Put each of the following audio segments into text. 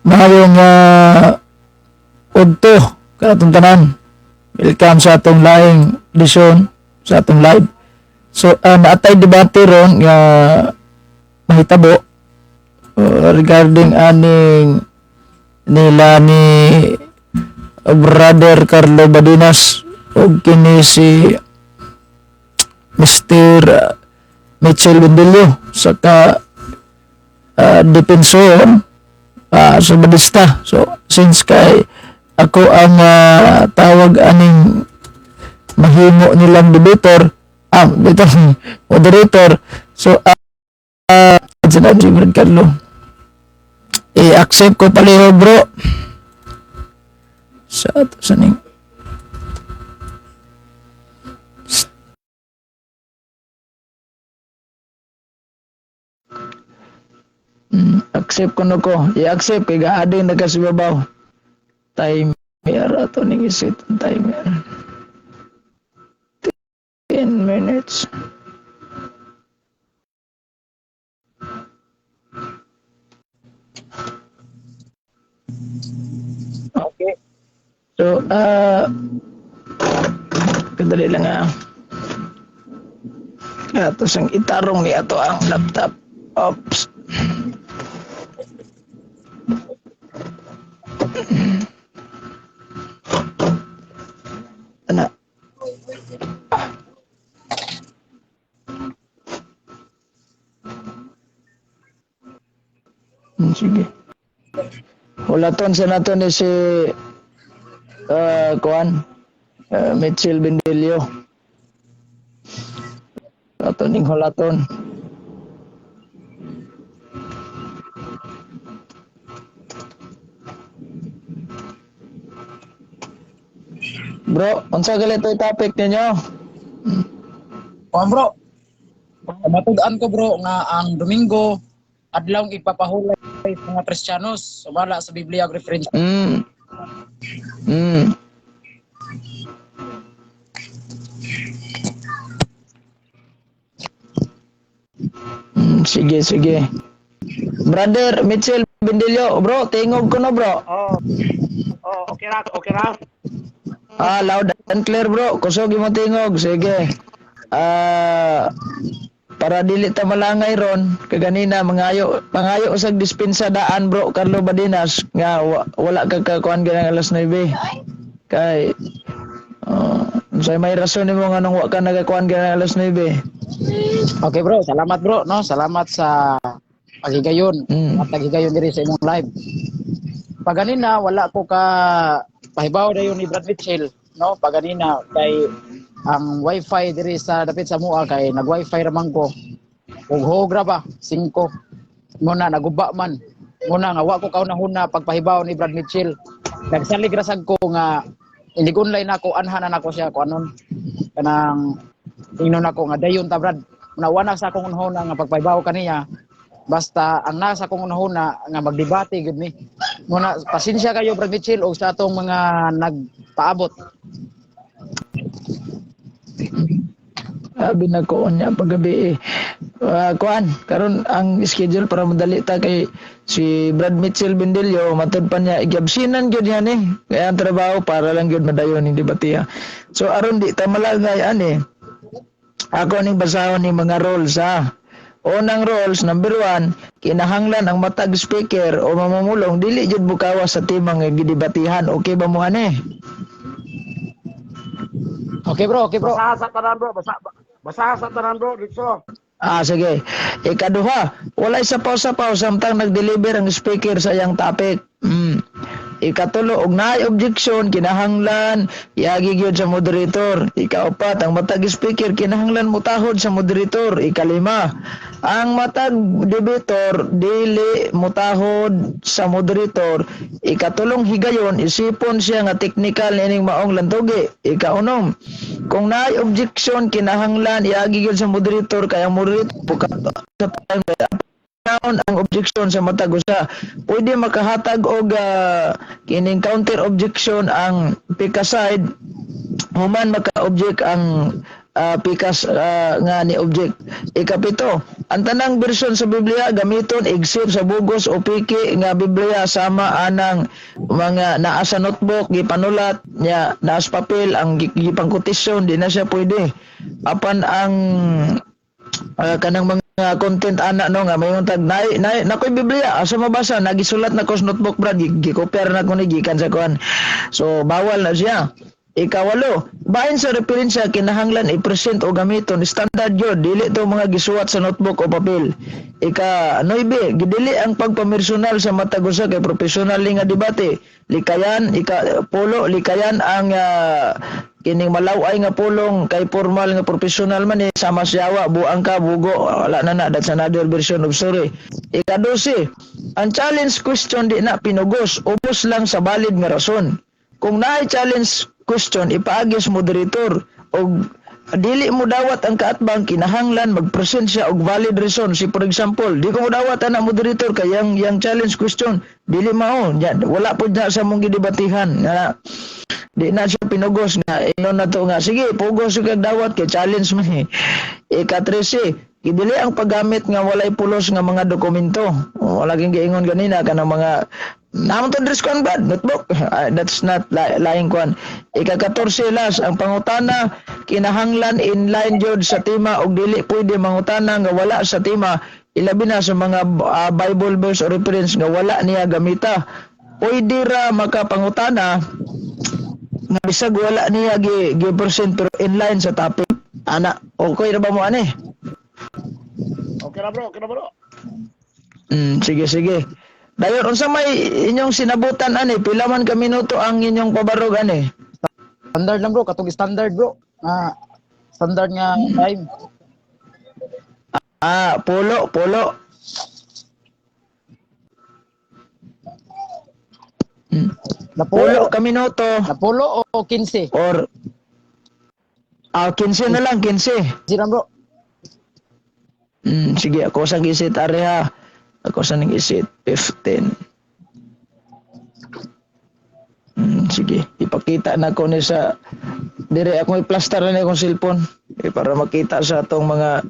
Maayong udto kanatong tanan. Welcome sa atong laing edisyon sa atong live. So naatay debate ron nga mahitabo regarding aning nila ni Brother Carlo Badinas ug kini si Mr. Mitchell Bendillo sa ka depenson sa Badista. So since kay ako ang tawag aning mahimo nilang debater, debater, moderator. So uh, si Brad Carlo. I-accept ko paliho, bro. Sa ato sa ning accept ko no ko. I-accept kay gaading nagkasibabaw. Timer ato ning isit ang timer. 10 minutes. Okay. So, kadali lang ah. Ato sang itarong ni ato ang laptop. Oops. Ana. Sige. Hulaton sa nato ni si kuan Mitchell Bendillo. Ato ning hulaton. Bro, unsa gali to'y topic ninyo? Kuan, bro. Matud-an ko, bro, nga ang Domingo adlaw ipapahulay sa mga Kristiyanos sumala sa Biblia og reference. Sige, sige. Brother Mitchell Bendillo, bro, tingog ko no, bro. Oh, okay ra, okay ra. Ah, loud and clear, bro. Kusog mo tingog. Sige. Ah, para dili ta malangay ron kaganina mangayo mangayo usag dispensa daan, bro Carlo Badinas, nga wala ka kakuan ganang alas 9 kay unsay may rason nimo nganong wa ka nagakuan ganang alas 9? Okay bro, salamat bro, no? Salamat sa paghigayon at paghigayon diri sa imong live. Paganina wala ko ka pahibaw dayon ni Brad Mitchell, no? Paganina kay ang wifi diri sa dapit sa mua kay nag-wifi ra man ko. Ug hogra ba 5. Muna naguba man. Muna nga wa ko kauna-huna pagpahibaw ni Brad Mitchell. Nagsalig ra sad ko nga inig online ako, anha na nako siya kuanon. Kanang ingnon ako nga dayon ta, Brad. Muna wa na sa akong unahuna nga pagpahibaw kaniya. Basta ang nasa akong unahuna nga magdebate gyud ni. Muna pasensya kayo, Brad Mitchell, og sa atong mga nagpaabot. Sabi na ko niya paggabi eh. Kuan, karon ang schedule para madali ta kay si Brad Mitchell Bendillo matud pa niya igyabsinan gyud yan eh. Kaya ang trabaho para lang gyud madayon ning debate. So aron di ta malagay ani. Ako ning basahon ni mga roles ha. Unang roles, number 1, kinahanglan ang matag speaker o mamumulong dili jud bukawa sa tema nga gidebatihan. Okay ba mo ani? Okay bro, okay bro. Basaha sa tanan, bro, basa basaha sa tanan, bro, dito. Ah, sige. Ikaduha, walay sapaw-sapaw samtang nag-deliver ang speaker sa iyang topic. Ikatulo, og naay objection, kinahanglan iagi gyud sa moderator. Ikaapat, ang matag speaker kinahanglan mutahod sa moderator. Ikalima, ang matag debater dili mutahod sa moderator. Ikatulong higayon, isipon siya nga technical niining maong lantugi. Ikaunom, kung naay objection kinahanglan iagi gyud sa moderator kay ang moderator bukat sa time ang objection sa matag usa. Pwede makahatag og kining counter objection ang pika side human maka-object ang pikas nga ni object. Ikapito, ang tanang bersyon sa Biblia gamiton except sa bugos o piki nga Biblia sama anang mga naa sa notebook gipanulat nya naa sa papel ang gipangkotisyon, di na siya pwede. Apan ang kanang mga content ana no nga mayon tag nay nay nakoy Biblia asa mabasa, nagisulat na ko sa notebook, brad, gikopyar na ko ni gikan sa kuan. So bawal na siya. Ikawalo, bahin sa referensya kinahanglan i-present o gamiton standard yun, dili to mga gisuwat sa notebook o papel. Ika-9, gidili ang pagpamersonal sa matag usa kay professional nga debate. Likayan, ika-pulo, likayan ang kining malaway nga pulong kay formal nga professional man eh, sama siyawa, buang ka, bugo, wala na na, that's another version of story. Ika-12, ang challenge question di na pinugos, ubos lang sa valid nga rason. Kung naay challenge question, ipaagi sa moderator og dili mo dawat ang kaatbang, kinahanglan magpresent siya og valid reason. Si for example, di ko mo dawat ana moderator kay yang challenge question dili mao yan, wala pud na sa mong gidebatihan nga di na siya pinugos nga ingon na to nga sige pugos kag dawat kay challenge man eh. Ika-13, gidili ang paggamit nga walay pulos nga mga dokumento. Wala king giingon ganina kanang mga naman to dress kuan brad, notebook. That's not laing kuan. Ika-14 las, ang pangutana kinahanglan in line jud sa tema og dili pwede mangutana nga wala sa tema, ilabi na sa mga Bible verse or reference nga wala niya gamita. Pwede ra makapangutana nga bisag wala niya gi present pero in line sa topic. Ana, okay ra ba mo ani? Okay na bro, okay na bro. Sige sige. Dayon unsa may inyong sinabutan ani? Pila man ka minuto ang inyong pabarog ani? Standard lang bro, katong standard bro. Standard nga time. Ah, pulo, pulo. Napulo Pulo ka minuto Napulo o 15? or 15 na lang, 15. 15 lang bro. Sige, ako sa gisit areha. Ako sa ning isit 15. Sige, ipakita na ko ni sa dire ako i-plaster na akong cellphone para makita sa atong mga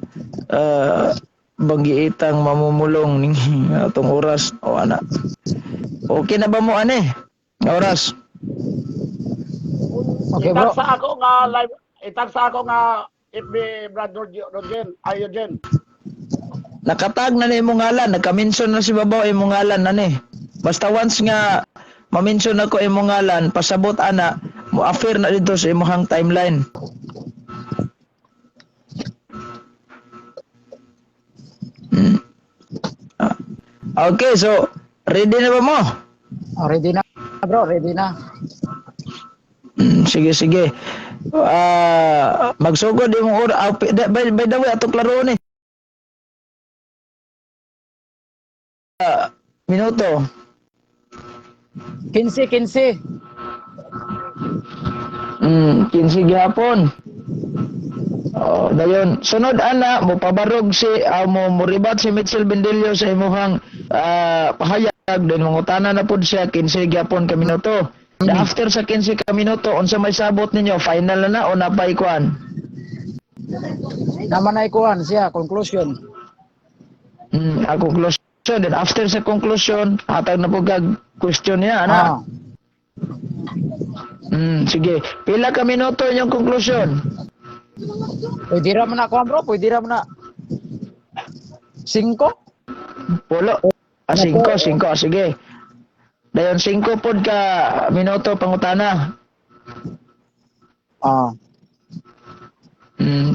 banggiitang mamumulong ning atong oras o ana. Okay na ba mo ani? Nga oras. Okay bro. Itag sa ako nga live, itag sa ako nga FB Brad Rogen, ay Eugene. Nakatag na ni imong ngalan, nagka-mention na si babaw imong ngalan na ni. Basta once nga ma-mention ako imong ngalan, pasabot ana, mo affair na dito sa imong timeline. Okay, so ready na ba mo? Oh, ready na bro, ready na. Sige sige. Magsugod imong oras. By the way, atong klaro ni. Minuto. 15, 15. 15 gihapon. Oh, dayon. Sunod ana mo pabarog si mo moribat si Mitchell Bendelio sa imuhang pahayag, then mangutana na pud siya 15 gihapon ka minuto. After sa 15 ka minuto, unsa may sabot ninyo? Final na na o napay kuan? Naman ay kuan siya conclusion. Ang conclusion. Then after sa conclusion, hatag na pud kag question niya ana. Sige. Pila ka minuto inyong conclusion? Pwede ra man na kuan bro, pwede ra man na. 5? Pulo. 5, 5. Sige. Dayon 5 pod ka minuto pangutana.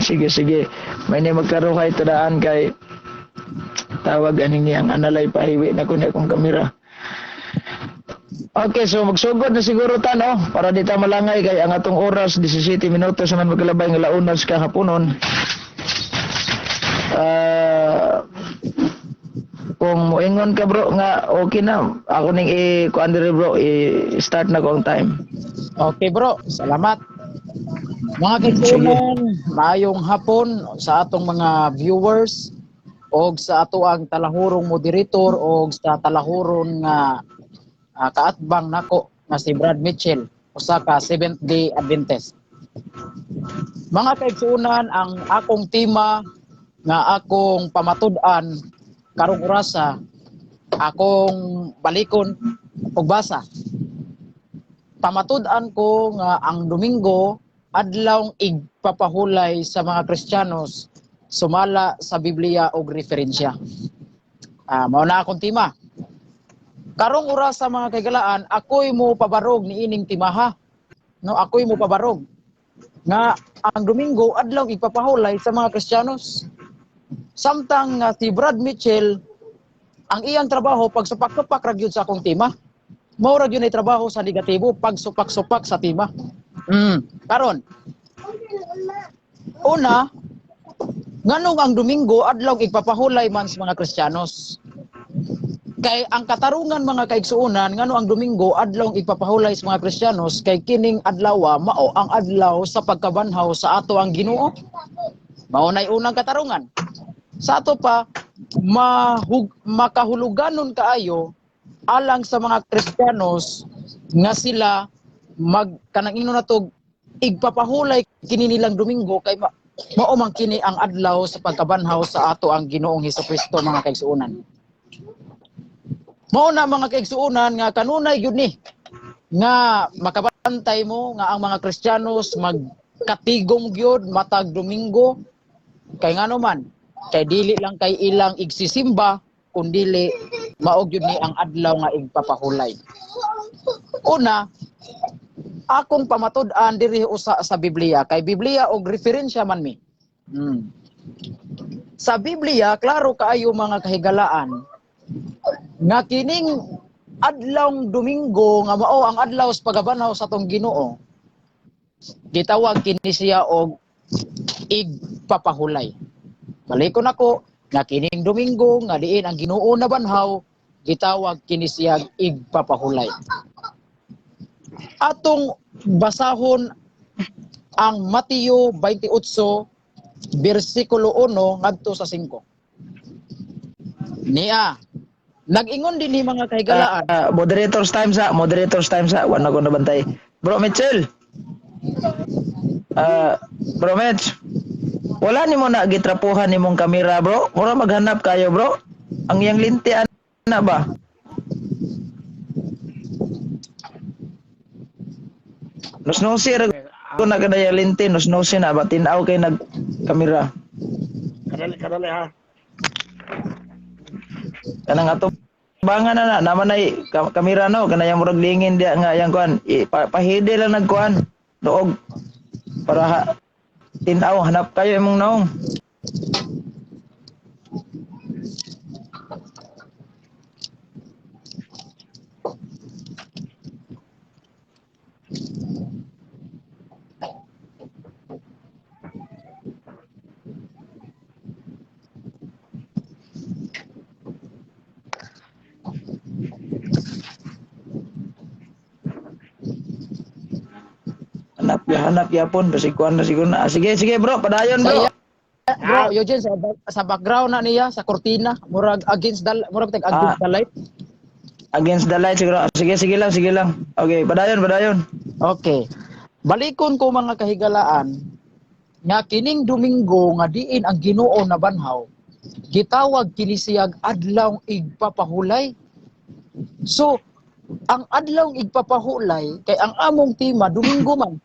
Sige, sige. May ni magklaro kay tudaan kay tawag aning niyang analay pahiwi na ko ni akong kamera. Okay, so magsugod na siguro ta no para di ta malangay kay ang atong oras 17 minutos naman magkalabay nga launas ka haponon. Kung moingon ka bro nga okay na, ako ning i-kuan diri bro, i-start na ko ang time. Okay bro, salamat. Mga kaigsuonan, maayong hapon sa atong mga viewers og sa ato ang talahurong moderator og sa talahuron nga kaatbang nako nga si Brad Mitchell, usa ka Seventh Day Adventist. Mga kaigsuonan, ang akong tema nga akong pamatud-an karong orasa, akong balikon og basa. Pamatud-an ko nga ang Domingo adlawng igpapahulay sa mga Kristiyanos sumala sa Biblia og referensya. Mao na akong tema. Karong orasa mga kaigalaan, ako'y mo pabarog niining timaha. No, ako'y mo pabarog nga ang Domingo adlaw igpapahulay sa mga Kristiyanos. Samtang si Brad Mitchell ang iyang trabaho pagsupak-supak ra gyud sa akong tema. Mao ra gyud ay trabaho sa negatibo, pagsupak-supak sa tema. Karon. Una, nganong ang Domingo adlaw igpapahulay man sa mga Kristiyanos? Kay ang katarungan mga kaigsuonan, ngano ang Domingo adlaw igpapahulay sa mga Kristiyanos, kay kining adlaw mao ang adlaw sa pagkabanhaw sa ato ang Ginoo. Mao nay unang katarungan. Sa ato pa makahuluganon kaayo alang sa mga Kristiyanos nga sila mag kanang ingnon nato igpapahulay kini nilang Domingo kay mao man kini ang adlaw sa pagkabanhaw sa ato ang Ginoong Hesukristo mga kaigsuonan. Mao na mga kaigsuonan nga kanunay gyud ni nga makabantay mo nga ang mga Kristiyanos magkatigom gyud matag Domingo kay ngano man kay dili lang kay ilang igsisimba kundili mao gyud ni ang adlaw nga igpapahulay. Una, akong pamatud-an diri usa sa Biblia kay Biblia og referensya man mi. Sa Biblia klaro kaayo mga kahigalaan nga kining adlawng Domingo nga mao ang adlaw sa pagkabanhaw sa atong Ginoo, gitawag kini siya og igpapahulay. Balikon ako nga kining Domingo nga diin ang Ginoo nabanhaw, gitawag kini siya igpapahulay. Atong basahon ang Mateo 28 bersikulo 1 ngadto sa 5. Niya nag-ingon din ni mga kahigalaan. Moderators time sa, wala ko nabantay. Bro Mitchell. Bro Mitch. Wala nimo na gitrapuhan nimong kamera, bro. Mura maghanap kayo, bro. Ang iyang linti ana ba? Nusnusi ra ko na kadaya linti, nusnusi na ba tin-aw kay nag kamera. Kadali ha. Kanang ato bangan na naman ay kamera no kanaya murag lingin diya nga yang kuan pahide lang nagkuan doog para tin-aw hanap kayo imong naong. Hanap yapon basig kuan na siguro na. Sige bro, padayon bro. Bro, Eugene sa background na niya sa kortina, murag against the murag tag against the light. Against the light siguro. Sige lang. Okay, padayon. Okay. Balikon ko mga kahigalaan nga kining Domingo nga diin ang Ginoo nabanhaw, gitawag kini siyag adlaw igpapahulay. So, ang adlaw igpapahulay kay ang among tema Domingo man,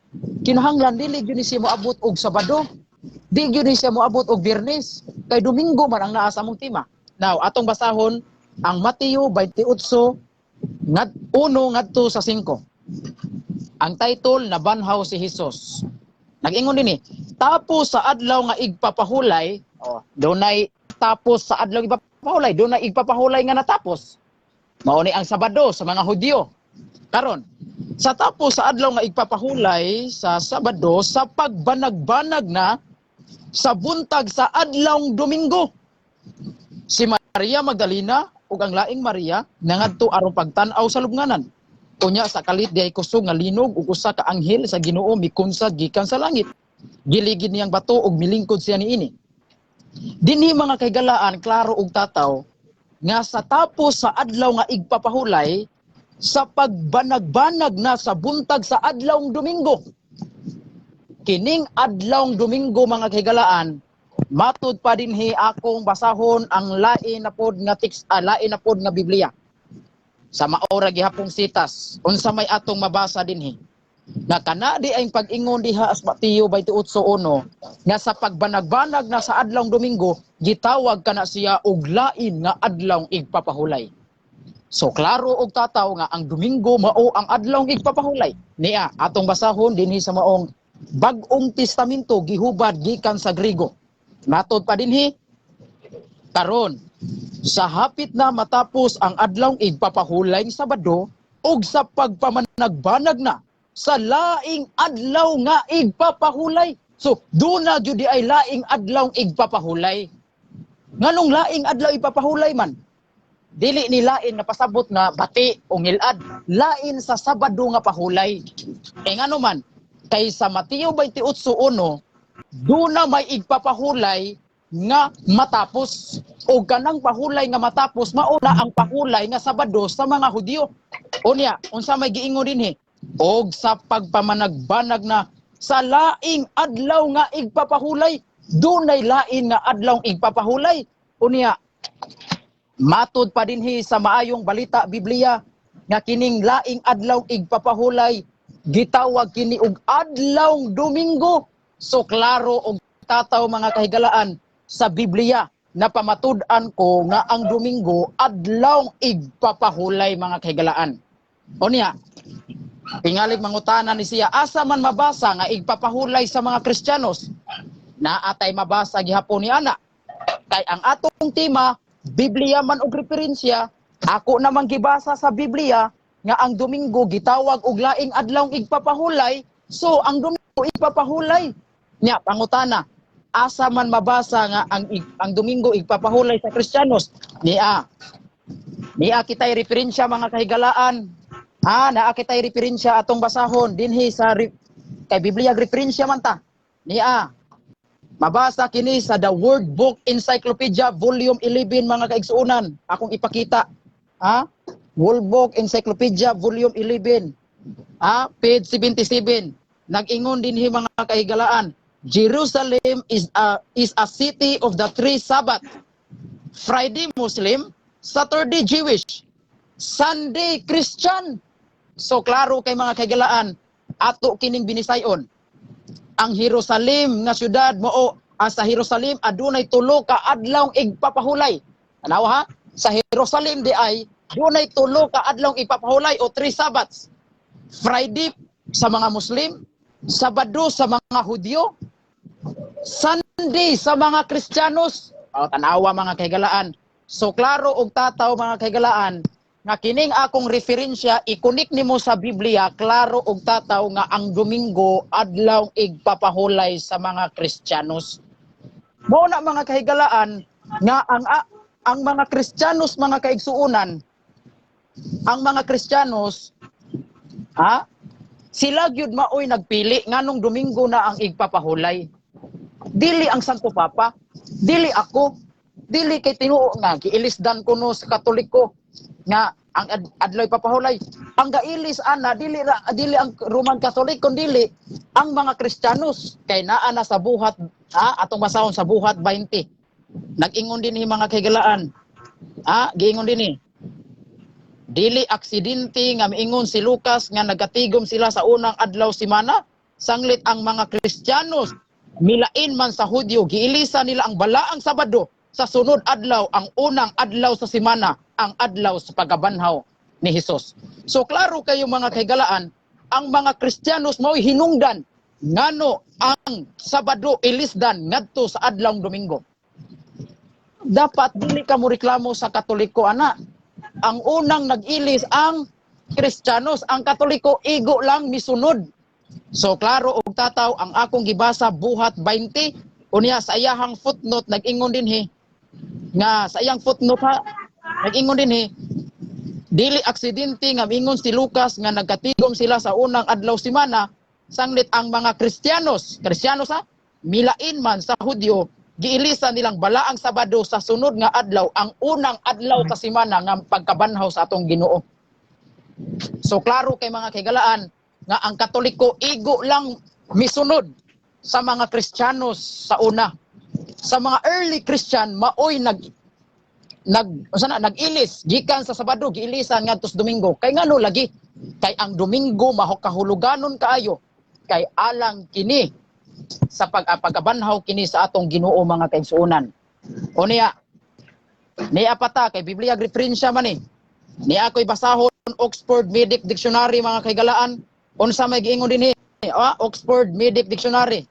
kinahanglan dili gyud ni siya moabot og Sabado, di gyud ni siya moabot og Biyernes, kay Domingo man ang naa sa among tema. Now, atong basahon ang Mateo 28 1 ngadto sa 5. Ang title, Nabanhaw si Hesus. Nag-ingon dinhi, tapos sa adlaw nga igpapahulay, oh, dunay tapos sa adlaw igpapahulay, dunay igpapahulay nga natapos. Mao ni ang Sabado sa mga Hudyo. Karon, sa tapos sa adlaw nga igpapahulay sa Sabado sa pagbanag-banag na sa buntag sa adlawng Domingo, si Maria Magdalena ug ang laing Maria nangadto aron pagtan-aw sa lubnganan. Unya sa kalit diay kusog nga linog ug usa ka anghel sa Ginoo mikunsad gikan sa langit. Giligid niyang bato ug milingkod siya niini. Dinhi mga kahigalaan, klaro ug tataw nga sa tapos sa adlaw nga igpapahulay sa pagbanag-banag na sa buntag sa adlawng Domingo. Kining adlawng Domingo, mga kahigalaan, matud pa dinhi akong basahon ang lain na pod nga text, lain na pod nga Biblia. Sa maora gihapong sitas, unsa may atong mabasa dinhi? Nga kana di ay pag-ingon diha as Mateo 28:1 nga sa pagbanag-banag na sa adlawng Domingo, gitawag kana siya og lain nga adlawng igpapahulay. So klaro og tataw nga ang Domingo mao ang adlawng igpapahulay. Niya atong basahon dinhi sa maong Bag-ong Testamento gihubad gikan sa Grigo. Matod pa dinhi, karon sa hapit na matapos ang adlawng igpapahulay ng Sabado ug sa pagpamanagbanag na sa laing adlaw nga igpapahulay. So duna gyud di ay laing adlaw igpapahulay. Nganong laing adlaw ipapahulay man? Dili ni lain nga pasabot nga bati o ngilad, lain sa Sabado nga pahulay. Kay ngano man? Kay sa Mateo 28:1 duna may igpapahulay nga matapos, o kanang pahulay nga matapos mao na ang pahulay nga Sabado sa mga Hudyo. Unya, unsa may giingon dinhi? Og sa pagpamanagbanag na sa laing adlaw nga igpapahulay, dunay lain nga adlaw igpapahulay. Unya, matud pa dinhi sa Maayong Balita Biblia nga kining laing adlaw igpapahulay gitawag kini og adlawng Domingo. So klaro og tataw, mga kahigalaan, sa Biblia na pamatud-an ko nga ang Domingo adlaw igpapahulay, mga kahigalaan. Unya, tingalig mangutana ni siya, asa man mabasa nga igpapahulay sa mga Kristiyanos? Naa tay mabasa gihapon ni ana. Kay ang atong tema, Biblia man og referensya, ako namang gibasa sa Biblia nga ang Domingo gitawag og laing adlaw igpapahulay, so ang Domingo igpapahulay. Nya pangutana, asa man mabasa nga ang Domingo igpapahulay sa Kristiyanos? Niya. Niya kitay referensya, mga kahigalaan. Ha, naa kitay referensya atong basahon dinhi sa kay Biblia referensya man ta. Niya. Mabasa kini sa The World Book Encyclopedia Volume 11, mga kaigsuonan. Akong ipakita. Ha? World Book Encyclopedia Volume 11. Ha? Page 77. Nag-ingon dinhi, mga kahigalaan. Jerusalem is a city of the three Sabbath. Friday Muslim, Saturday Jewish, Sunday Christian. So klaro kay, mga kahigalaan, ato kining binisayon. Ang Jerusalem nga syudad mao sa Jerusalem adunay tulo ka adlaw igpapahulay. Tanawa ha? Sa Jerusalem di ay dunay tulo ka adlaw igpapahulay o three Sabbaths. Friday sa mga Muslim, Sabado sa mga Hudyo, Sunday sa mga Kristiyanos. O, tanawa, mga kahigalaan. So klaro og tataw, mga kahigalaan, nga kining akong referensya i-connect nimo sa Biblia, klaro og tataw nga ang Domingo adlaw igpapahulay sa mga Kristiyanos. Mao na, mga kahigalaan, nga ang mga Kristiyanos, mga kaigsuonan, ang mga Kristiyanos ha, sila gyud maoy nagpili nganong Domingo na ang igpapahulay. Dili ang Santo Papa, dili ako, dili kay tinuo nga giilisdan ko no sa Katoliko nga ang adlaw ipapahulay. Ang gailis ana dili ang Roman Catholic kundi ang mga Kristiyanos kay naa na sa Buhat ha, atong basahon sa Buhat 20. Nag-ingon din ni, mga kahigalaan. Ha, giingon din ni. Dili aksidente nga miingon si Lucas nga nagatigom sila sa unang adlaw simana, sanglit ang mga Kristiyanos milain man sa Hudyo, giilisa nila ang balaang Sabado sa sunod adlaw, ang unang adlaw sa simana, ang adlaw sa pagabanhaw ni Hesus. So klaro kayo, mga kahigalaan, ang mga Kristiyanos mao'y hinungdan ngano ang Sabado ilisdan ngadto sa adlawng Domingo. Dapat dili ka mo reklamo sa Katoliko ana. Ang unang nag-ilis ang Kristiyanos, ang Katoliko igo lang misunod. So klaro og tataw ang akong gibasa, Buhat 20. Unya sa iyahang footnote nag-ingon dinhi nga sa iyang footnote ha, nag-ingon dinhi, dili aksidente nga miingon si Lucas nga nagkatigom sila sa unang adlaw simana, sanglit ang mga Kristiyanos, Kristiyanos ha, milain man sa Hudyo, giilisa nilang balaang Sabado sa sunod nga adlaw, ang unang adlaw sa simana nga pagkabanhaw sa atong Ginoo. So klaro kay, mga kahigalaan, nga ang Katoliko igo lang misunod. Sa mga Kristiyanos sa una. Sa mga early Christian, maoy nag nag unsa na, nag-ilis gikan sa Sabado, giilisan ngadto sa Domingo. Kay ngano lagi? Kay ang Domingo mahokahuluganon kaayo, kay alang kini sa pagkabanhaw kini sa atong Ginoo, mga kaigsuonan. O niya, niya pata kay Biblia referensya man ni. Niya ako'y basahon Oxford Medic Dictionary, mga kahigalaan. Unsa may giingon dinhi? Ah, Oxford Medic Dictionary.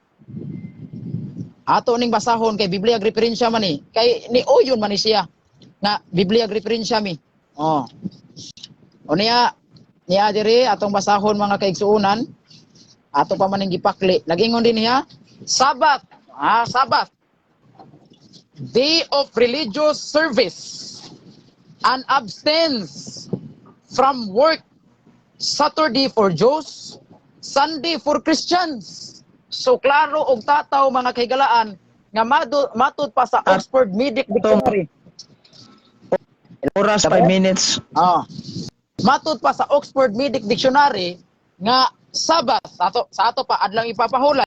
Ato ning basahon kay Biblia referensya man ni. Kay ni uyon man ni siya nga Biblia referensya mi. Oh. O niya, niya diri atong basahon, mga kaigsuonan. Ato pa man ning gipakli. Nagingon din niya, Sabbath. Ah, Sabbath. Day of religious service and abstinence from work. Saturday for Jews, Sunday for Christians. So klaro og tataw, mga kahigalaan, nga matud pa sa Oxford Medic Dictionary. Oras, 5 minutes. Ah. Matud pa sa Oxford Medic Dictionary nga Sabbath sa ato pa adlaw ipapahulay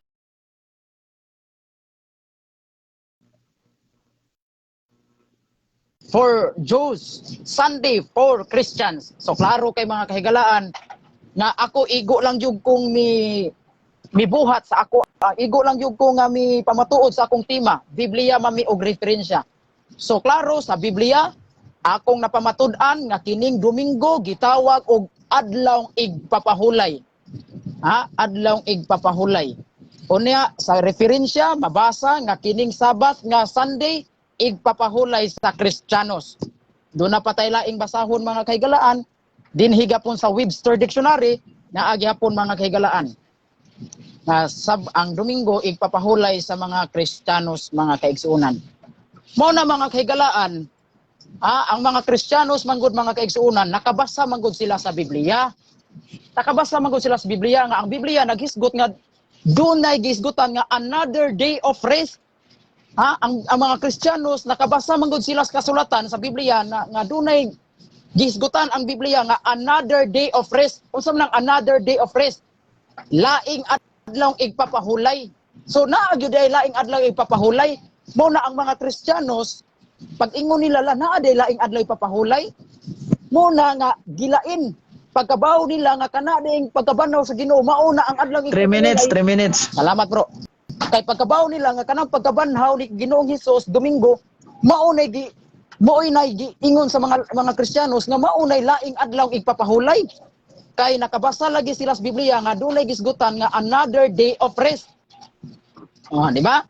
for Jews, Sunday for Christians. So klaro kay, mga kahigalaan, nga ako igo lang jud kong mi mibuhat sa ako, igo lang jud ko nga mi pamatuod sa akong tema, Biblia mami og referensya. So klaro sa Biblia akong napamatud-an nga kining Domingo gitawag og adlaw igpapahulay. Ha, adlaw igpapahulay. Unya sa referensya mabasa nga kining Sabbath nga Sunday igpapahulay sa Kristiyanos. Doon na patay laing basahon, mga kahigalaan, dinhi gapon sa Webster Dictionary naa gihapon, mga kahigalaan, nga sab ang Domingo igpapahulay sa mga Kristiyanos, mga kaigsuonan. Mao na, mga kahigalaan, ang mga Kristiyanos manggod, mga kaigsuonan, nakabasa manggod sila sa Biblia. Nakabasa manggod sila sa Biblia nga ang Biblia naghisgot nga dunay gisgutan nga another day of rest. Ha, ang mga Kristiyanos nakabasa manggod sila sa kasulatan sa Biblia na nga dunay gisgutan ang Biblia nga another day of rest. Unsa man ang another day of rest? Laing adlaw igpapahulay. So naa gyud ay laing adlaw igpapahulay. Mao na ang mga Kristiyanos pag ingon nila la naa day laing adlaw ipapahulay. Mao na nga gilain pagkabaw nila nga kana ding pagkabanhaw sa Ginoo mao na ang adlaw 3 minutes, 3 minutes. Salamat, bro. Kay pagkabaw nila nga kanang pagkabanhaw ni Ginoong Hesus Domingo, mao nay gi mao'y nay giingon sa mga Kristiyanos nga mao nay laing adlaw igpapahulay. Kay nakabasa lagi sila sa Biblia nga dunay gisgutan nga another day of rest. Oh, di ba?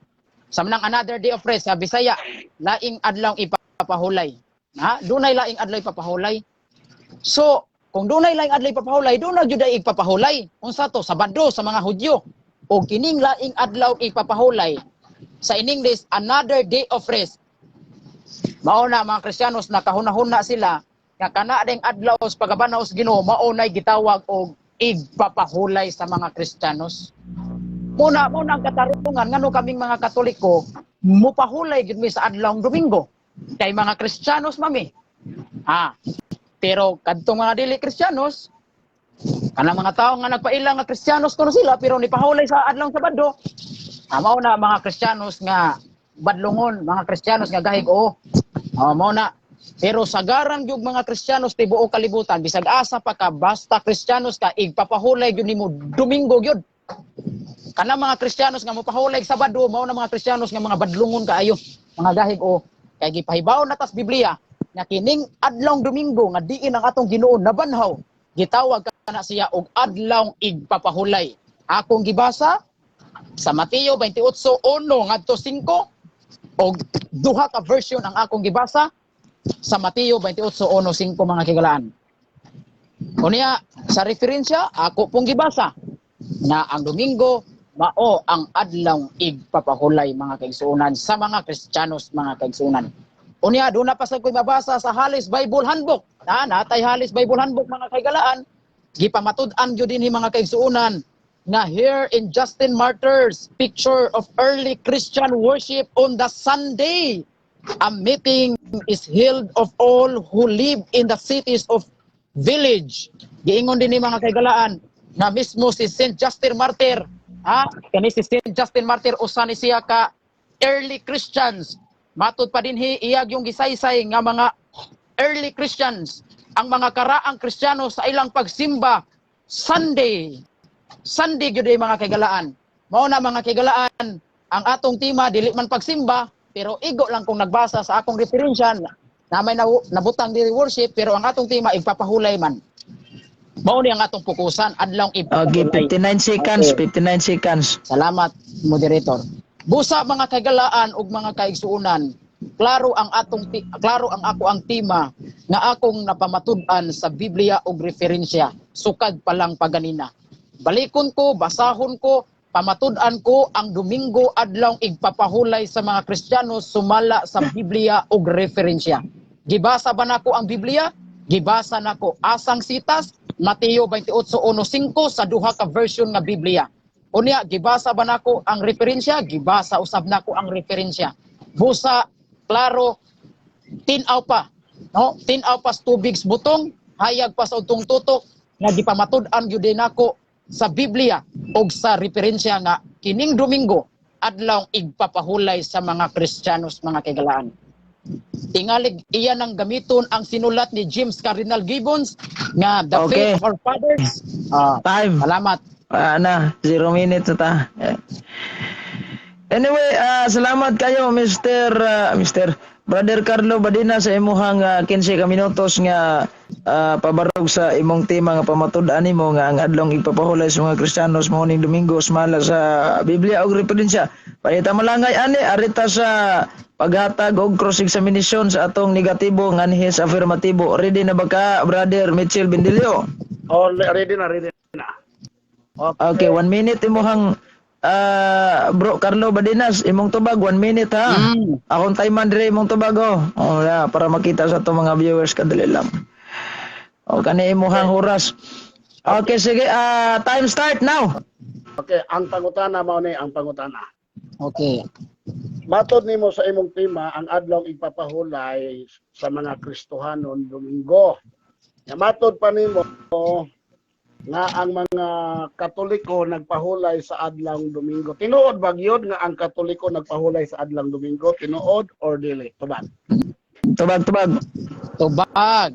Sa manang another day of rest sa Bisaya, laing adlaw ipapahulay. Ha? Dunay laing adlaw ipapahulay. So, kung dunay laing adlaw ipapahulay, dunay jud ay ipapahulay. Unsa to? Sabado sa mga Hudyo. O kining laing adlaw ipapahulay sa in English, another day of rest. Mao na mga Kristiyanos nakahuna-huna sila nga kana ding adlaw sa pagkabanhaw sa Ginoo mao nay gitawag og igpapahulay sa mga Kristiyanos. Muna mo ang katarungan ngano kaming mga Katoliko mupahulay gyud mi sa adlawng Domingo. Kay mga Kristiyanos mami. Ah, pero kadtong mga dili Kristiyanos, kanang mga tao nga nagpaila nga Kristiyanos kuno sila pero nipahulay sa adlawng Sabado, mao na mga Kristiyanos nga badlongon, mga Kristiyanos nga gahig oo. Oh, mao na. Pero sagaran gyud mga Kristiyanos tibuok kalibutan, bisag asa pa ka, basta Kristiyanos ka, igpapahulay gyud nimo Domingo gyud. Kana mga Kristiyanos nga mopahulay Sabado, mao na mga Kristiyanos nga mga badlongon kaayo, mga gahig o kay gipahibaw na tas Biblia nga kining adlawng Domingo nga diin ang atong Ginoo nabanhaw, gitawag kana siya og adlawng igpapahulay. Akong gibasa sa Mateo 28:1 ngadto 5 og duha ka version ang akong gibasa sa Mateo 28:1-5, mga kigalaan. Unya sa referensya ako pong gibasa na ang Domingo mao ang adlawng igpapahulay, mga kaigsuonan, sa mga Kristiyanos, mga kaigsuonan. Unya doon na pa sa ko'y mabasa sa Halley's Bible Handbook. Na natay Halley's Bible Handbook, mga kaigalaan, gipamatud-an gyud dinhi, mga kaigsuonan, nga here in Justin Martyr's picture of early Christian worship on the Sunday, a meeting is held of all who live in the cities of village. Giingon din ni, mga kaigalaan, na mismo si Saint Justin Martyr Ah, kani si Saint Justin Martyr, usa ni siya ka early Christians. Matud pa dinhi iyag yung gisaysay nga mga early Christians, ang mga karaang Kristiyano sa ilang pagsimba Sunday. Sunday gyud ay, mga kaigalaan. Mao na, mga kaigalaan, ang atong tema dili man pagsimba, pero igo lang kung nagbasa sa akong referensya na may nabutang diri worship, pero ang atong tema igpapahulay man. Mao ni ang atong pukusan, adlaw Okay, igpapahulay. 59 seconds, 59 seconds. Salamat, moderator. Busa, mga kagalaan ug mga kaigsuonan, klaro ang ako ang tema nga akong napamatud-an sa Biblia ug referensya sukad pa lang paganina. Balikon ko, basahon ko, pamatud-an ko ang Domingo adlaw igpapahulay sa mga Kristiyano sumala sa Biblia ug referensya. Gibasa ba nako ang Biblia? Gibasa nako. Asang sitas? Mateo 28:1-5 sa duha ka version nga Biblia. Unya, gibasa ba nako ang referensya? Gibasa usab nako ang referensya. Busa, klaro, tin-aw pa. No? Tin-aw pa sa tubig sa butong, hayag pa sa utong tutok, nga gipamatud-an gyud nako sa Biblia og sa referensya nga kining Domingo adlaw igpapahulay sa mga Kristiyanos, mga kaigalaan. Tingalig iya nang gamiton ang sinulat ni James Cardinal Gibbons nga The Faith of Our Fathers. Ah, Time. Salamat. Ah, na, 0 minutes na ta. Eh. Anyway, salamat kayo Mr. Brother Carlo Badina sa imuhang 15 ka minutos nga pabarog sa imong tema nga pamatud-an nimo nga ang adlong ipapahulay sa mga Kristiyanos mao ning Domingo sumala sa Biblia ug referensya. Panita malangay ani arita sa paghatag og cross examination sa atong negatibo nganhi sa affirmatibo. Ready na ba ka, Brother Mitchell Bendilio? Oh, ready na, ready na. Okay, 1 minute imuhang bro Carlo Badinas, imong tubag, 1 minute ha. Akong time dire imong tubag oh. Oh, yeah, para makita sa atong mga viewers, kadali lang. O kani imuhang oras. Okay, sige, time start now. Okay, ang pangutana mao ni ang pangutana. Okay. Matod nimo sa imong tema, ang adlaw ipapahulay sa mga Kristohanon Domingo. Ya, matod pa nimo nga ang mga Katoliko nagpahulay sa adlaw Domingo. Tinuod ba gyud nga ang Katoliko nagpahulay sa adlaw Domingo? Tinuod or dili? Tubag. Tubag, tubag. Tubag.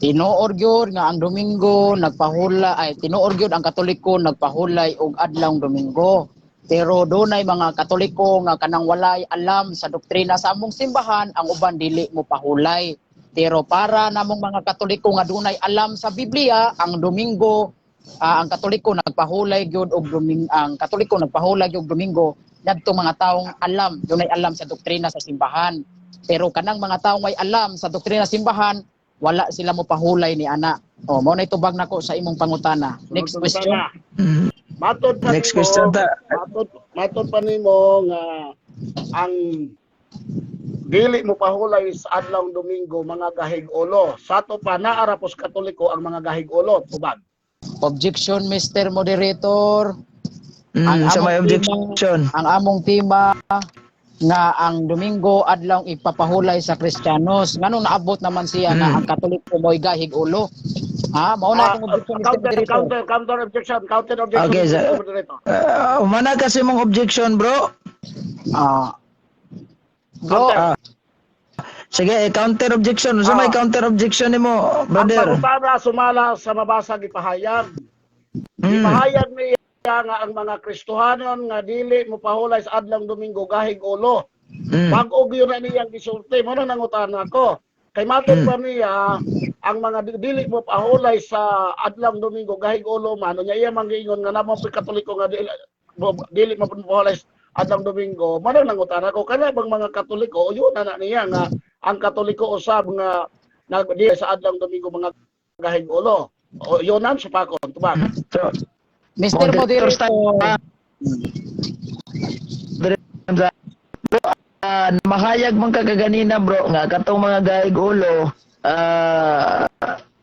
Tinuod gyud nga ang Domingo nagpahula ay tinuod gyud ang Katoliko nagpahulay og adlaw Domingo. Pero dunay mga Katoliko nga kanang walay alam sa doktrina sa among simbahan, ang uban dili mo pahulay. Pero para namong mga Katoliko nga dunay alam sa Biblia, ang Domingo ang Katoliko nagpahulay gyud og Domingo, ang Katoliko nagpahulay gyud og Domingo ngadto mga taong alam, dunay alam sa doktrina sa simbahan. Pero kanang mga taong may alam sa doktrina sa simbahan, wala sila mo pahulay ni ana. O, mao na itubag nako sa imong pangutana. Next Sunod question. pangutana. Matod pa Next nimo, question ta. Matod pa nimo nga ang dili mo pahulay sa adlaw Domingo mga gahig ulo. Sato pa naa ra pos Katoliko ang mga gahig ulo. Tubag. Objection, Mr. Moderator. Ang Sa may among objection. Ang among tema nga ang Domingo adlaw ipapahulay sa Kristiyanos. Nganong naabot naman siya nga ang Katoliko mo'y gahig ulo? Ha, mao na akong objection, Mr. Counter, Moderator. Counter, counter objection, counter objection. Okay, Mr. Moderator. Humana kasi mong objection, bro. Ah. Bro, Counter. Ah. Sige, eh, counter objection. Sa may counter objection nimo, Ang brother? pangutana sumala sa mabasa gipahayag. Gipahayag niya nga ang mga Kristohanon nga dili mo pahulay sa adlaw Domingo gahig ulo. Bag-o gyud na niyang gisulti mo nang nangutana ko. Kay matod pa niya ang mga dili mo pahulay sa adlaw Domingo gahig ulo man, unya iya man giingon nga namo pa Katoliko nga dili mo pahulay sa adlaw Domingo. Mo nang nangutana ko, kana bang mga Katoliko yun na na niya nga ang Katoliko usab nga nagdili sa adlaw Domingo mga gahig ulo? O yun nan sa pakon tubag. So, Mr. Moderator Moderator. Bro, mahayag man ka kaganina, bro, nga katong mga gahig ulo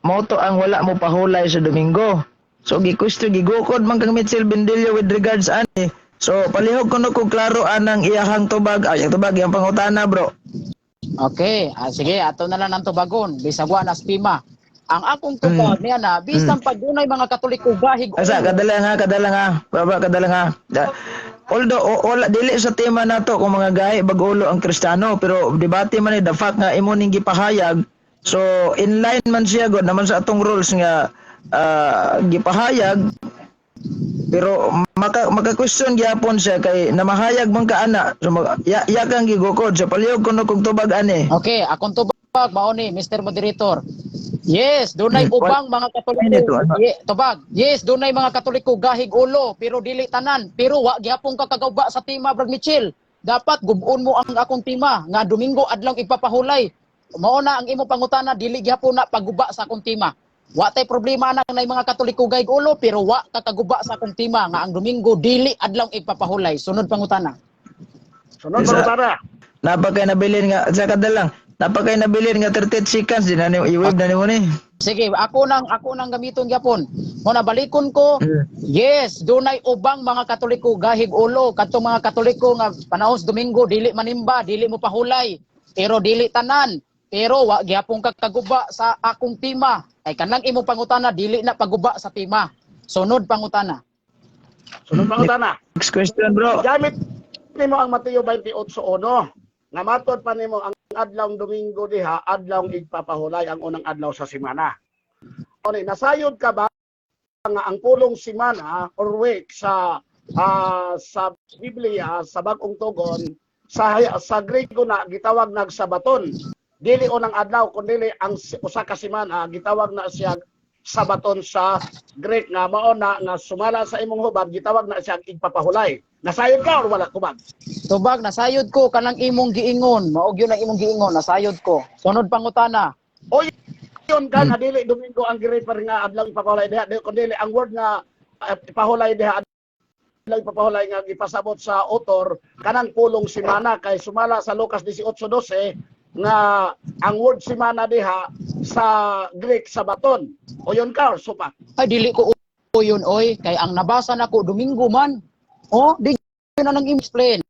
mao to ang wala mo pahulay sa Domingo. So gi-question, gigukod man kang Mitchell Bendillo with regards ani. So palihog kuno kung klaro anang iyahang tubag, ay, ang tubag iyang pangutana, bro. Okay, ah, sige, ato na lang ang tubagon. Bisag wa na spima. Ang akong tubag niya na bisan pag dunay mga Katoliko gahig Asa ulo. Kadala nga, kadala nga. Baba, kadala nga. Although wala, dili sa tema nato kung mga gahi bag ulo ang Kristiyano, pero debate man ni, the fact nga imo ning gipahayag, so in line man siya god naman sa atong rules nga gipahayag, pero maka question gyapon siya kay namahayag man ka ana, so ya kang gigukod sa palihog kuno kog tubag ani. Okay, akong tubag mao ni, Mr. Moderator. Yes, dunay ubang mga Katoliko. Ito, ano? Tubag. Yes, dunay mga Katoliko gahig ulo, pero dili tanan. Pero wa gihapon ka kagauba sa tema, Brad Mitchell. Dapat gubon mo ang akong tema nga Domingo adlong ipapahulay. Mao na ang imo pangutana, dili gihapon na pagguba sa akong tema. Wa tay problema na nay mga Katoliko gahig ulo, pero wa ka kaguba sa akong tema nga ang Domingo dili adlong ipapahulay. Sunod pangutana. Sunod pangutana. Napakay nabilin nga sa kadalang, napakay nabilin nga 38 seconds din na ni i-wave na nimo ni. Sige, ako nang gamiton gyapon. Mo na balikon ko. Yes, dunay ubang mga Katoliko gahig ulo, kadtong mga Katoliko nga panahon sa Domingo dili manimba, dili mo pahulay. Pero dili tanan. Pero wa gyapon ka kaguba sa akong tema. Ay kanang imong pangutana dili na paguba sa tema. Sunod pangutana. Sunod pangutana. Next question, bro. Gamit nimo ang Mateo 28:1 nga matod pa nimo ang adlawng Domingo diha adlawng igpapahulay, ang unang adlaw sa semana. Oni, nasayod ka ba nga ang pulong simana or week sa Biblia sa Bag-ong Tugon sa Grego na gitawag nag sabaton? Dili unang adlaw kundi ang usa ka semana gitawag na siya sabaton sa Greek, nga mao na nga sumala sa imong hubad gitawag na siya igpapahulay. Nasayod ka or wala kubag? Tubag, nasayod ko kanang imong giingon. Mao gyud ang imong giingon, nasayod ko. Sunod pangutana. O yun ka nga dili Domingo ang gi-refer nga adlaw ipapahulay diha, kundi ang word nga ipahulay diha, adlaw ipapahulay nga gipasabot sa author kanang pulong simana, kay sumala sa Lucas 18:12 nga ang word simana diha sa Greek sabaton. O yun ka or supak? Ay, dili ko yun oy, kay ang nabasa nako Domingo man. Oh, di yun na nang explain.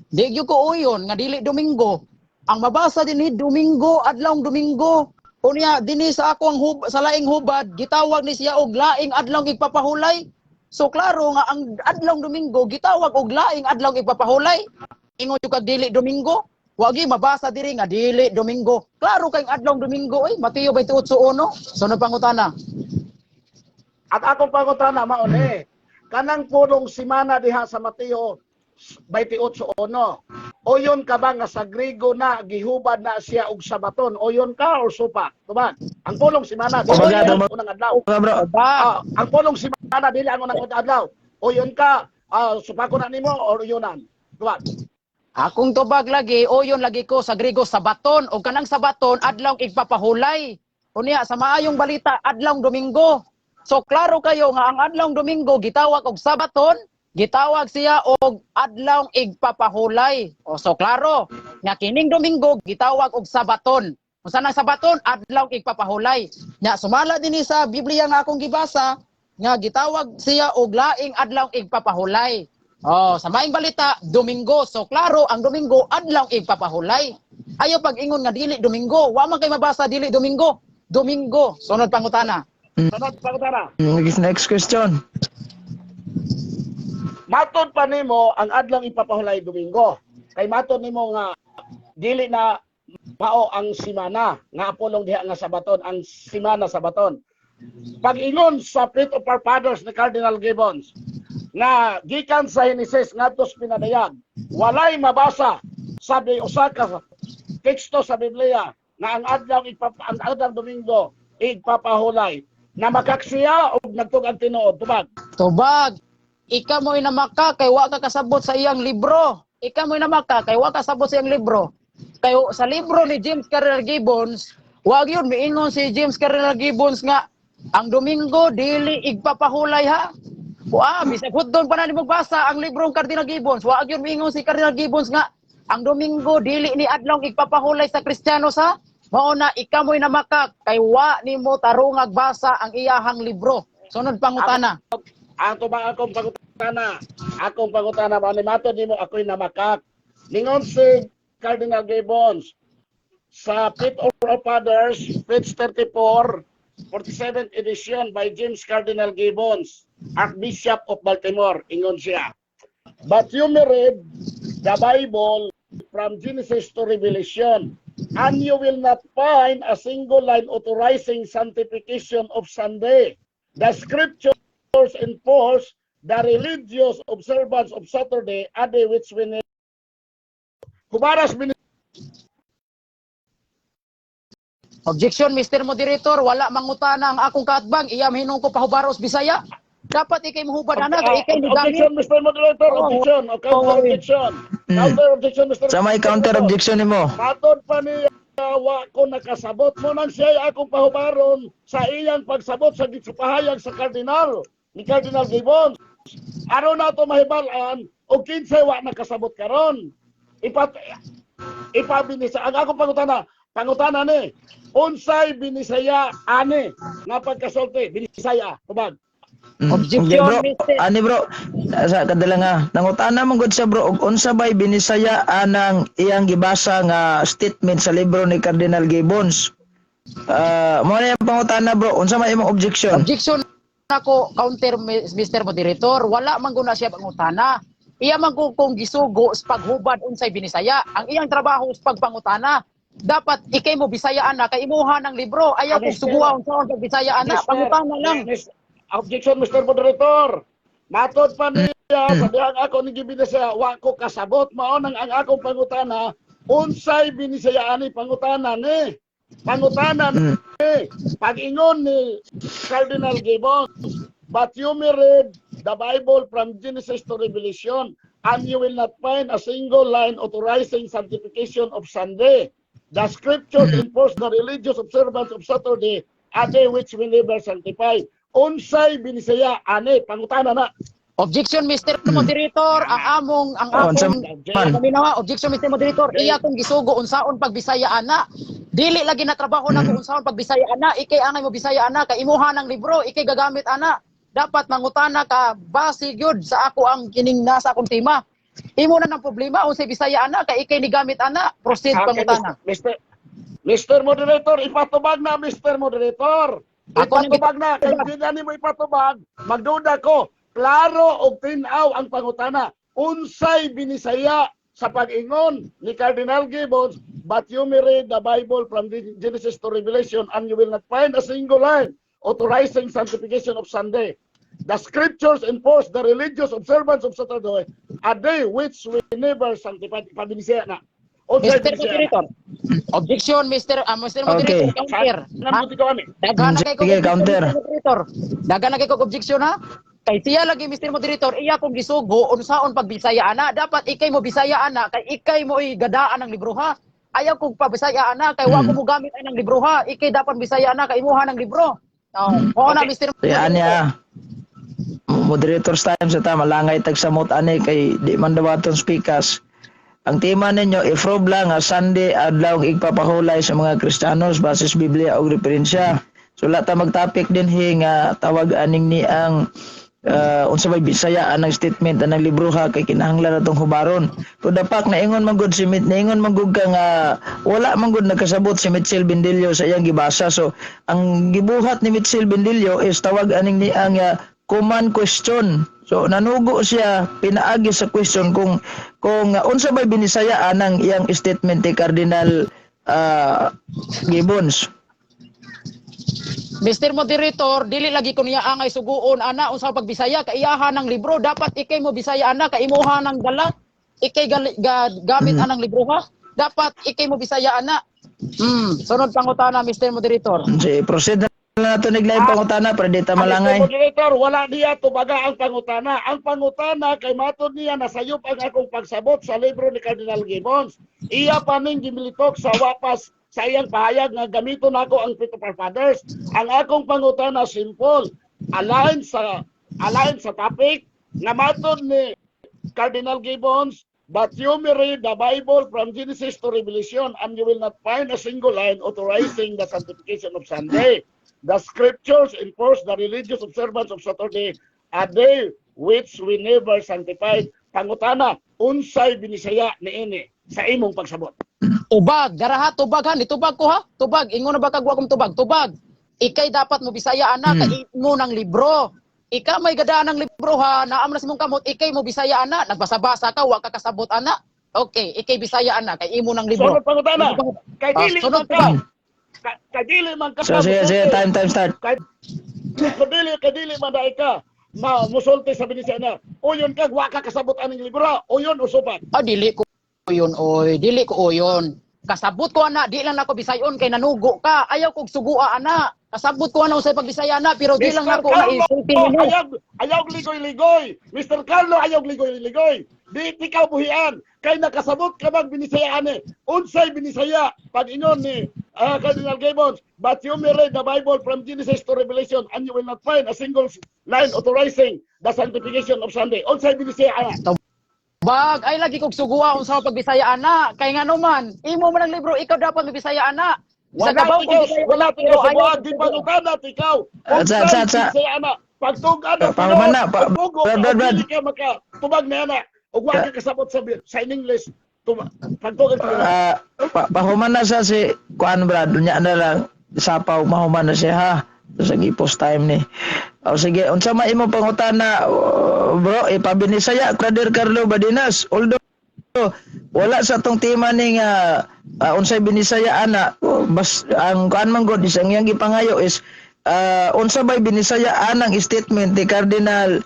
Di gyud ko uyon nga dili Domingo. Ang mabasa din ni Domingo, adlawng Domingo. Unya dinhi sa ako ang sa laing hubad gitawag ni siya og laing adlawng igpapahulay. So klaro nga ang adlawng Domingo gitawag og laing adlawng igpapahulay. Ingon jud kag dili Domingo. Wa gyud mabasa diri nga dili Domingo. Klaro kay adlawng Domingo oy, Mateo 28:1. Sunod pangutana. At akong pangutana mao ni, kanang pulong simana diha sa Mateo 28:1. O yun ka ba nga sa Grego na gihubad na siya og sabaton? O yun ka or supak? Tubag. Ang pulong simana dili Tubaga, ang tubag. unang adlaw. Bro. Tubag. Ah, ang pulong simana dili ang unang adlaw. O yun ka, supako na nimo or yunan? Tubag. Akong tubag lagi, o yun lagi ko sa Grego sabaton, o kanang sabaton adlawng igpapahulay. Unya sa maayong balita adlawng Domingo. So klaro kayo nga ang adlawng Domingo gitawag og sabaton, gitawag siya og adlawng igpapahulay. O so klaro nga kining Domingo gitawag og sabaton. Unsa nang sabaton? Adlawng igpapahulay. Nya sumala dinhi sa Biblia nga akong gibasa nga gitawag siya og laing adlawng igpapahulay. Oh, sa maayong balita, Domingo. So klaro ang Domingo adlawng igpapahulay. Ayo pag ingon nga dili Domingo, wa man kay mabasa dili Domingo. Domingo. Sunod pangutana. Sunod pangutana. Next question. Matod pa nimo ang adlawng ipapahulay Domingo. Kay matod nimo nga dili na mao ang simana nga pulong diha nga sabaton, ang simana sabaton. Pag-ingon sa Faith of Our Fathers ni Cardinal Gibbons nga gikan sa Henesis ngadto sa Pinadayag, walay mabasa sabi usa ka teksto sa Biblia nga ang adlaw Domingo igpapahulay, na makaksiya og nagtug-ang tinuod? Tubag. Tubag. Ika mo'y namaka kay wa ka kasabot sa iyang libro. Ika mo'y namaka kay wa kasabot sa iyang libro. Kay sa libro ni James Cardinal Gibbons, wa gyud miingon si James Cardinal Gibbons nga ang Domingo dili igpapahulay ha. Wa bisag hudton pa na nimo basa ang librong Cardinal Gibbons, wa gyud miingon si Cardinal Gibbons nga ang Domingo dili ni adlong igpapahulay sa Kristiyano sa mao na ika mo'y namaka kay wa nimo tarungag basa ang iyahang libro. Sunod pangutana. Ang tubag, akong pangutana ba ni matod nimo ako'y namakak. Ningon si Cardinal Gibbons Sa Faith of Our Fathers, page 34, 47th edition by James Cardinal Gibbons, Archbishop of Baltimore, ingon siya: "But you may read the Bible from Genesis to Revelation, and you will not find a single line authorizing sanctification of Sunday. The scriptures enforce the religious observance of Saturday, a day which we never." Hubaras Objection, Mr. Moderator, wala mangutana ang akong kaatbang, iya mahinung ko pahubaros Bisaya. Dapat ikay mohubad ana kay ikay ni gamit. Objection, Mr. Moderator, objection. O, counter objection. Counter objection, Mr. Sa may counter objection nimo. Matod pa niya, wa ko nakasabot mo nang siya akong pahubaron sa iyang pagsabot sa gipahayag sa kardinal ni Cardinal Gibbons. Aron nato mahibal-an og kinsay wa nakasabot karon. Ipabinisa ang akong pangutana ni, unsay binisaya ani nga pagkasulti? Binisaya, tubag. Objection, Okay, bro. Mr. Ani, bro, sa kadala nga nangutana man gud siya, bro, og unsa bay binisaya anang iyang gibasa nga statement sa libro ni Cardinal Gibbons. Ah, mo na yung pangutana, bro, unsa may imong objection? Objection ako, counter, Mr. Moderator, wala man guna siya pangutana. Iya man ko kung gisugo sa paghubad unsay binisaya. Ang iyang trabaho sa pagpangutana. Dapat ikay mo Bisaya ana kay imuha ng libro. Ayaw kong Mr. suguha unsaon pag Bisaya ana. Pangutana lang. Objection, Mr. Moderator. Matod pa niya, sa dihang ako ni gibinisaya, wa ko kasabot. Mao nang ang akong pangutana, unsay binisaya ani pangutana ni? Pangutana ni. Pag-ingon ni Cardinal Gibbons, "But you may read the Bible from Genesis to Revelation, and you will not find a single line authorizing sanctification of Sunday. The scriptures enforce the religious observance of Saturday, a day which we never sanctify." Unsay binisaya ani pangutana na? Objection, Mr. Moderator, ang among ang Oh, unsa akong man? Paminawa, objection, Mr. Moderator, iya kong gisugo unsaon pag Bisaya ana. Dili lagi na trabaho nako unsaon pag Bisaya ana, ikay angay mo Bisaya ana kay imuha ng libro, ikay gagamit ana. Dapat mangutana ka base gyud sa ako ang kining nasa akong tema. Imo na ng problema unsay Bisaya ana kay ikay ni gamit ana. Proceed Okay, pangutana. Mr. Moderator, ipatubag na, Mr. Moderator. Ako nang Ipatubag na, kay di na nimo ipatubag, magduda ko. Klaro og tin-aw ang pangutana. Unsay binisaya sa pag-ingon ni Cardinal Gibbons, "But you may read the Bible from the Genesis to Revelation and you will not find a single line authorizing sanctification of Sunday. The scriptures enforce the religious observance of Saturday, a day which we never sanctified"? Pabinisaya na. Unsay Mr. binisaya na? Moderator. Objection, Mr. Moderator, counter. Saan ko ani? Daghan na kay ko Sige, objection, counter. Mr. Moderator. Daghan na kay ko objection, ha. Kay siya lagi, Mr. Moderator, iya kong gisugo unsaon pag Bisaya ana. Dapat ikay mo Bisaya ana kay ikay mo gadaan ng libro, ha. Ayaw kong pabisaya ana kay wa ko mo gamit ay ng libro, ha. Ikay dapat Bisaya ana kay imuha ng libro. Oh, mao na, Mr. Kaya ani ah. Moderator's time sa ta, malangay tag samot ani kay di man dawaton speakers. Ang tema ninyo, i-prove lang nga Sunday adlaw ang igpapahulay sa mga Kristiyanos basis Biblia o referensya. So la ta mag-topic din hi nga tawag aning ni ang unsa may Bisaya anang statement anang libroha kay kinahanglan natong hubaron. Pero dapat naingon man gud si Mit, naingon man gud ka nga wala man gud nagkasabot si Mitchell Bendillo sa iyang gibasa. So ang gibuhat ni Mitchell Bendillo is tawag aning ni ang command question. So nanugo siya pinaagi sa question kung unsa bay binisaya anang iyang statement ni Cardinal Gibbons. Mr. Moderator, dili lagi ko niya angay suguon ana unsa pagbisaya kay iyaha ng libro. Dapat ikay mo Bisaya ana kay imuha ng dala. Ikay gamit anang libro, ha. Dapat ikay mo Bisaya ana. Sunod pangutana, Mr. Moderator. Si proceed na nato ni live pangutana para di ta malangay. Mr. Moderator, wala niya tubaga ang pangutana. Ang pangutana kay matod niya nasayop ang akong pagsabot sa libro ni Cardinal Gibbons. Iya pa ning gimilitok sa wapas sa iyang pahayag nga gamiton nako ang Faith of Our Fathers. Ang akong pangutana simple. Align sa topic nga matod ni Cardinal Gibbons, "But you may read the Bible from Genesis to Revelation and you will not find a single line authorizing the sanctification of Sunday. The scriptures enforce the religious observance of Saturday, a day which we never sanctified." Pangutana, unsay binisaya niini sa imong pagsabot? Tubag, dara ha, tubag ha, nitubag ko ha. Tubag, ingon na ba kag wa kong tubag? Tubag. Ikay dapat mo Bisaya ana kay imo ng libro. Ika may gadaan ng libro ha, naam na sa imong kamot, ikay mo Bisaya ana, nagbasa-basa ka, wa ka kasabot ana. Okay, ikay Bisaya ana kay imo ng libro. Sunod pangutana. Kay Ah, dili sunod man ka. Kay dili man ka. So sige, sige, time, time, start. Kay kay dili man dai ka ma musulti sa Binisaya na. Uyon ka, wa ka kasabot aning libro. Uyon usupat. Ah, dili ko yun, oy. Dili ko uyon. Kasabot ko ana, di lang nako Bisayon kay nanugo ka. Ayaw kog sugua ana. Kasabot ko ana usay pagbisaya na, pero di lang Mr. nako na Carlo, isulti nimo. ayaw, ayaw ligoy-ligoy. Mr. Carlo, ayaw ligoy-ligoy. Di ikaw buhian. Kay nakasabot ka bang Binisaya ani? Unsay Binisaya? Pag ingon ni Cardinal Gibbons, "But you may read the Bible from Genesis to Revelation and you will not find a single line authorizing the sanctification of Sunday." Unsay Binisaya ana? Bag, ay lagi kog sugua unsa pagbisaya ana. Kay ngano man, imo man ang libro, ikaw dapat magbisaya ana. Sa Wala kabaw ikaw, kong Bisaya, wala pero ikaw ayaw subuan, kog di sugua. pangutana ikaw. Sa. Binisaya ana? Pagtug-an Pa- pahuman na, Pugo, Brad, Brad, Brad. dili ka maka tubag na ana. Ug wa ka kasabot sa in English. Pagtug tinuod. Ah, pahuman na siya si Kuan, Brad, unya na lang sapaw, mahuman na siya ha. Sa gipos time ni. O sige, unsa man imo pangutana, oh, bro, ipabinisaya Brother Carlo Badinas. Although wala sa tong tema ni nga unsay Binisaya ana, oh, bas ang kuan man gud is ang iyang gipangayo is unsa bay Binisaya anang statement ni Cardinal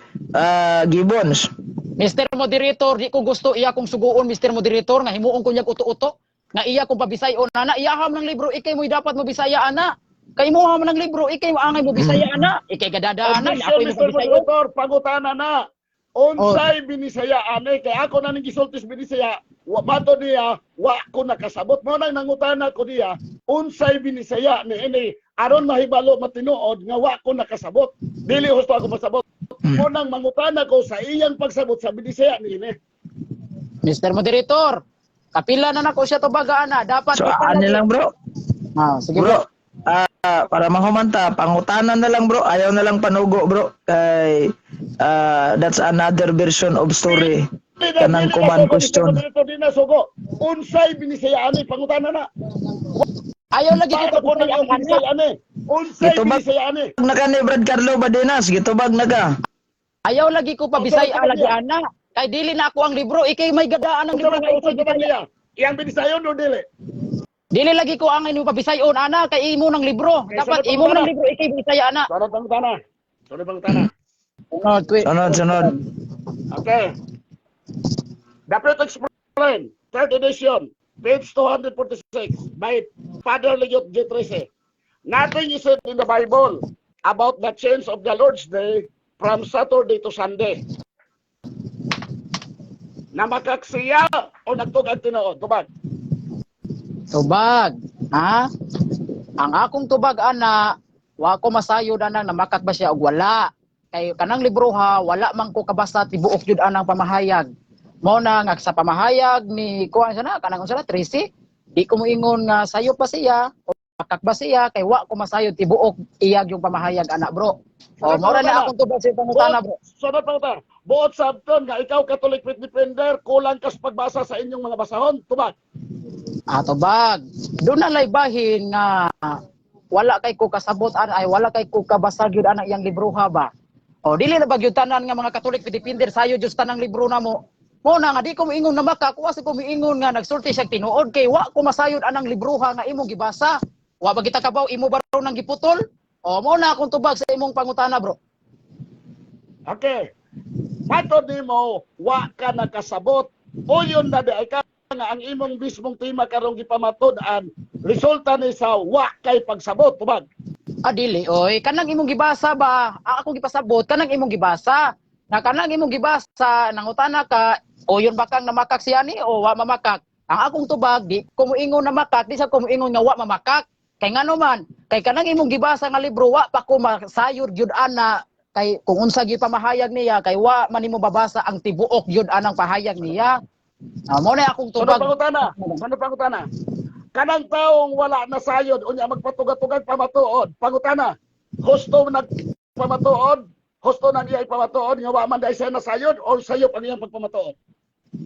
Gibbons. Mr. Moderator, di ko gusto iya kong suguon, Mr. Moderator, nga himuon ko niya uto-uto, nga iya kong pabisayon ana, iyaham ng libro, ikay mo dapat mo Bisaya ana. Kay mo man ng libro, ikay mo angay mo Bisaya ana, ikay gadada ana, Objection, ako mo Mr. Bisayon. Moderator, pangutana na. Unsay Binisaya ani? Kay ako na ning gisultis Binisaya, wa mato niya, wa ko nakasabot. Mo nang nangutana ko niya, unsay Binisaya ni ini aron mahibalo matinuod nga wa ko nakasabot. Dili husto ako masabot. Mo nang mangutana ko sa iyang pagsabot sa Binisaya ni ini. Mr. Moderator, kapila na nako siya tubaga ana, dapat So ani lang, bro. Ah, sige bro. Bro, para mahumanta, pangutanan na lang, bro. Ayaw na lang panugo, bro. Kay that's another version of story. Kanang Dili na command sugo, Mr. question. Moderator, di na sugo. Unsay Binisaya ani? Pangutana na. Ayaw lagi ko Paano ko nang pagbisaya ang ana. Binisaya ani? Unsay Gitubag Binisaya ani? na ka ni Brad Carlo Badenas, gitubag na ka. Ayaw lagi ko pabisaya lagi ana. Kay dili na ako ang libro, ikay may gadaan ang Unsa libro man nga ikay unsa man Bisaya. niya? Iyang Binisayon o dili? Dili lagi ko ang imo pabisayon ana kay imo ng libro. Okay, Dapat sunod imo man pangutana. ang libro, ikay Bisaya ana. Sunod pangutana. Sunod pangutana. Sunod, kwe. Sunod, sunod. Okay. The Truth Explained, third edition, page 246, by Father Legiot G. Trece. "Nothing is said in the Bible about the change of the Lord's Day from Saturday to Sunday." Namakak siya o nagtug-ang tinuod? Tubag. Tubag. Ha? Ang akong tubag ana, wa ko masayod ana namakak ba siya og wala. Kay kanang libro ha, wala man ko kabasa tibuok jud anang pamahayag. Mao na nga sa pamahayag ni kuan siya na kanang unsa na Tracy, di ko moingon nga sayo pa siya o makak ba siya kay wa ko masayod tibuok iyag yung pamahayag ana, bro. O mao ra na akong tubag sa pangutana, bro. Sunod pangutana. Buot sabton nga ikaw Catholic Faith Defender, kulang kas pagbasa sa inyong mga basahon. Tubag. Ah, tubag. Doon na lay bahin nga wala kay ko kasabot ana, ay wala kay ko kabasa gyud ana iyang libroha ba. O dili na ba gyud tanan nga mga Catholic Defender sayo jud tanang libro namo. Mo na nga di ko moingon na maka kuha ko moingon nga nagsulti siya tinuod kay wa ko masayod anang libroha nga imong gibasa. Wa ba kita kabaw imo ba raw nang giputol? O mo na akong tubag sa imong pangutana, bro. Okay. Matod nimo, wa ka nakasabot. Uyon na di ay ka nga ang imong mismong tema karong gipamatud-an resulta ni sa wa kay pagsabot. Tubag. Ah, dili, oy. Kanang imong gibasa ba? Ang akong gipasabot, kanang imong gibasa. Na kanang imong gibasa, nangutana ka, o yun ba kang namakak siya ni o wa mamakak? Ang akong tubag, di ko moingon na makak, di sa ko moingon nga wa mamakak. Kay ngano man, kay kanang imong gibasa nga libro, wa pa ko masayod gyud ana kay kung unsa gyud pamahayag niya kay wa man nimo babasa ang tibuok gyud anang pahayag niya. Ah, mo na akong Sunod tubag. pangutana. Sunod pangutana. Kanang taong wala na sayod unya magpatugatugag pamatuod. Pangutana. Husto nagpamatuod? Husto nang iya ipamatuod nga wa man dai siya nasayod o sayop ang iyang pagpamatuod?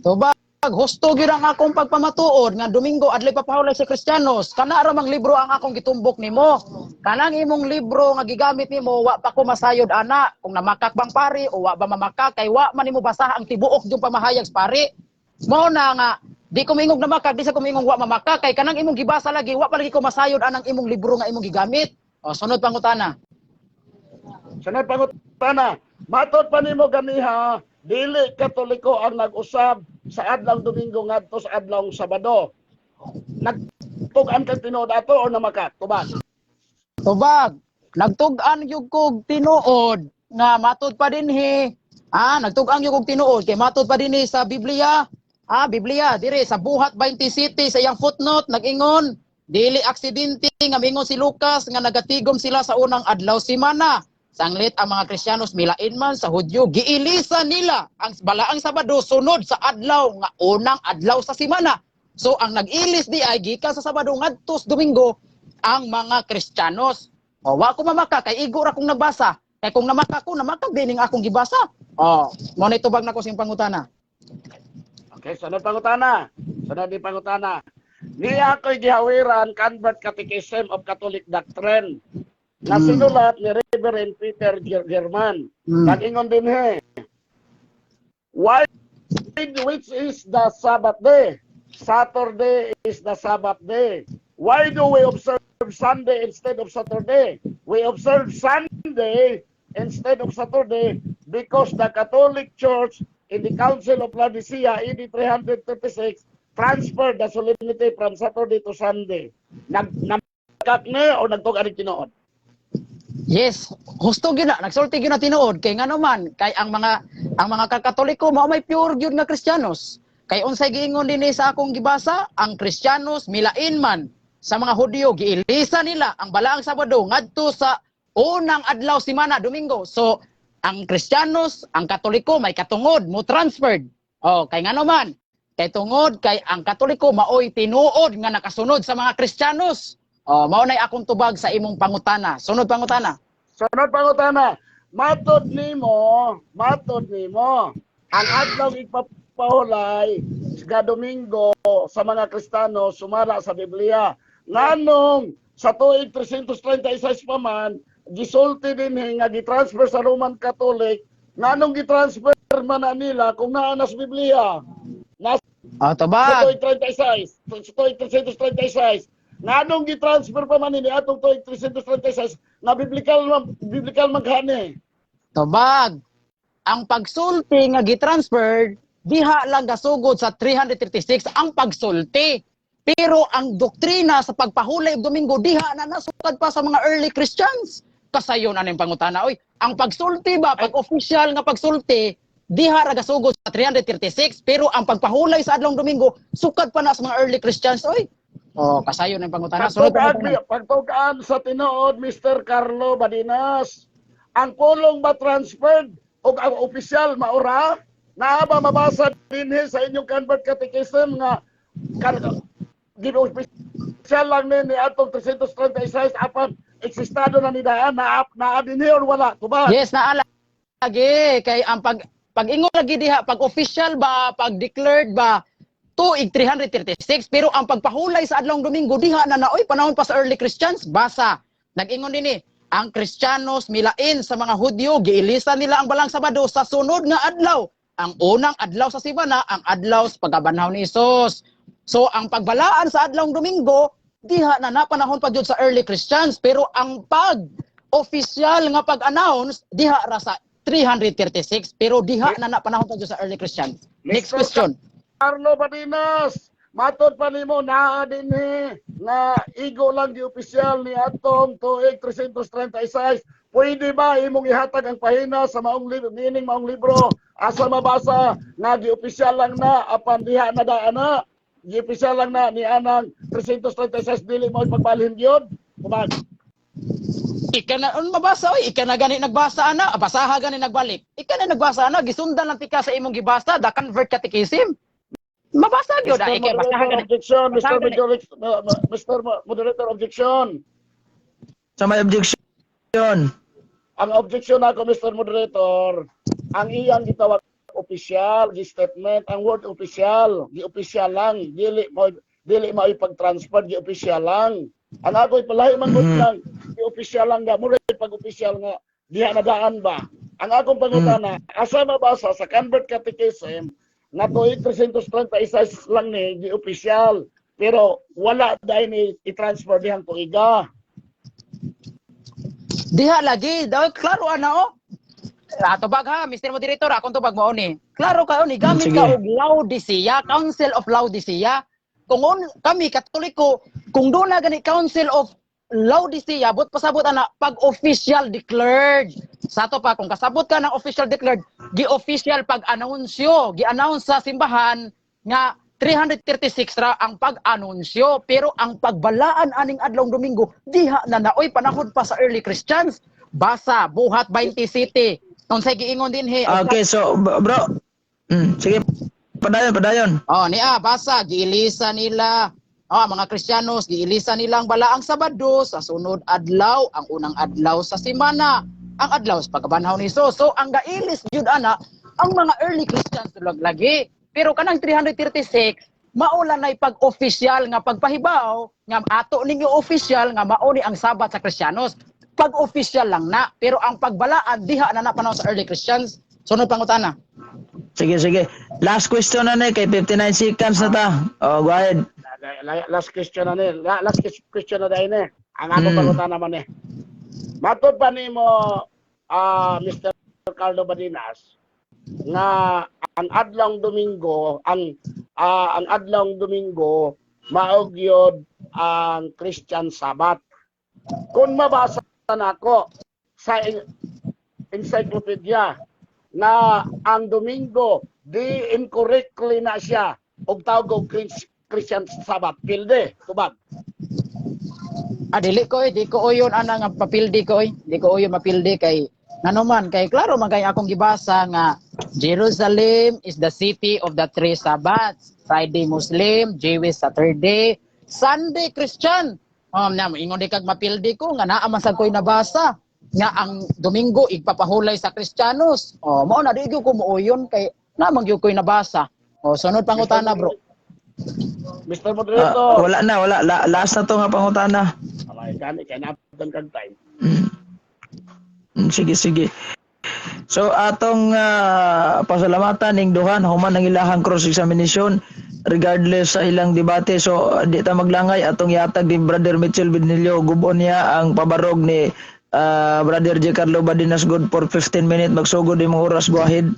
Tubag, Husto gyud ang akong pagpamatuod nga Domingo adlay papahulay sa Kristiyanos. Kana ra mang libro ang akong gitumbok nimo. Kanang imong libro nga gigamit nimo, wa pa ko masayod ana kung namakak bang pari o wa ba mamakak, kay wa man nimo basaha ang tibuok yung pamahayag sa pari. Mao na nga di ko moingog namakak, di sa ko moingog wa mamakak, kay kanang imong gibasa lagi, wa pa lagi ko masayod anang imong libro nga imong gigamit. O, sunod pangutana. Sunod pangutana, matod pa nimo ganiha, dili Katoliko ang nag-usab sa adlaw Domingo ngadto sa adlaw Sabado. Nagtug-an kag tinuod ato o namakak? Tubag. Tubag, nagtug-an gyud kog tinuod nga matod pa dinhi. Ah, nagtug-an gyud kog tinuod kay matod pa dinhi sa Biblia. Ah, Biblia dire sa Buhat 27, sa iyang footnote nag-ingon, dili aksidente nga mingon si Lucas nga nagatigom sila sa unang adlaw semana. Sanglit ang mga Kristiyanos milain man sa Hudyo, giilisan nila ang balaang Sabado sunod sa adlaw nga unang adlaw sa semana. So ang nag-ilis di ay gikan sa Sabado ngadto sa Domingo ang mga Kristiyanos. O, wa ko mamaka kay igo ra kong nagbasa. Kay kung namaka ko, namaka din ang akong gibasa. O, mo na tubag nako sing pangutana. Okay, sunod pangutana. Sunod ni pangutana. Niya ako'y gihawiran Convert Catechism of Catholic Doctrine na sinulat ni Reverend Peter German. Nag-ingon din he. Why, which is the Sabbath day? Saturday is the Sabbath day. Why do we observe Sunday instead of Saturday? We observe Sunday instead of Saturday because the Catholic Church in the Council of Laodicea AD 336 transferred the solemnity from Saturday to Sunday. Nag namakak ni o nagtug-an tinuod? Yes, husto gyud na, nagsulti gyud na tinuod kay ngano man kay ang mga Katoliko mao may pure gyud nga Kristiyanos. Kay unsay giingon dinhi sa akong gibasa, ang Kristiyanos milain man sa mga Hudyo, giilisa nila ang balaang Sabado ngadto sa unang adlaw semana, Domingo. So ang Kristiyanos, ang Katoliko may katungod mo transferred. Oh, kay ngano man kay tungod kay ang Katoliko maoy tinuod nga nakasunod sa mga Kristiyanos. Oh, mao nay akong tubag sa imong pangutana. Sunod pangutana. Sunod pangutana, matod nimo, ang adlaw ipapahulay sa Domingo sa mga Kristiyano sumala sa Biblia. Nganong sa tuig 336 pa man, gisulti din nga gitransfer sa Roman Catholic, nganong gitransfer man na nila kung naa na sa Biblia? Nasa Oh, tubag. tuig 36, sa tuig 336, nganong gitransfer pa man nini atong tuig 336 nga biblical man kani? Tubag. Ang pagsulti nga gitransferred diha lang gasugod sa 336 ang pagsulti. Pero ang doktrina sa pagpahulay og Domingo diha na nasukad pa sa mga early Christians. Kasayon aning pangutana oy. Ang pagsulti ba, pag official nga pagsulti diha ra gasugod sa 336, pero ang pagpahulay sa adlong Domingo sukad pa na sa mga early Christians oy. Oh, kasayon ang pangutana. Sunod Pagtugaan, pangutana. Pagtugaan sa tinuod, Mr. Carlo Badinas, ang pulong ba transferred o ang opisyal maura? Naa ba mabasa dinhi sa inyong Convert Catechism nga gin-opisyal lang ni atong 336 apan eksistado na ni daan na naa dinhi or wala? Tubag. Yes, naa lagi kay ang pag ingon lagi diha, pag official ba, pag declared ba, tuig 336, pero ang pagpahulay sa adlong Domingo diha na naoy panahon pa sa early Christians. Basa, nag-ingon dinhi, ang Kristiyanos milain sa mga Hudyo, giilisan nila ang balang Sabado sa sunod nga adlaw, ang unang adlaw sa semana, ang adlaw sa pagkabanhaw ni Hesus. So ang pagbalaan sa adlawng Domingo diha na napanahon pa gyud sa early Christians, pero ang pag official nga pag-announce diha ra sa 336, pero diha na napanahon pa gyud sa early Christians. Next Mr. question. Carlo Badinas, matod pa nimo naa dinhi nga igo lang gi opisyal ni atong tuig 336? Pwede ba imong ihatag ang pahina sa maong libro, niining maong libro, asa mabasa nga gi opisyal lang na apan diha na daan na gi opisyal lang na ni anang 336, dili mo pagbalhin gyud? Tubag. Ika na un mabasa oy, ika na gani nagbasa ana, basaha gani nagbalik. Ika na nagbasa ana, gisundan lang tika sa imong gibasa, the Convert Catechism. Mabasa gyud ah, Mr. ika basaha Moderator, gani. objection. Mr. Basaha gani. Mr. Moderator, objection. Sa may objection. Ang objection ako, Mr. Moderator, ang iyang gitawag Official, gi statement ang word official, gi official lang, dili mo ipag-transfer, gi official lang. Ang ako palahi man gud lang, gi official lang ga mo pag official nga diha na daan ba. Ang akong pangutana, asa mabasa sa Convert Catechism nga tuig 336 lang ni gi official, pero wala dahil ni i-transfer dihang tuiga? Diha lagi, daw klaro ana oh. Ah, tubag ha, Mr. Moderator, akong tubag mao ni. Klaro kayo ni gamit ka og Laodicea, Council of Laodicea. Kung kami Katoliko, kung doon na gani Council of Laodicea, but pasabot ana pag official declared. Sa ato pa kung kasabot ka ng official declared, gi-official pag anunsyo, gi-announce sa simbahan nga 336 ra ang pag-anunsyo, pero ang pagbalaan aning adlawng Domingo diha na naoy panahon pa sa early Christians. Basa Buhat 20 City. Unsay giingon dinhi? Okay, so bro. Sige, padayon, padayon. Oh, niya basa giilisa nila. Oh, mga Kristiyanos giilisa nilang balaang Sabado sa sunod adlaw, ang unang adlaw sa semana, ang adlaw sa pagkabanhaw ni Jesus. So ang gailis jud ana ang mga early Christians lagi. Pero kanang 336 mao lang nay pag-official nga pagpahibaw nga ato ninyo official nga mao ni ang Sabat sa Kristiyanos. Pag-official lang na, pero ang pagbalaan diha na na panahon sa early Christians. Sunod pangutana. Sige, sige. Last question na ni kay 59 seconds na ta. Oh, go ahead. Last question na ni. Last question na dahil ni. Ang akong pangutana man ni. Matod pa nimo, Mr. Carlo Badinas, nga ang adlawng Domingo, ang adlawng Domingo mao gyud ang Christian Sabbath? Kung mabasa nako sa encyclopedia na ang Domingo di incorrectly na siya og tawag og Christian Sabbath, pilde tubag? Ah, dili ko eh, di ko uyon ana nga papildi ko eh. Di ko uyon mapildi kay ngano man kay klaro man kay akong gibasa nga Jerusalem is the city of the three Sabbaths. Friday Muslim, Jewish Saturday, Sunday Christian. Na ingon di kag mapildi ko nga naa man sad ko'y nabasa nga ang Domingo igpapahulay sa Kristiyanos. Oh, mao na di gyud ko muuyon kay naa man gyud ko'y nabasa. Oh, sunod pangutana, bro. Mr. Moderator. Wala na, wala. Last na to nga pangutana. Alay, gani kay napan kag time. Sige, sige. So atong pasalamatan ning duhan human ang ilahang cross examination regardless sa ilang debate. So di ta maglangay, atong yatag ni Brother Mitchell Benilio, gubon niya ang pabarog ni Brother J. Carlo Badinas, good for 15 minutes. Magsugod imong oras, go ahead.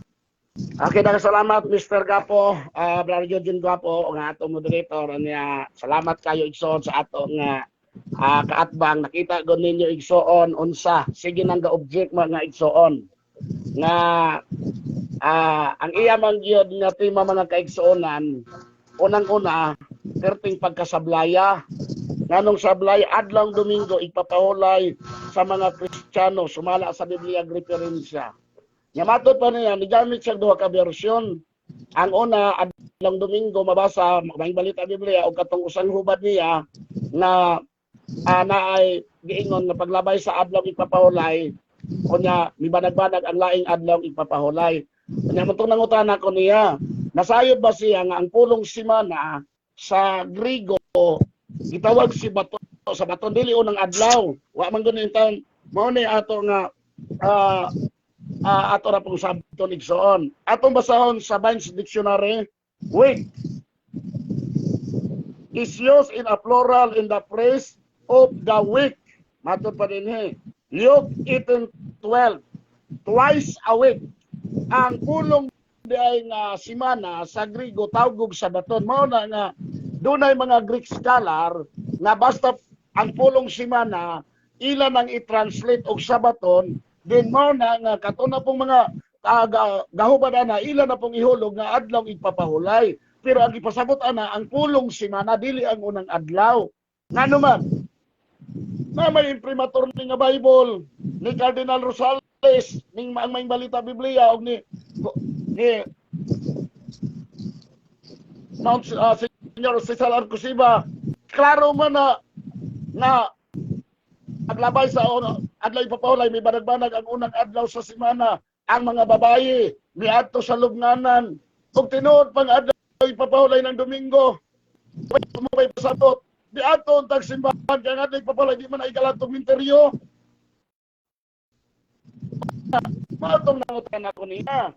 Okay, daghang salamat, Mr. Gapo, Brother Eugene Gapo nga atong moderator niya. Salamat kayo, igsoon, sa atong kaatbang. Nakita gud ninyo, igsoon, unsa sige nang ga-object mga igsoon nga ang iya man gyud nga tema, mga kaigsuonan. Unang-una, perting pagkasablaya. Nganong sablay adlawng Domingo ipapahulay sa mga Kristiyano sumala sa Biblia referensya? Nga matod pa niya, nigamit siya duha ka bersyon. Ang una, adlawng Domingo mabasa may balita Biblia, o katong usang hubad niya na na ay giingon nga paglabay sa adlaw ipapahulay, unya mibanag-banag ang laing adlaw ipapahulay. Unya mantong nangutana ko niya, nasayod ba siya nga ang pulong simana sa Grigo gitawag si bato sa bato, dili unang adlaw? Wa man gud taon mao ni ato nga ato ra pong sabton, igsoon. Atong basahon sa Vine's Dictionary: "Week is used in a plural in the phrase 'of the week." Matod pa dinhi, Luke 18:12, "twice a week." Ang pulong di ay nga simana sa Grigo tawgog sa baton. Mao na nga dunay mga Greek scholar nga basta ang pulong simana ila nang i-translate og sabaton din. Mao na nga kato na pong mga gahubad ana, ila na pong ihulog nga adlaw ipapahulay, pero ang ipasabot ana ang pulong simana, dili ang unang adlaw. Ngano man na may imprimatur ni nga Bible ni Cardinal Rosales ning ang may balita Biblia og ni Mount Senyor Cesar Arcosiba, klaro man na nga paglabay sa adlaw ipapahulay, may banag-banag ang unang adlaw sa semana. Ang mga babae Miadto sa lubnganan. Ug tinuod pang adlaw ipapahulay ng Domingo. Mo may pasabot. Miadto untag simbahan kay ang adlaw ipapahulay di man ay galatong minteryo. Matong nangutan ako niya.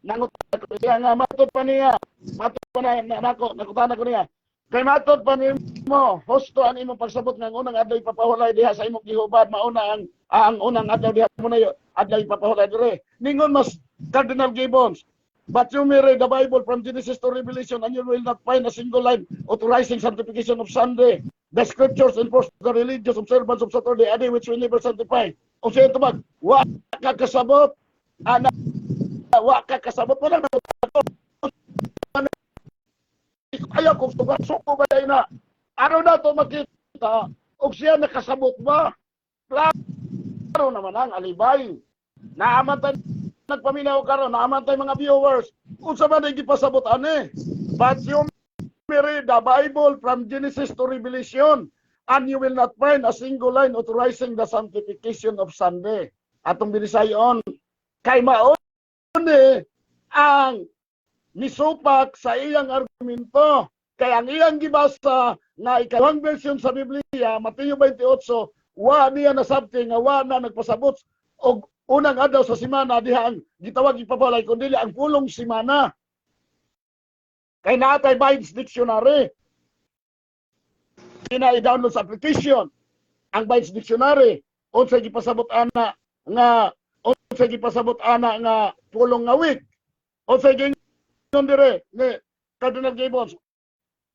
Nangutan ako niya nga matod pa niya. Matod pa na nako, nangutan ako niya. Kay matod pa nimo, husto ang imong pagsabot nga ang unang adlaw ipapahulay diha sa imong gihubad, mauna ang unang adlaw diha mo na adlaw ipapahulay dire. Ningon mas Cardinal Gibbons, but you may read the Bible from Genesis to Revelation and you will not find a single line authorizing sanctification of Sunday. The scriptures enforce the religious observance of Saturday, a day which we never sanctify. O siya tubag, wa ka kasabot, ana, wa ka kasabot, wala na ayaw kong sugat, suko ba na? Ano na to makita? O siya nakasabot ba? Klaro naman ang alibay. Naaman tayo nagpaminaw karon, naaman tayo mga viewers. Unsa man ang gipasabot ani? But you may read the Bible from Genesis to Revelation and you will not find a single line authorizing the sanctification of Sunday. Atong binisayon, kay mauni ang nisupak sa iyang argumento. Kay ang iyang gibasa nga ikaduhang version sa Biblia, Mateo 28, wa niya nasabti nga wa na nagpasabot og unang adlaw sa simana diha ang gitawag ipapalay kundi ang pulong simana. Kay naa tay Bibles Dictionary. Kina i-download sa application ang Bibles Dictionary. Unsay gipasabot ana nga pulong nga week. Unsay giingon dire ni Cardinal Gibbons.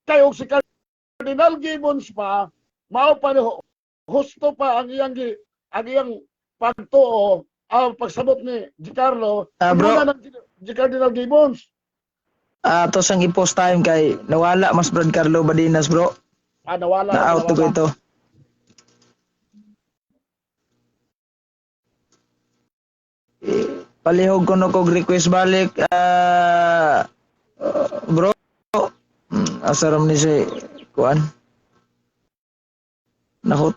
Kay og si Cardinal Gibbons pa mao pa ni husto pa ang iyang pagtuo, ang pagsabot ni Giancarlo, Bro. ng G Cardinal Gibbons. Ah, to sang i-post time kay nawala mas Brad Carlo Badinas, bro. Ah, nawala. Na-out ko Nawala. ito. Eh, palihog ko no kog request balik, bro. Asaram ni si kuan. Nahot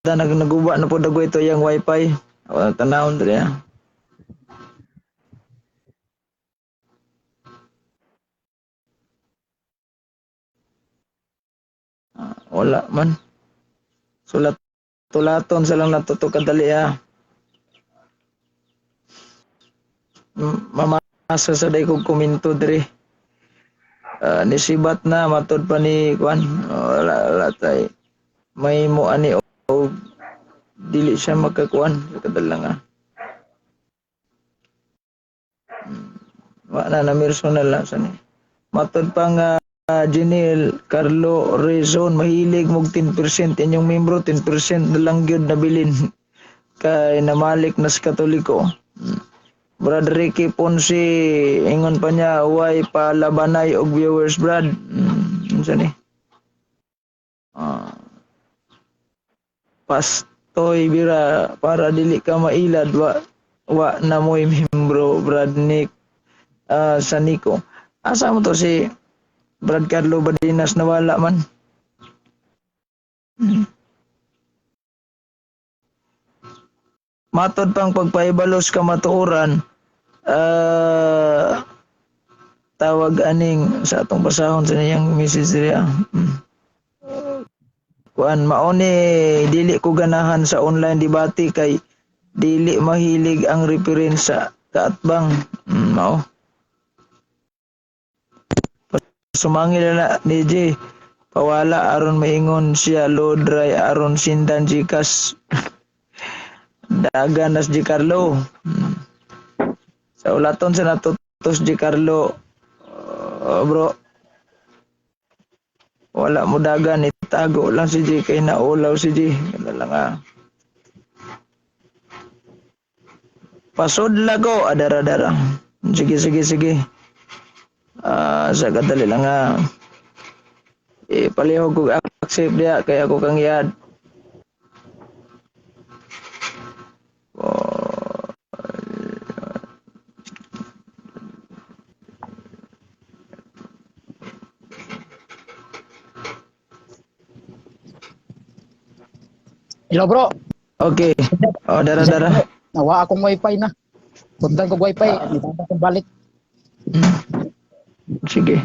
da naguba na po dago ito yung wifi. Wala tanawon diri ah. Ah, wala man. Sulat tulaton sa lang nato to kadali ah. Mamasa sa day kog komento diri. Ah, nisibat na matod pa ni kuan. Wala wala tay. May mo ani o dili siya makakuan kadala nga. Wa na namirso na lang sa ni. Matod pa nga Janel Carlo Rezon mahilig mog 10% inyong membro 10% na lang gyud nabilin kay namalik na sa Katoliko. Brad Ricky Ponce ingon pa niya way palabanay og viewers, Brad. Unsa ni? Ah. Pastoy bira para dili ka mailad wa wa na mo'y membro Brad Nick sa Nico. Asa mo to si Brad Carlo Badinas nawala man. Matod pang pagpahibalos kamatuoran, tawag aning sa atong basahon sa niyang message diya. Kuan maone dili ko ganahan sa online debate kay dili mahilig ang reference sa kaatbang. Mao. Sumangil na ni J. Pawala aron maingon siya low dry aron sindan Gcash. Dagan nas G Carlo. Sa ulaton sa natutos G Carlo, bro. Wala mo dagan itago lang si G kay naulaw si G. Ganun lang ah. Pasod lago adara-dara. Sige sige sige. Ah, sa kadali lang ah. Eh, palihog kog accept diya kay ako kang iad. Oh, Hello bro. Okay. Oh, dara dara. Nawa akong wifi na. Pundan ko wifi, uh, balik. Sige.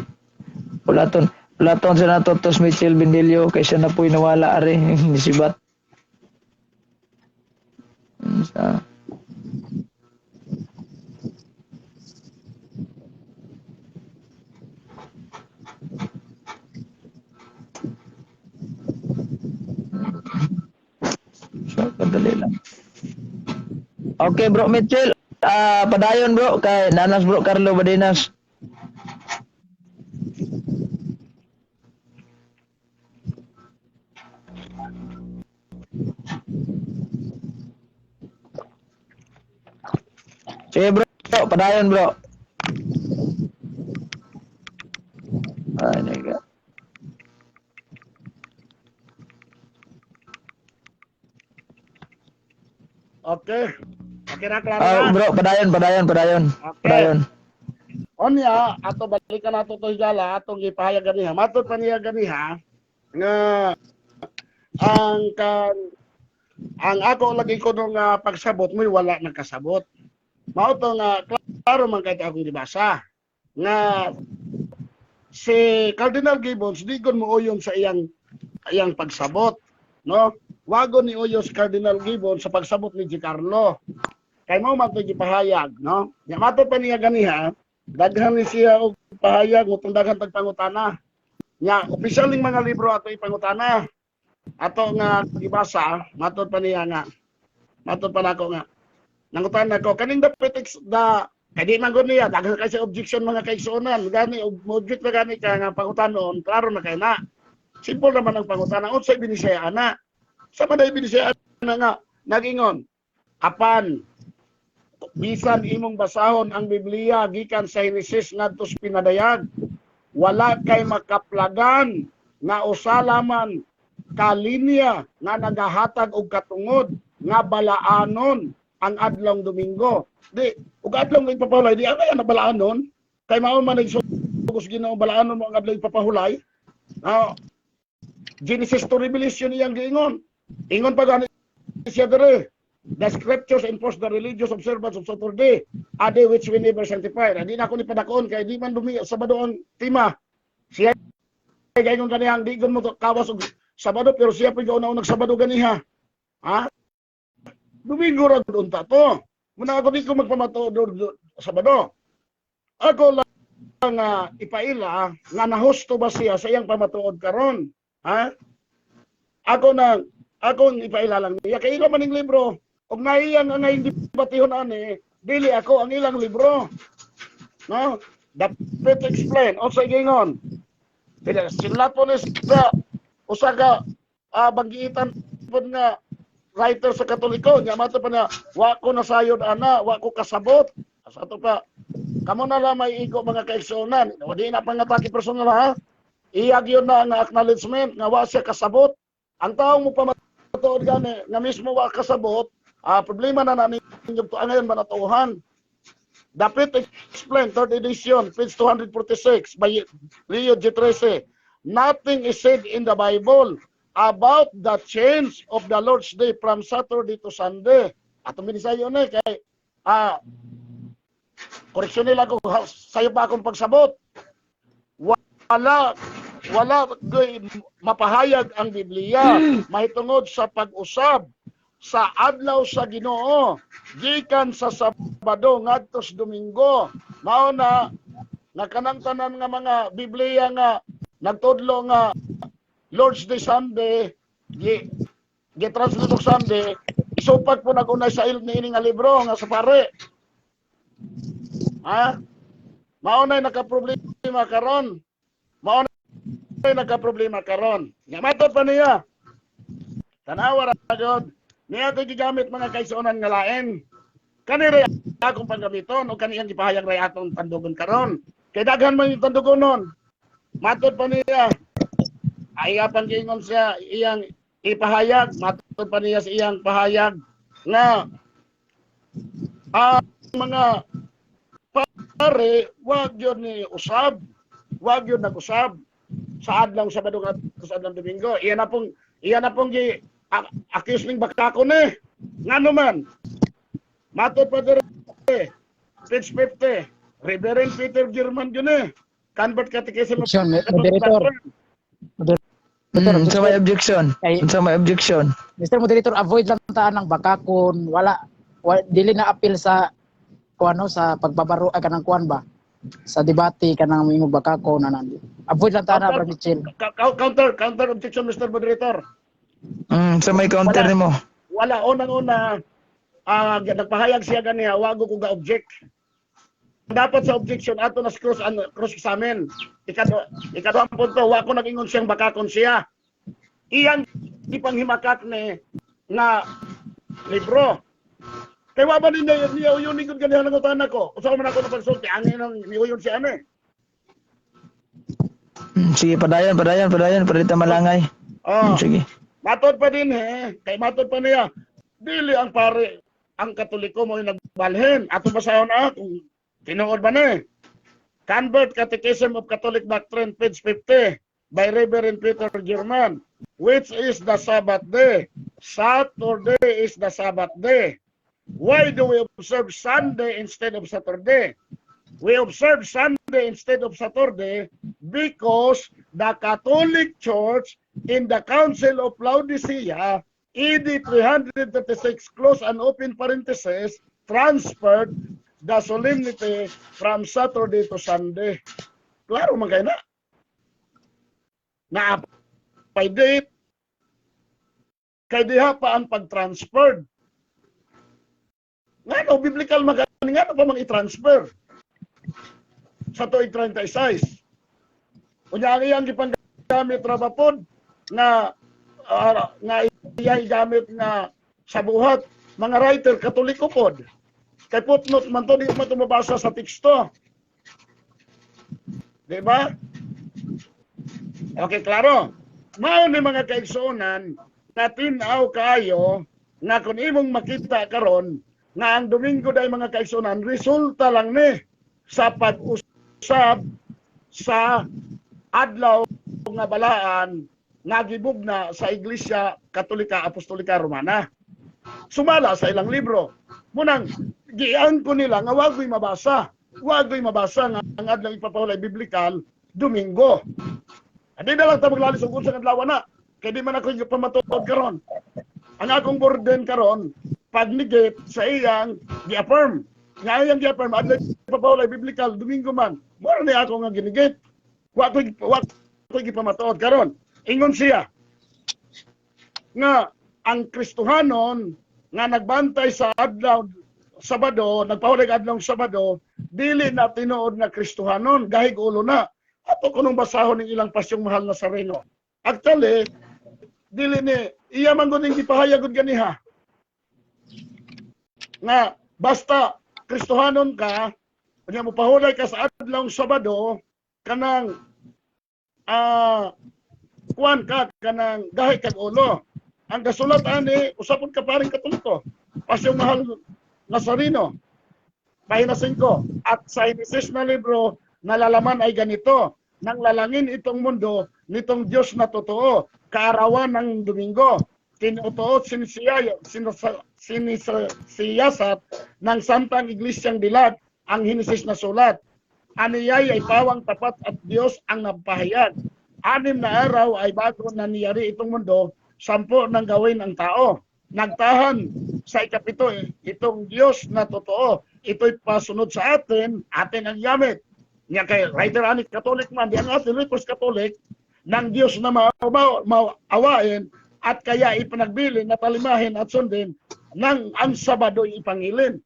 Ulaton. Ulaton sa nato tos Mitchell Bendilio kaysa na po'y nawala are nisibat. Sa So, kadali lang. Okay bro Mitchell, padayon bro kay Nanas bro Carlo Badinas. Sige bro, padayon bro. Ay, nega. Okay. Okay na, klaro na. Bro, padayon, padayon, padayon. Okay. Padayon. Onya, ato balikan nato to higala, atong gipahayag ganiha. Matod pa niya ganiha nga ang kan ang ako lagi ko nung pagsabot mo'y wala nagkasabot. Mao to nga klaro man kay akong gibasa nga si Cardinal Gibbons di gon mooyon sa iyang iyang pagsabot, no? Wagon ni uyo si Cardinal Gibbons sa pagsabot ni Giancarlo. Kay mao man to gipahayag, no? Nya matod pa niya ganiha, daghan ni siya og pahayag ngutong daghan tag pangutana. Nya opisyal ning mga libro ato ipangutana. Ato nga gibasa, matod pa niya nga. Matod pa nako nga. Nangutana ko kaning the pretext the kay di man gud niya daghan kay sa objection mga kaigsuonan. Gani og mo-object na gani ka nga pangutanon, klaro na kay na. Simple naman ang pangutana. Unsay binisaya ana? Sa man binisaya ana nga nagingon apan bisan imong basahon ang Biblia gikan sa Henesis ngadto sa Pinadayag, wala kay makaplagan nga usa laman ka linya nga nagahatag og katungod nga balaanon ang adlong Domingo. Di ug adlong ipapahulay di ang na balaanon kay mao man nagsugos Ginoo balaanon mo ang adlong ipapahulay. Genesis to Revelation iyang giingon. Ingon pa gani siya dere. The scriptures enforce the religious observance of Saturday, a day which we never sanctify. Hindi na ako ni padakoon kay di man dumi Sabado ang tema. Siya gaingon kaniyang di gon mo kawas og Sabado pero siya pa gauna unang Sabado ganiha. Ha? Domingo ra gud unta to. Muna ako di ko magpamatuod Sabado. Ako lang ipaila nga nahusto ba siya sa iyang pamatuod karon? Ha? Ako na akong ipaila lang niya kay ila man ning libro. Og naiyang ang ngayon debatihon ani, dili ako ang ilang libro. No? Dapat explain unsay giingon. Sila po ni sa usa ka banggiitan pod nga writer sa Katoliko nya mato pa na wa ko nasayod ana, wa ko kasabot. Sa ato pa kamo na lang may igo mga kaigsuonan. O di na pangatake personal ha. Iyag yun na ang acknowledgement nga wa siya kasabot. Ang taong mo pamatuod gani nga mismo wa kasabot, problema na ninyo to ngayon manatuhan. Dapat explain, third edition, page 246 by Leo G. 13. Nothing is said in the Bible about the change of the Lord's Day from Saturday to Sunday. Ato minisayo na kay koreksyon nila ko sayo pa akong pagsabot. Wala mapahayag ang Biblia mahitungod sa pag-usab sa adlaw sa Ginoo gikan sa Sabado ngadto sa Domingo. Mao na kanang tanan nga mga Biblia nga nagtudlo nga Lord's Day Sunday gi gi-translate og Sunday, isupag po nagunay sa il niini nga libro nga sa pare. Ha? Mao na nakaproblema karon. Mao na nakaproblema karon. Nya matod pa niya. Tanawa ra gyud. Niya ito gigamit mga kaigsuonan nga lain. Kani ray akong panggamiton o kaniyang gipahayag ray atong tandugon karon. Kay daghan man yung tandugon nun. Matod pa niya. Ay apang giingon siya iyang ipahayag, matod pa niya sa iyang pahayag nga ang mga pare wag yun ni usab, wag yun nag-usab sa adlaw Sabado ngadto sa adlaw Domingo. Iyan na pong gi accuse ning bakako ni. Ngano man? Matod pa dere. Page 50. Reverend Peter German yun eh. Convert Catechism of Objection, moderator. Moderator, Unsa may objection? Unsa may objection? Mr. Moderator, avoid lang ta ng bakakon, wala, wala dili na appeal sa kuano sa pagbabaro ay kanang kuan ba sa debate kanang imong bakakon na nan. Avoid lang ta na, Brad Mitchell. Counter objection, Mr. Moderator. Unsa may counter Wala. Nimo? Wala, unang-una, nagpahayag siya ganiha, wago ko ga-object. Dapat sa objection, ato na cross, ano, cross examine. Ikaduhang punto, wa ko nag-ingon siyang bakakon siya. Iyang ipanghimakak ni nga libro. Kay wa ba niya niya uyon ni gud ganiha nang utana ko. Usa man ako napagsulti ang inong niuyon siya ano eh. Sige, padayon, padayon, padayon, para di ta malangay. Oh. Sige. Matod pa din eh, kay matod pa niya. Dili ang pare ang Katoliko mo yung nagbalhin. Ato basahon na kung tinuod ba ni. Convert Catechism of Catholic Doctrine, page 50, by Reverend Peter German. Which is the Sabbath day? Saturday is the Sabbath day. Why do we observe Sunday instead of Saturday? We observe Sunday instead of Saturday because the Catholic Church in the Council of Laodicea, AD 336, close and open parenthesis, transferred the solemnity from Saturday to Sunday. Klaro man kayo na. Naapay date. Kay diha pa ang pag-transferred. Nga no, biblical man gani, nga no pa mang i-transfer sa tuig 36. Unya ang iyang gipanggamit ra ba pod nga iyang gamit nga sa buhat mga writer Katoliko pod. Kay footnote man to, di man to mabasa sa teksto. Di ba? Okay, klaro. Mao ni, mga kaigsuonan, na tin-aw kaayo nga kung imong makita karon nga ang Domingo day, mga kaigsuonan, resulta lang ni sa pag-usab sa adlaw nga balaan nga gibugna sa Iglesia Katolika Apostolika Romana. Sumala sa ilang libro. Munang giang ko nila nga wagoy mabasa. Wagoy mabasa nga ang adlaw ipapahulay biblical Domingo. Hindi na lang ta maglalis og unsang adlaw na. Kay di man ako yung pamatuod karon. Ang akong burden karon pag-negate sa iyang gi-affirm. Nga iyang gi-affirm adlaw ipapahulay biblical Domingo man. Mura ni ako nga gi-negate. Wa ko gipamatuod karon. Ingon siya nga ang Kristohanon nga nagbantay sa adlaw Sabado, nagpahulay adlaw Sabado, dili na tinuod nga Kristohanon, gahig ulo na. Ato kunong basahon ng ilang Pasyong Mahal Nazareno. Actually, dili ni iya man gud ning gipahayag gud ganiha. Nga basta Kristohanon ka, unya mo pahulay ka sa adlaw Sabado, kanang kuan ka, kanang gahi kag ulo. Ang gasulat ani usapon ka paring Katoliko. Pasyong Mahal Nazareno. Pahina 5. At sa Henesis na libro, nalalaman ay ganito: Nang lalangin itong mundo nitong Diyos na totoo, kaarawan ng Domingo, tinutuot sinisiyasat ng Santang Iglesyang Dilat ang Henesis na sulat. Aniyay ay pawang tapat at Diyos ang nagpahayag. 6 na araw ay bago nangyari itong mundo, 10 nang gawin ang tao. Nagtahan sa 7 itong Diyos na totoo. Ito'y pasunod sa atin, atin ang gamit. Nga kay writer ani Catholic man, di ang atin request Catholic ng Diyos na maawain at kaya ipinagbilin na talimahin at sundin ng ang Sabado ipangilin.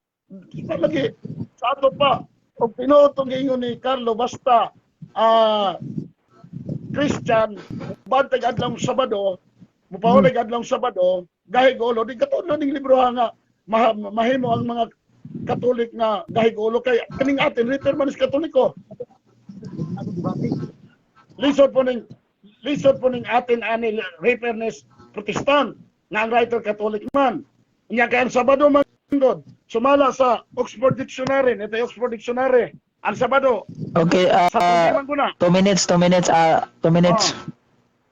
Di ba lagi sa ato pa og tinuod tong giingon ni Carlo, basta Christian bantay adlaw Sabado, mupahulay adlaw Sabado, gahig ulo, di katulo ning libro nga mahimo ang mga Katolik nga gahig ulo, kay kaning atin writer man is Katoliko. Lisod po ning atin ani reference Protestant nga ang writer Catholic man. Nya kay ang Sabado man gud sumala sa Oxford Dictionary, ito yung Oxford Dictionary. Ang Sabado Okay, sa man ko na. 2 minutes, 2 minutes, 2 minutes.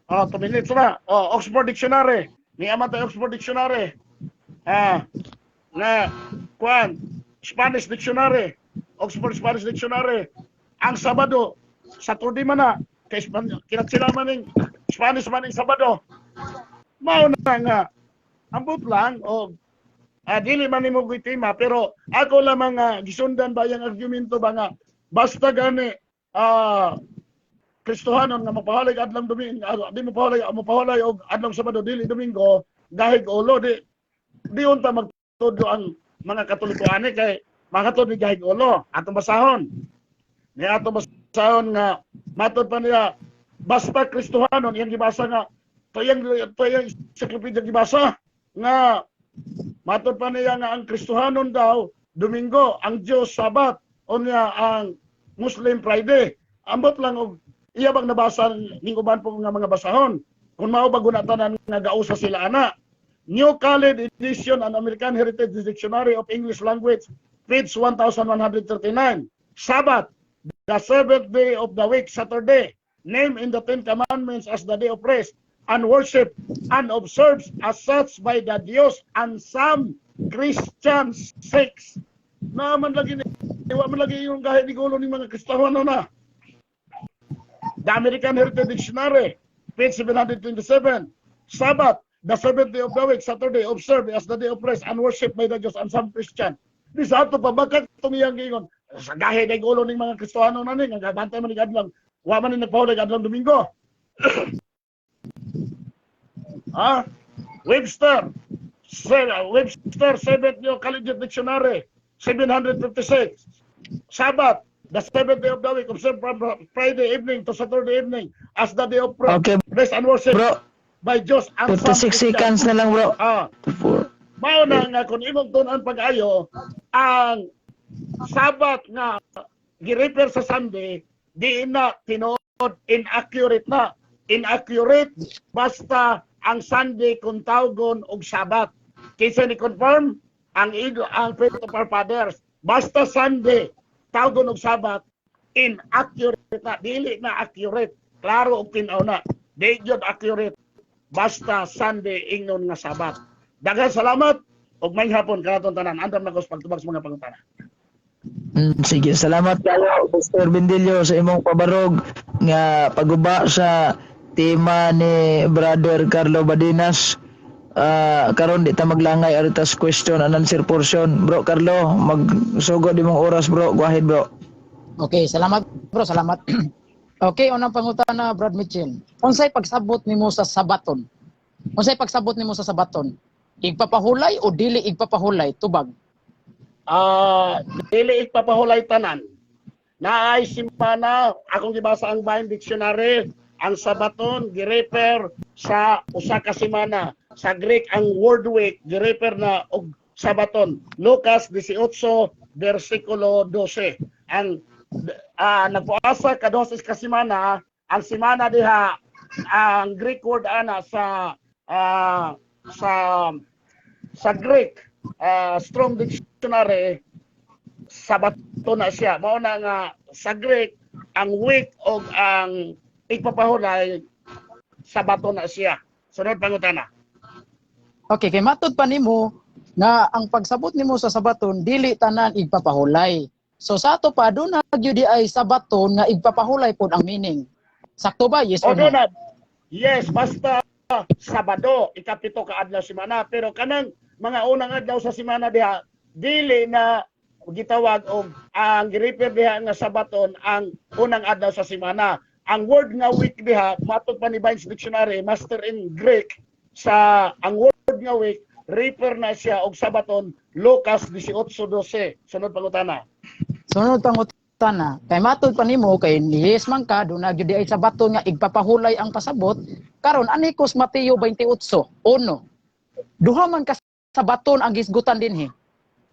Oh, 2 minutes na. Oh, Oxford Dictionary. Ni ama tayo Oxford Dictionary. Ah, na kuan Spanish Dictionary. Oxford Spanish Dictionary. Ang Sabado, Saturday man na, kay kinatsila man ning Spanish man ning Sabado. Mao na nga ambot lang og dili man nimo tema, pero ako lamang nga gisundan ba yang argumento ba nga basta gani Kristohanon nga mapahalay adlong Domingo, di mo pahalay, mo pahalay og adlong Sabado dili Domingo, gahig ulo. Di unta magtudlo ang mga Katoliko ani kay makatud ni gahig ulo. Atong basahon ni, atong basahon nga matod pa niya basta Kristohanon iyang gibasa nga to iyang encyclopedia gibasa nga matod pa niya nga ang Kristohanon daw Domingo, ang Diyos Sabat, unya ang Muslim Friday. Ambot lang og iya bang nabasa ning uban po nga mga basahon kung mao ba guna tanan nga gausa sila ana. New Khaled Edition and American Heritage Dictionary of English Language, page 1139. Sabbath, the seventh day of the week, Saturday, named in the Ten Commandments as the day of rest and worship and observed as such by the Jews and some Christian sects. Naman lagi ni, wa man lagi yung gahig ni gulo ng mga Kristiyano na. The American Heritage Dictionary, page 727. Sabbath, the seventh day of the week, Saturday, observed as the day of rest and worship by the Jews and some Christian. Di sa ato pa, bakit itong iyang giingon? Sa gahi na gulo ng mga Kristiyano na ni, nga gabantay man ni adlang, wa man ni nagpahulay adlang Domingo. Ha? Webster, Webster 7th New Collegiate Dictionary, 756. Sabbath, the seventh day of the week, observed from Friday evening to Saturday evening as the day of rest and worship bro, by Jews and some 56 Christians. Seconds na lang, bro. Ah, mao na nga kung imong tun-an pag-ayo ang Sabat nga gi-refer sa Sunday, di na tinuod, inaccurate na. Inaccurate basta ang Sunday kung tawgon og Sabat. Kinsa ni confirm ang igo ang Faith of Our Fathers. Basta Sunday tawgon og Sabat, inaccurate na, dili na accurate. Klaro og tin-aw na. Di gyud accurate basta Sunday ingnon nga Sabat. Daghang salamat ug may hapon kanaton tanan. Andam na ko sa pagtubag sa mga pangutana. Sige, salamat kayo, Mr. Bendillo, sa imong pabarog nga paguba sa tema ni Brother Carlo Badinas. Karon di ta maglangay aritas question and answer portion. Bro Carlo, magsugod imong oras, bro. Go ahead, bro. Okay, salamat bro, salamat. Okay, unang pangutana, Brad Mitchell. Unsay pagsabot nimo sa sabaton? Unsay pagsabot nimo sa sabaton? Igpapahulay o dili igpapahulay? Tubag. Dili ipapahulay tanan. Naay simana, akong gibasa ang Vine Dictionary, ang sabaton girefer sa usa ka semana. Sa Greek ang word week girefer na og sabaton. Lucas 18 versikulo 12. Ang nagpuasa ka 12 ka semana, ang semana diha, ang Greek word ana sa Greek Strong Dictionary, sabato na siya. Mao na nga sa Greek ang week og ang igpapahulay, sabato na siya. Sunod pangutana. Okay, kay matud pa nimo nga ang pagsabot nimo sa sabaton dili tanan igpapahulay. So sa ato pa doon na gyud ay sabaton nga igpapahulay pod ang meaning. Sakto ba? Yes O or no? na. Yes, basta Sabado, ikapito ka adlaw semana, pero kanang mga unang adlaw sa semana diha dili na gitawag og ang girefer diha nga sabaton ang unang adlaw sa semana. Ang word nga week diha, matod pa ni Vine's Dictionary, Master in Greek, sa ang word nga week refer na siya og sabaton, Lucas 18:12. Sunod pangutana. Sunod pangutana, kay matud pa nimo kay yes man ka doon na gyud ay sabaton nga igpapahulay ang pasabot. Karon ani kos Mateo 28:1. Duha man ka sabaton ang gisgutan dinhi.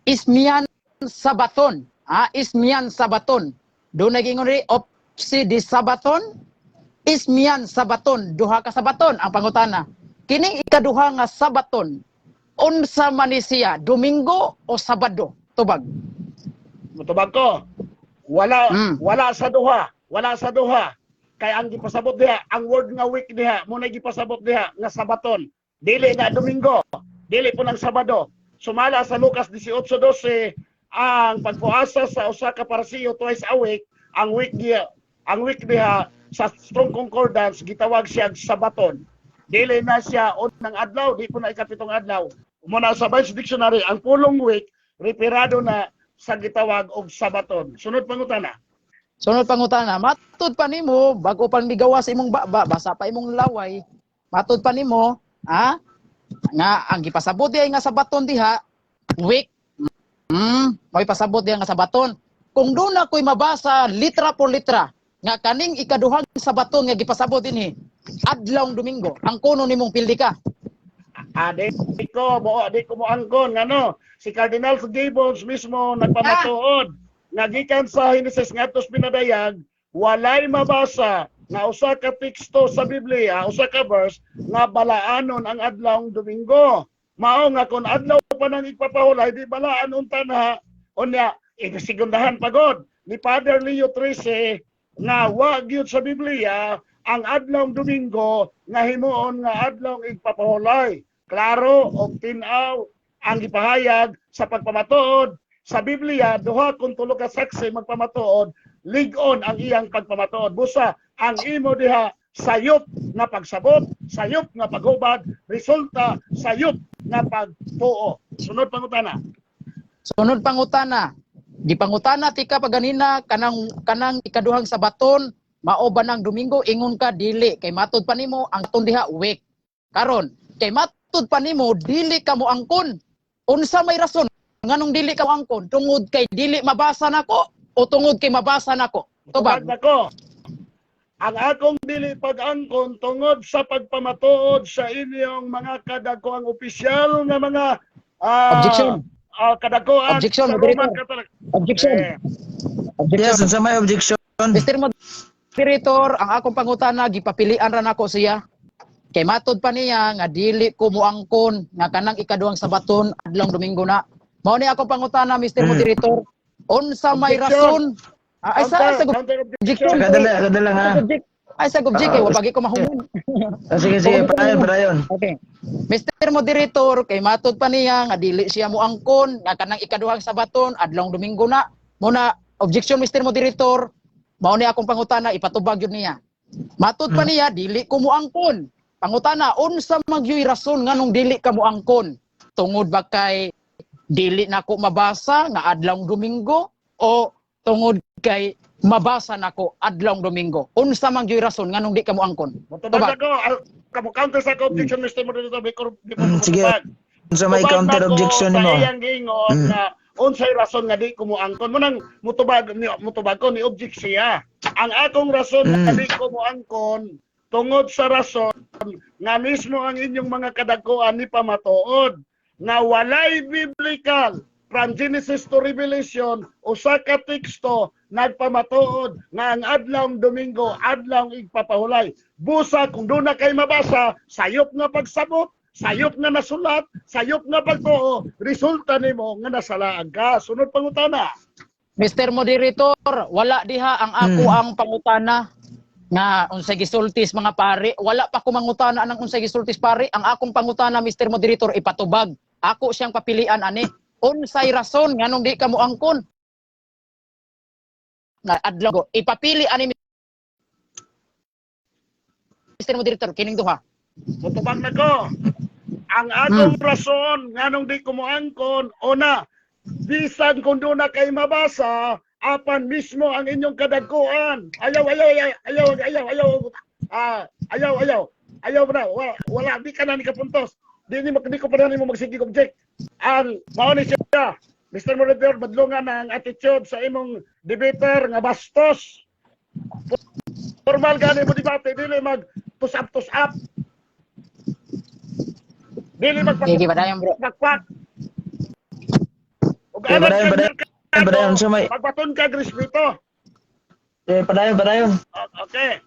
Ismian sabaton. Ah, ismian sabaton. Doon naging ri opsi di sabaton, ismian sabaton, duha ka sabaton ang pangutana. Kining ikaduha nga sabaton, unsa man ni siya, Domingo o Sabado? Tubag. Mutubag ko. Wala wala sa duha, wala sa duha. Kay ang gipasabot diha, ang word nga week diha, mo na gipasabot diha nga sabaton. Dili na Domingo, dili po ng Sabado. Sumala sa Lucas 18:12, Ang pagpuasa sa usa ka Parisiyo twice a week, ang week diha, ang week diha sa Strong Concordance gitawag siya Sabaton. Dili na siya unang adlaw, di po na ikapitong adlaw. Muna sa Vine's Dictionary, ang pulong week referado na sa gitawag og Sabaton. Sunod pangutana. Sunod pangutana, matud pa nimo bago pa migawas imong baba, basa pa imong laway. Matud pa nimo, ha? Nga ang gipasabot diha nga Sabaton diha, week. May pasabot diha nga Sabaton. Kung doon na ko'y mabasa litra por litra nga kaning ikaduhang Sabaton nga gipasabot dinhi, adlawng Domingo, ang kuno nimong pildi ka. Ah, di ko mo di ko mo angkon ngano si Cardinal Gibbons mismo nagpamatuod nga gikan sa Henesis ngadto sa Pinadayag walay mabasa nga usa ka teksto sa Biblia, usa ka verse nga balaanon ang adlawng Domingo. Mao nga kung adlaw pa nang ipapahulay, di balaan unta na. Unya isigundahan pagod ni Father Leo XIII nga wa gyud sa Biblia ang adlawng Domingo nga himuon nga adlawng igpapahulay. Klaro og tin-aw ang gipahayag sa pagpamatuod sa Biblia, duha kung tulo ka saksi magpamatuod, lig-on ang iyang pagpamatuod. Busa ang imo diha sayop nga pagsabot, sayop nga paghubad, resulta sayop nga pagtuo. Sunod pangutana. Sunod pangutana. Gipangutana tika paganina kanang kanang ikaduhang Sabaton mao ba nang Domingo, ingon ka dili kay matud pa nimo ang ton diha week. Karon kay matud pa nimo dili ka mo angkon. Unsa may rason nganong dili ka moangkon? Tungod kay dili mabasa nako o tungod kay mabasa nako? Tubag Tubag. nako. Ang akong dili pag-angkon tungod sa pagpamatuod sa inyong mga kadakoang opisyal nga mga Objection. Kadakoan Objection, sa Roman moderator. Catholic. Objection. Eh, Objection. Yes, unsa may objection? Mr. Moderator, ang akong pangutana gipapilian ra nako siya. Kay matod pa niya nga dili ko moangkon nga kanang ikaduhang Sabaton adlong Domingo na. Mao ni akong pangutana, Mr. Moderator. Unsa may Objection. rason? Ah, ay sa ay sa Counter objection. objection. Kadala, kadala nga. Ay sa object kay wa pagi ko mahuman. Ah, sige, sige, padayon, padayon. Okay. Mr. Moderator, kay matod pa niya nga dili siya moangkon nga kanang ikaduhang Sabaton adlong Domingo na. Muna objection, Mr. Moderator. Mao ni akong pangutana, ipatubag yun niya. Matod pa niya dili ko moangkon. Pangutana, unsa magyuy rason nganong dili ka moangkon? Tungod ba kay dili nako mabasa nga adlong Domingo o tungod kay mabasa nako adlong Domingo? Unsa man gyuy rason nganong di ka moangkon? Mutubag Tubag. ako. Kamo counter sa objection, Mr. Moderator, before Sige. mutubag. Unsa may Tubag counter nako objection sa nimo? iyang giingon nga unsay rason nga di ko moangkon. Mo nang mutubag ni mutubag ko ni object siya. Ang akong rason nga di ko moangkon tungod sa rason nga mismo ang inyong mga kadagkoan ni pamatuod nga walay biblical from Genesis to Revelation usa ka teksto nagpamatuod nga ang adlawng Domingo adlawng igpapahulay. Busa kung doon na kay mabasa, sayop nga pagsabot, sayop nga nasulat, sayop nga pagtuo, resulta nimo nga nasalaag ka. Sunod pangutana. Mr. Moderator, wala diha ang ako ang pangutana nga unsay gisultis mga pare. Wala pa ko mangutana nang unsay gisultis pare. Ang akong pangutana, Mr. Moderator, ipatubag. Ako siyang papilian ani. Unsay rason nganong di ka moangkon? Nga adlaw ko. Ipapili ani, Mr. Moderator, kining duha. Mutubag na ko. Ang akong rason nganong di ko moangkon, una, bisan kung doon na kay mabasa, apan mismo ang inyong kadagkuan. Ayaw, ayaw, ayaw, ayaw, ayaw, ayaw, ah, ayaw, ayaw, ayaw na, wala, wala, di ka na ni kapuntos. Di ko pa na nimo magsigig object. Ang mao ni siya, Mr. Moderator, badlongan na ang attitude sa imong debater nga bastos. Formal gani mo debate, dili mag tus up, tus up. Dili Sige, padayon, bro. magpakpak. Ug Eh, alang padayon, kag padayon, merkado, padayon, sumay. magbaton kag respeto. Eh, padayon, padayon. Okay.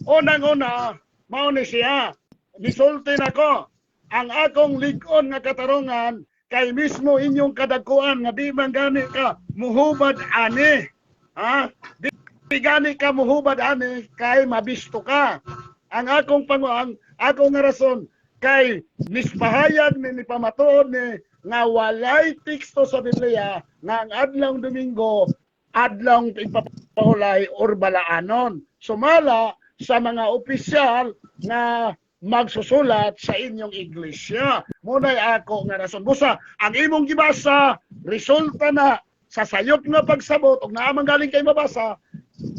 Unang-una, mao ni siya. Gisulti nako ang akong lig-on nga katarungan kay mismo inyong kadagkuan nga di man gani ka muhubad ani. Ha? Di, di gani ka muhubad ani kay mabisto ka. Ang akong panguang, akong nga rason kay mispahayag ni pamatuod ni nga walay teksto sa Biblia nga ang adlawng Domingo adlawng ipapahulay or balaanon. Sumala sa mga opisyal nga magsusulat sa inyong iglesia. Muna'y ako nga rason. Busa, ang imong gibasa, resulta na sa sayop nga pagsabot, ug naa man galing kay mabasa,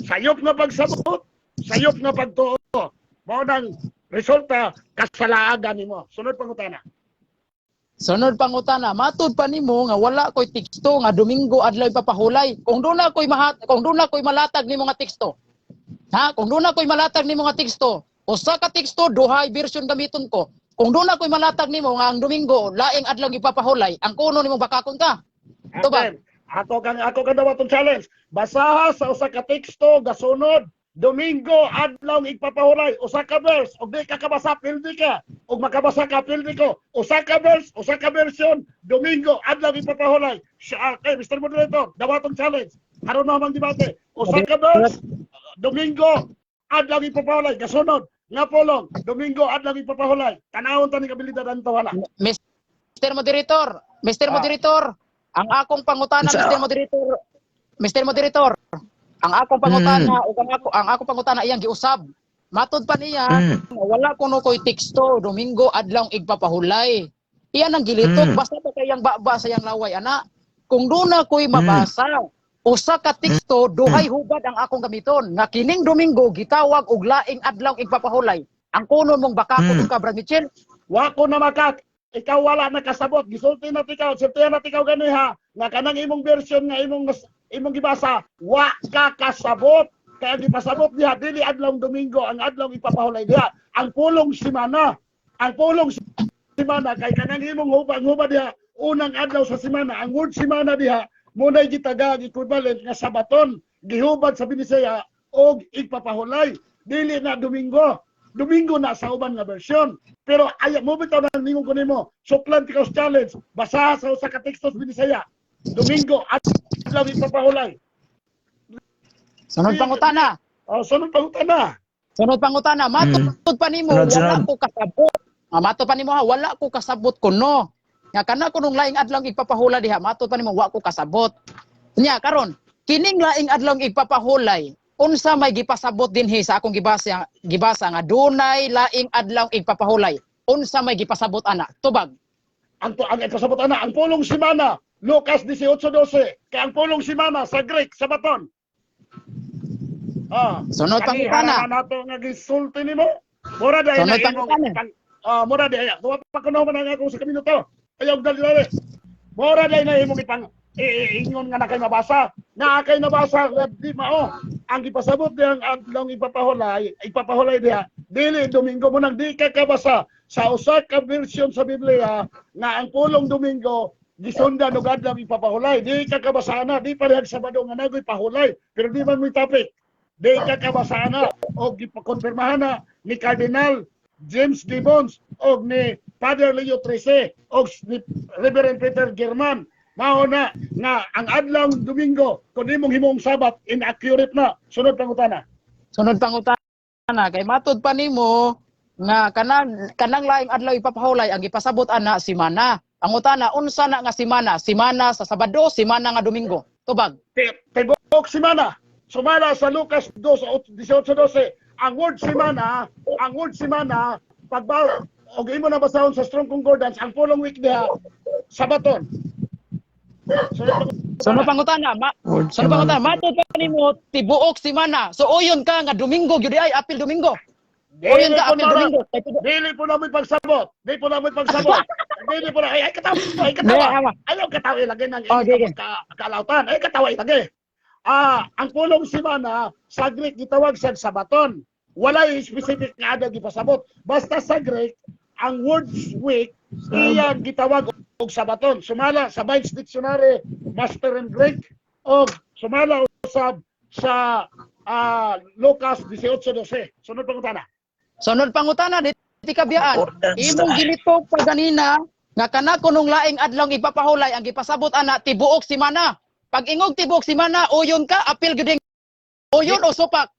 sayop nga pagsabot, sayop nga pagtuo. Mao nang resulta kasalaagan nimo. Sunod pangutana. Sunod pangutana, matud pa nimo nga wala ko'y teksto nga Domingo adlaw ipapahulay. Kung duna ko'y malatag nimo nga teksto. Ha? Kung duna ko'y malatag nimo nga teksto, usa ka teksto, duhay version gamiton ko. Kung duna ko'y malatag nimo nga ang Domingo laing adlaw ipapahulay, ang kuno nimo bakakon ka. Ito ba? Ako kang dawaton challenge. Basaha sa usa ka teksto gasunod Domingo adlaw igpapahulay, usa ka verse, ug di ka kabasa, pildi ka. Ug makabasa ka, pildi ko. Usa ka verse, usa ka version, Domingo adlaw ipapahulay. Siya kay Mr. Moderator, dawatong challenge. Aron na mang debate. Usa ka verse, Domingo adlaw ipapahulay gasunod nga pulong, Domingo adlaw ipapahulay. Tanawon ta ni kabilidad anto wala. Mr. Moderator, Mr. Moderator, ang akong pangutana, Mr. Moderator, Mr. Moderator, ang akong pangutana ug ang akong pangutana iyang giusab. Matod pa niya, wala kuno ko'y teksto Domingo adlaw igpapahulay. Iyan ang gilitok, basta pa kayang baba sa iyang laway ana. Kung duna ko'y mabasa, usa ka teksto, duhay hubad ang akong gamiton nga kining Domingo gitawag og laing adlaw igpapahulay. Ang kunon mong bakakon ka, Brad Mitchell. Wa ko na makak. Ikaw wala nakasabot. Gisulti na tikaw, sultihan na tikaw gani ha. Nga kanang imong version nga imong gibasa, wa ka kasabot. Kaya gipasabot diha dili adlawng Domingo ang adlaw ipapahulay diha. Ang pulong simana. Ang pulong simana kay kanang imong hubang huba diha unang adlaw sa simana. Ang word simana diha muna'y gitagag equivalent nga sabaton, gihubad sa Binisaya og igpapahulay. Dili na Domingo. Domingo na sa uban nga version. Pero ay mo bitaw nang ningon ko nimo, suklan ti challenge, basaha sa usa ka teksto sa Binisaya. Domingo adlaw ipapahulay. Sunod pangutana. Oh, sunod pangutana. Sunod pangutana, matud pa nimo Sunod, wala sunod. ko kasabot. Ah, matud pa nimo ha, wala ko kasabot kuno. Nga kana kunong laing adlaw igpapahulay diha, matud pa nimo wa ko kasabot. Nya karon, kining laing adlaw igpapahulay, unsa may gipasabot dinhi sa akong gibasa gibasa nga dunay laing adlaw igpapahulay? Unsa may gipasabot ana? Tubag. Ang ikasabot ana, ang pulong simana, Lucas 18:12. Kay ang pulong simana sa Greek sabaton. Ah, Sunod pangutana. Nato nga gisulti nimo. Mura dai na Sunod imong pangutana. Mura dai duwa pa kuno man ang akong sa minuto. Ayaw dali dali. Mura dai na imong ipang ingon nga na kay mabasa. Na kay nabasa di mao. Ang gipasabot diyang adlaw ipapahulay diha. Dili Domingo mo nang di ka kabasa sa usa ka version sa Biblia nga ang pulong Domingo gisundan og adlaw ipapahulay. Di ka kabasa na, di parehag Sabado nga nagoy pahulay, pero di man mo'y topic. Di ka kabasa na og gipakonfirmahan na ni Cardinal James Gibbons og ni Father Leo XIII og ni Reverend Peter German. Mao na nga ang adlaw Domingo kung imong himong Sabat, inaccurate na. Sunod pangutana. Sunod pangutana, kay matud pa nimo nga kanang kanang laing adlaw ipapahulay ang gipasabot ana simana. Ang utana, unsa na nga simana? Simana sa Sabado, simana nga Domingo. Tubag. Tibok simana. Sumala sa Lucas 2:18-12. Ang word simana, pagba og imo na basahon sa Strong Concordance, ang pulong week diha sabaton. Sunod pangutana, Word sunod simana. Pangutana, matud pa nimo tibuok simana. So uyon ka nga Domingo gyud ay apil Domingo. Uyon ka apil Domingo. Dili po namin pagsabot. Dili po namin pagsabot. Dili po na ay katawa, ay katawa. Ayaw katawa ilagay ng Oh, okay, okay. Kalautan. Ay katawa ilagay. Ah, ang pulong simana sa Greek gitawag sa sabaton. Walay specific nga adlaw gipasabot. Basta sa Greek, ang words week iyang gitawag og sabaton. Sumala sa Bibles Dictionary, Master in Greek, og sumala usab sa Lucas 18:12. Sunod pangutana. Sunod pangutana, di kabiyaan. Imong gilitok pa ganina nga kana kunong laing adlaw ipapahulay ang gipasabot ana tibuok simana. Pag ingog tibuok simana, uyon ka apil gyud uyon o supak.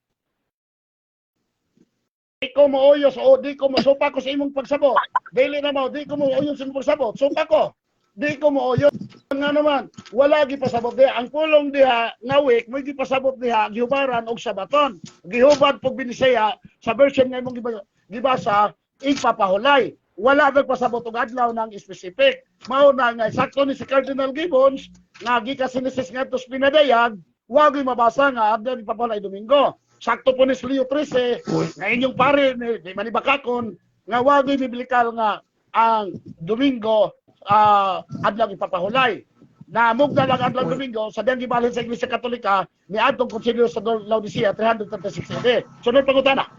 Di ko mooyos o di ko mosupa ko sa imong pagsabot. Dili na mo, di ko mooyos sa imong pagsabot. Supa ko. Di ko mo nga naman, wala gipasabot diha. Ang pulong diha nga week, may gipasabot diha, gihubaran og sabaton. Gihubad pog Binisaya sa version nga imong gibasa, ipapahulay. Wala nagpasabot og adlaw ng specific. Mao na nga sakto ni si Cardinal Gibbons nga gikan sa Genesis ngadto sa Pinadayag, wa gyud mabasa nga adlaw ipapahulay Domingo. Sakto po ni Leo XIII nga inyong pare ni di manibakakon nga wa gyud biblikal nga ang Domingo adlaw ipapahulay. Na mugna lang adlaw Domingo sa diyang gibalhin sa Iglesia Katolika ni adtong Konsilyo sa Laodicea 336 AD. Sunod pangutana.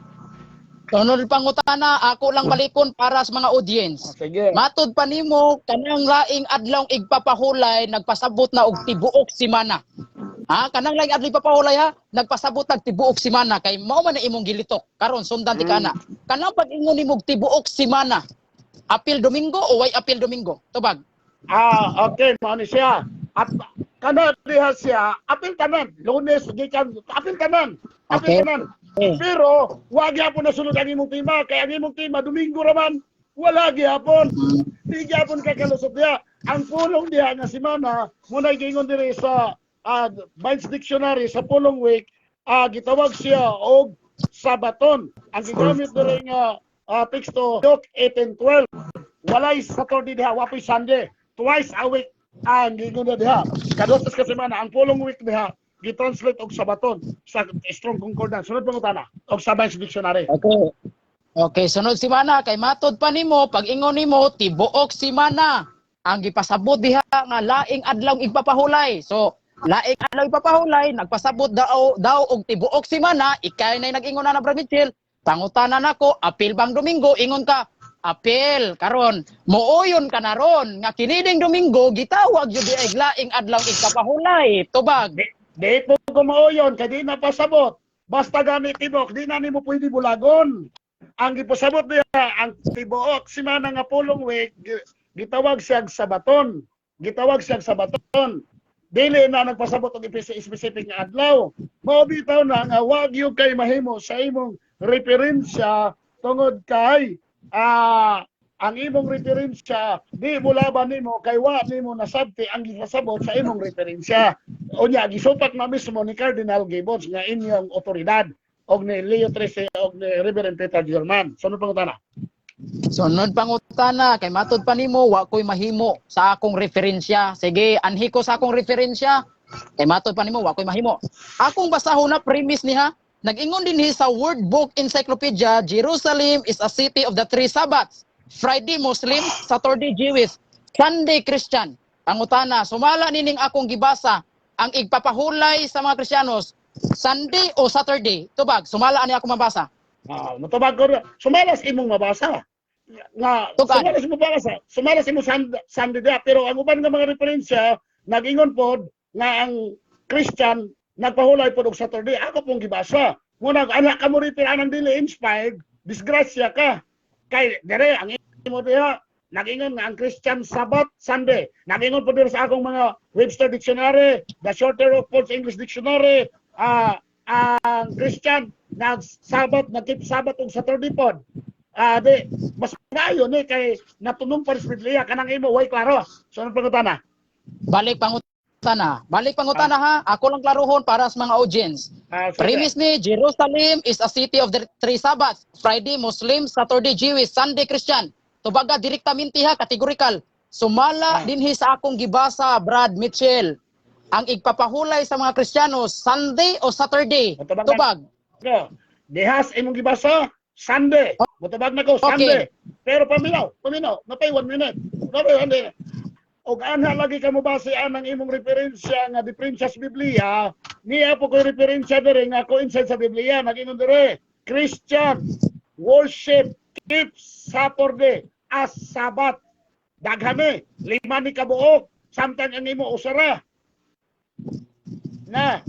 Sunod pangutana, ako lang balikon para sa mga audience. Sige. Matud pa nimo kanang laing adlaw igpapahulay nagpasabot na og tibuok semana. Ha, kanang laing adlaw igpapahulay ha, nagpasabot nag tibuok semana kay mao man na imong gilitok. Karon sundan ti kana. Kanang pag-ingon nimo og tibuok semana, apil Domingo o way apil Domingo? Tubag. Ah, okay, mao ni siya. At kana diha siya, apil tanan, Lunes gikan apil tanan. Apil tanan. Pero wa gyapon na sunod ang imong tema kay ang imong tema Domingo ra man. Wala gyapon. Di gyapon kay kalusot diha. Ang pulong diha nga semana mo na giingon diri sa Vine's Dictionary sa pulong week, gitawag siya og sabaton. Ang gigamit diri nga teksto, Luke 18:12. Walay Saturday diha, wa po'y Sunday. Twice a week ang giingon na diha. Kaduha ka semana ang pulong week diha gitranslate og sabaton sa Strong Concordance. Sunod pangutana og sa Vine's Dictionary. Okay. Okay, sunod semana kay matod pa nimo pag ingon nimo tibuok semana ang gipasabot diha nga laing adlaw igpapahulay. So, laing adlaw ipapahulay, nagpasabot daw daw og tibuok semana, ikay nay nag-ingon na na Brad Mitchell, pangutana nako, apil bang Domingo? Ingon ka, apil karon. Mooyon ka na ron nga kiniding Domingo gitawag jud ay laing adlaw igpapahulay. Tubag. Di po ko maoyon kay di na pasabot. Basta gani tibok, di na nimo pwede bulagon. Ang gipasabot diha ang tibuok semana nga pulong week gitawag siyag sabaton. Gitawag siyag sabaton. Dili na nagpasabot og specific nga adlaw. Mao bitaw na nga wag gyud kay mahimo sa imong referensya tungod kay ang imong referensya di mo laban nimo kay wa nimo nasabti ang gipasabot sa imong referensya. Unya gisupak na mismo ni Cardinal Gibbons nga inyong otoridad og ni Leo XIII og ni Reverend Peter Gilman. Sunod pangutana. Sunod pangutana kay matod pa nimo wa ko'y mahimo sa akong referensya. Sige, anhi ko sa akong referensya. Kay matod pa nimo wa ko'y mahimo. Akong basahon na premise niha. Nag-ingon dinhi sa World Book Encyclopedia, Jerusalem is a city of the three Sabbaths. Friday Muslim, Saturday Jewish, Sunday Christian. Pangutana, sumala nining akong gibasa ang igpapahulay sa mga Kristiyanos, Sunday o Saturday? Tubag, sumala ani ako mabasa. Ah, matubag ko sumalas imong mabasa. Nga Tugan. Sumalas mo mabasa. Sumalas imo Sunday diha, pero ang uban nga mga referensya nag-ingon pod nga ang Christian nagpahulay pod og Saturday. Ako pong gibasa. Muna anak ka mo refer anang dili inspired, disgrasya ka. Kay dire ang imo diha nag-ingon nga ang Christian Sabbath Sunday. Nag-ingon po diri sa akong mga Webster Dictionary, the Shorter Oxford English Dictionary, ang Christian nag-Sabbath, nag-keep Sabbath og Saturday pod. Di mas maayo ni kay natunong pa sa Biblia kanang imo way klaro. So ano pangutana? Balik pangutana. Balik pangutana ha. Ako lang klarohon para sa mga audience. Sige. Premise ni Jerusalem is a city of the three Sabbaths. Friday Muslim, Saturday Jewish, Sunday Christian. Tubaga direktamente ha, categorical. Sumala dinhi sa akong gibasa, Brad Mitchell. Ang igpapahulay sa mga Kristiyano, Sunday o Saturday? Matubag. Tubag. Ko. Dihas imong gibasa Sunday. Mutubag na ko Sunday. Pero paminaw, paminaw, napay 1 minute. Napay 1 minute. Og anha lagi ka mo base anang imong referensya nga diferensya sa Biblia, niya po ko referensya diri nga coincide sa Biblia, nag-ingon diri, Christian worship keep Saturday as Sabbath. Daghan ni, lima ni kabuok, samtang ang imo usara. Na,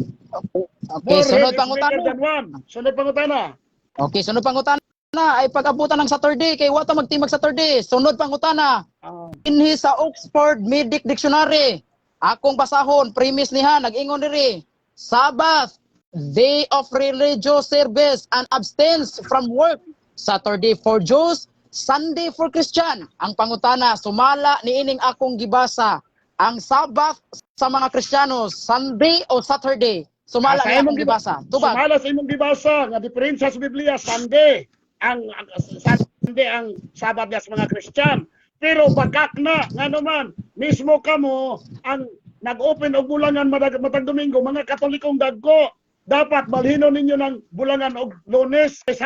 Okay, sunod more is better pangutana. than one. Sunod pangutana. Okay, sunod pangutana. Ay pag-abutan ng Saturday kay wa ta magtimag Saturday. Sunod pangutana. Dinhi sa Oxford Medic Dictionary. Akong basahon, premise niha, nag-ingon diri. Sabbath, day of religious service and abstains from work. Saturday for Jews, Sunday for Christian. Ang pangutana, sumala niining akong gibasa. Ang Sabbath sa mga Kristiyano, Sunday o Saturday? Sumala Ah, ni akong gibasa. Tubag. Sumala sa imong gibasa nga diferensya sa Biblia, Sunday. Ang Sunday ang Sabat sa mga Kristiyan. Pero bakak na ngano man mismo kamo ang nag-open og bulangan matag Domingo, mga Katolikong dagko. Dapat balhinon ninyo ng bulangan og Lunes kay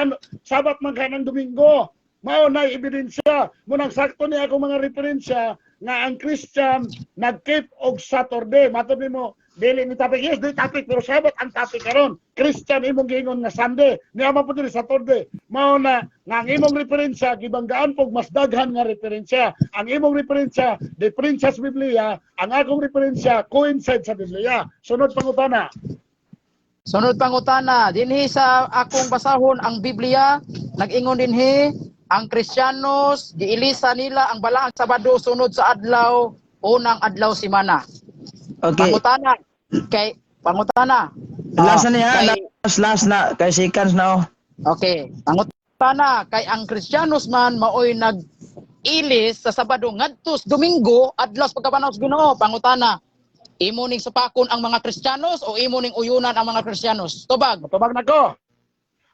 Sabat man ka ng Domingo. Mao na ebidensya mo nang sakto ni ako mga referensya nga ang Christian nag-keep og Saturday. Matod nimo dili ni topic. Yes, di topic, pero Sabat ang topic karon. Christian imong giingon nga Sunday. Niya man pud diri Saturday. Mao na nga ang imong referensya gibanggaan pog mas daghan nga referensya. Ang imong referensya diferensya sa Biblia, ang akong referensya coincide sa Biblia. Sunod pangutana. Sunod pangutana, dinhi sa akong basahon ang Biblia, nag-ingon dinhi ang Kristiyanos giilisa nila ang balaang Sabado sunod sa adlaw unang adlaw semana. Okay. Pangutana kay pangutana. Last Ah, na niya, kay- last last na kay seconds na oh. Okay, pangutana kay ang Kristiyanos man maoy nag ilis sa Sabado ngadto sa Domingo adlaw sa pagkabanhaw sa Ginoo. Pangutana, imo ning supakon ang mga Kristiyanos o imo ning uyunan ang mga Kristiyanos? Tubag. Tubag nako.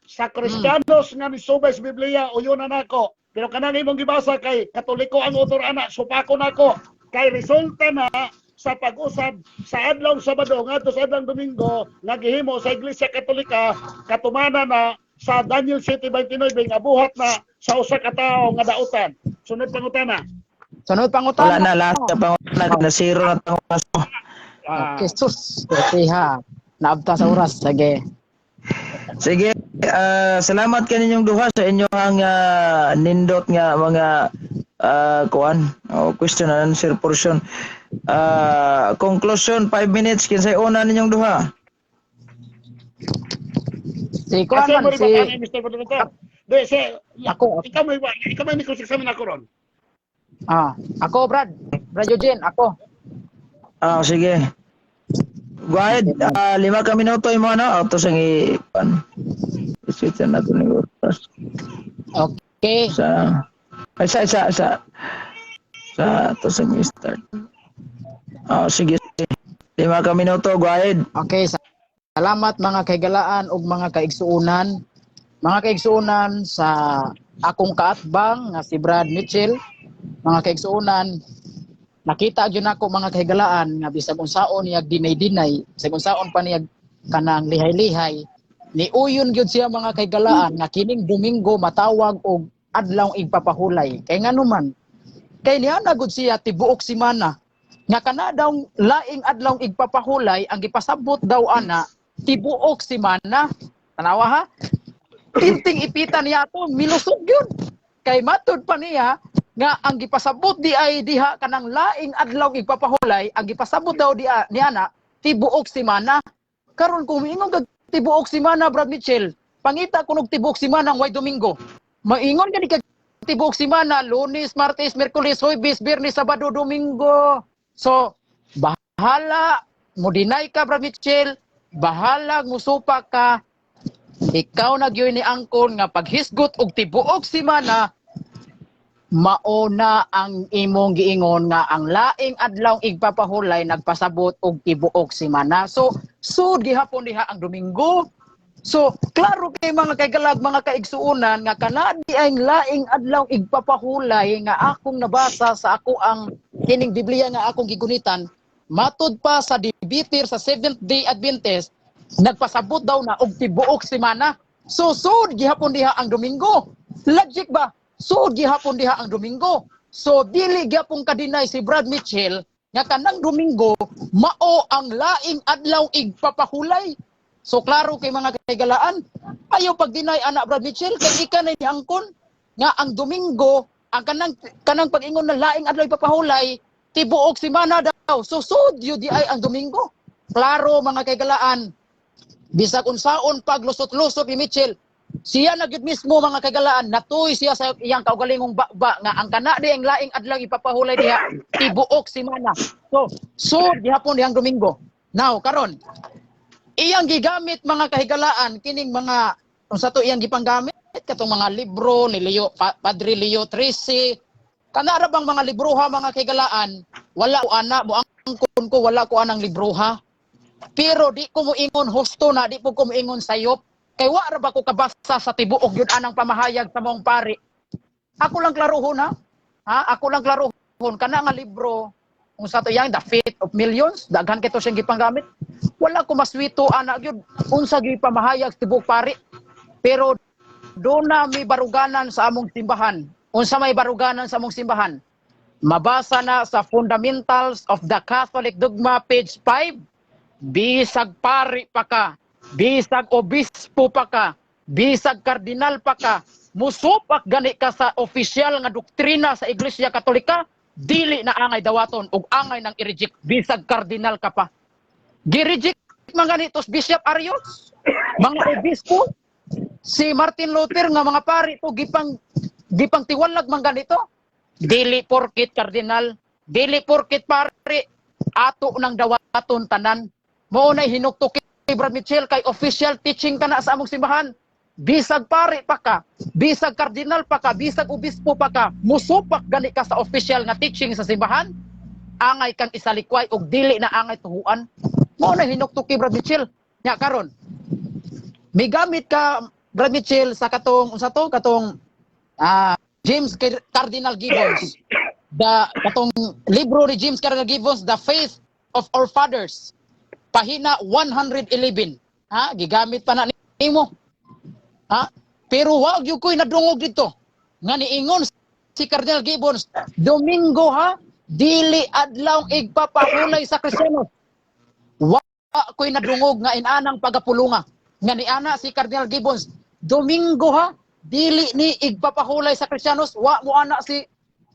Sa Kristiyanos nga misubay sa Biblia, uyonan nako. Pero kanang imong gibasa kay Katoliko ang author ana, supako nako. Kay resulta na sa pag-usab sa adlaw Sabado ngadto sa adlaw Domingo nga gihimo sa Iglesia Katolika, katumana na sa Daniel 7:29 nga buhat na sa usa ka tawo nga dautan. Sunod pangutana. Sunod pangutana. Wala na, last na pangutana na zero na tang oras. Ah, Okay, sus. Okay ha. Naabta sa oras. Sige. Sige, salamat kaninyong duha sa inyong nindot nga mga kuan o question and answer portion. Conclusion 5 minutes, kinsay una ninyong duha? Si kuan Kasi man mo rin si ba kani, Mr. Moderator? Di, si, Ako. Ikaw may ni cross-examine ako ron. Ako Brad. Brad Eugene, ako. Sige. Go ahead. 5 ka minuto imo ano? Auto sang i kuan. I-switch na nato ni oras. Okay. Sa ay, sa to sa start. Sige. 5 ka minuto, go ahead. Okay, salamat mga kahigalaan ug mga kaigsuonan. Mga kaigsuonan sa akong kaatbang nga si Brad Mitchell. Mga kaigsuonan, nakita gyud nako mga kahigalaan nga bisag unsaon niya dinay-dinay, bisag unsaon pa niya kanang lihay-lihay, niuyon gyud siya mga kahigalaan nga kining Domingo matawag og adlaw igpapahulay. Kay ngano man, kay niya na gud siya tibuok semana nga kana daw laing adlaw igpapahulay ang gipasabot daw ana tibuok semana. Tanawa ha, tinting ipita niya ato milusog yun kay matud pa niya nga ang gipasabot di ay diha kanang laing adlaw igpapahulay ang gipasabot daw di niya na tibuok semana. Karon kung miingon kag tibuok semana, Brad Mitchell, pangita kunog tibuok semana ang way Domingo. Maingon gani kag tibuok semana, Lunes, Martes, Miyerkules, Huwebes, Biyernes, Sabado, Domingo. So bahala mo deny ka, Brad Mitchell, bahala musupa ka, ikaw na gyud ni angkon nga paghisgot og tibuok semana mauna ang imong giingon nga ang laing adlaw igpapahulay nagpasabot og tibuok semana. So sud gihapon diha ang Domingo. So klaro kay mga kaigalag, mga kaigsuonan nga kanadi ang laing adlaw igpapahulay nga akong nabasa sa ako ang kining Biblia nga akong gigunitan, matud pa sa debater sa Seventh Day Adventist, nagpasabot daw na og tibuok semana. So sud gihapon diha ang Domingo. Logic ba? Sud gihapon diha ang Domingo. So dili gyapon kadinay si Brad Mitchell nga kanang Domingo mao ang laing adlaw igpapahulay. So klaro kay mga kaigalaan, ayaw pag-deny ana Brad Mitchell kay ika na niangkon nga ang Domingo ang kanang pag-ingon na laing adlaw ipapahulay tibuok semana daw. So sud yun di ay ang Domingo. Klaro mga kaigalaan, bisag unsaon paglusot-lusot ni Mitchell, siya na gyud mismo mga kaigalaan, natuoy siya sa iyang kaugalingong baba nga ang kana di ang laing adlaw ipapahulay diha tibuok semana. So sud gihapon dihang Domingo. Now karon iyang gigamit mga kahigalaan kining mga unsa to iyang gipanggamit Katong mga libro ni Leo, Padre Leo XIII, kana ra bang mga libroha, mga kahigalaan, wala ko ana mo angkon ko, wala ko anang libroha. Pero di ko moingon husto na, di po ko moingon sayop. Kay wa ra ba ko kabasa sa tibuok yun anang pamahayag sa mong pari. Ako lang klarohon ha. Ha? Ako lang klarohon kana nga libro kung sa to yang The Faith of Millions, daghan kito siyang gipanggamit. Wala ko maswito ana gyud unsa gyud pamahayag sa tibuok pari. Pero do na may baruganan sa among simbahan. Unsa may baruganan sa among simbahan? Mabasa na sa Fundamentals of the Catholic Dogma, page 5. Bisag pari pa ka, bisag obispo pa ka, bisag kardinal pa ka, musupak gani ka sa opisyal nga doktrina sa Iglesia Katolika, dili na angay dawaton ug angay nang i-reject bisag kardinal ka pa. Gi-reject man gani tos Bishop Arius, mga obispo, si Martin Luther nga mga pari to gipang tiwalag man ganito. Dili porkit kardinal, dili porkit pari, ato nang dawaton tanan. Mao nay hinukto kay Brad Mitchell kay official teaching kana sa among simbahan. Bisag pari pa ka, bisag kardinal pa ka, bisag obispo pa ka, musupak gani ka sa official nga teaching sa simbahan, angay kang isalikway og dili na angay tuhuan. Mao nay hinukto kay Brad Mitchell. Nya karon, migamit ka, Brad Mitchell, sa katong unsa to, katong James Cardinal Gibbons. The katong libro ni James Cardinal Gibbons, The Faith of Our Fathers. Pahina 111. Ha, gigamit pa na nimo. Ha? Pero wa gyud ko'y nadungog dito nga niingon si Cardinal Gibbons, "Domingo ha, dili adlaw igpapahulay sa Kristiyano." Wa ko'y nadungog nga inanang pagapulunga nga niana si Cardinal Gibbons, "Domingo ha, dili ni igpapahulay sa Kristiyanos." Wa mo ana si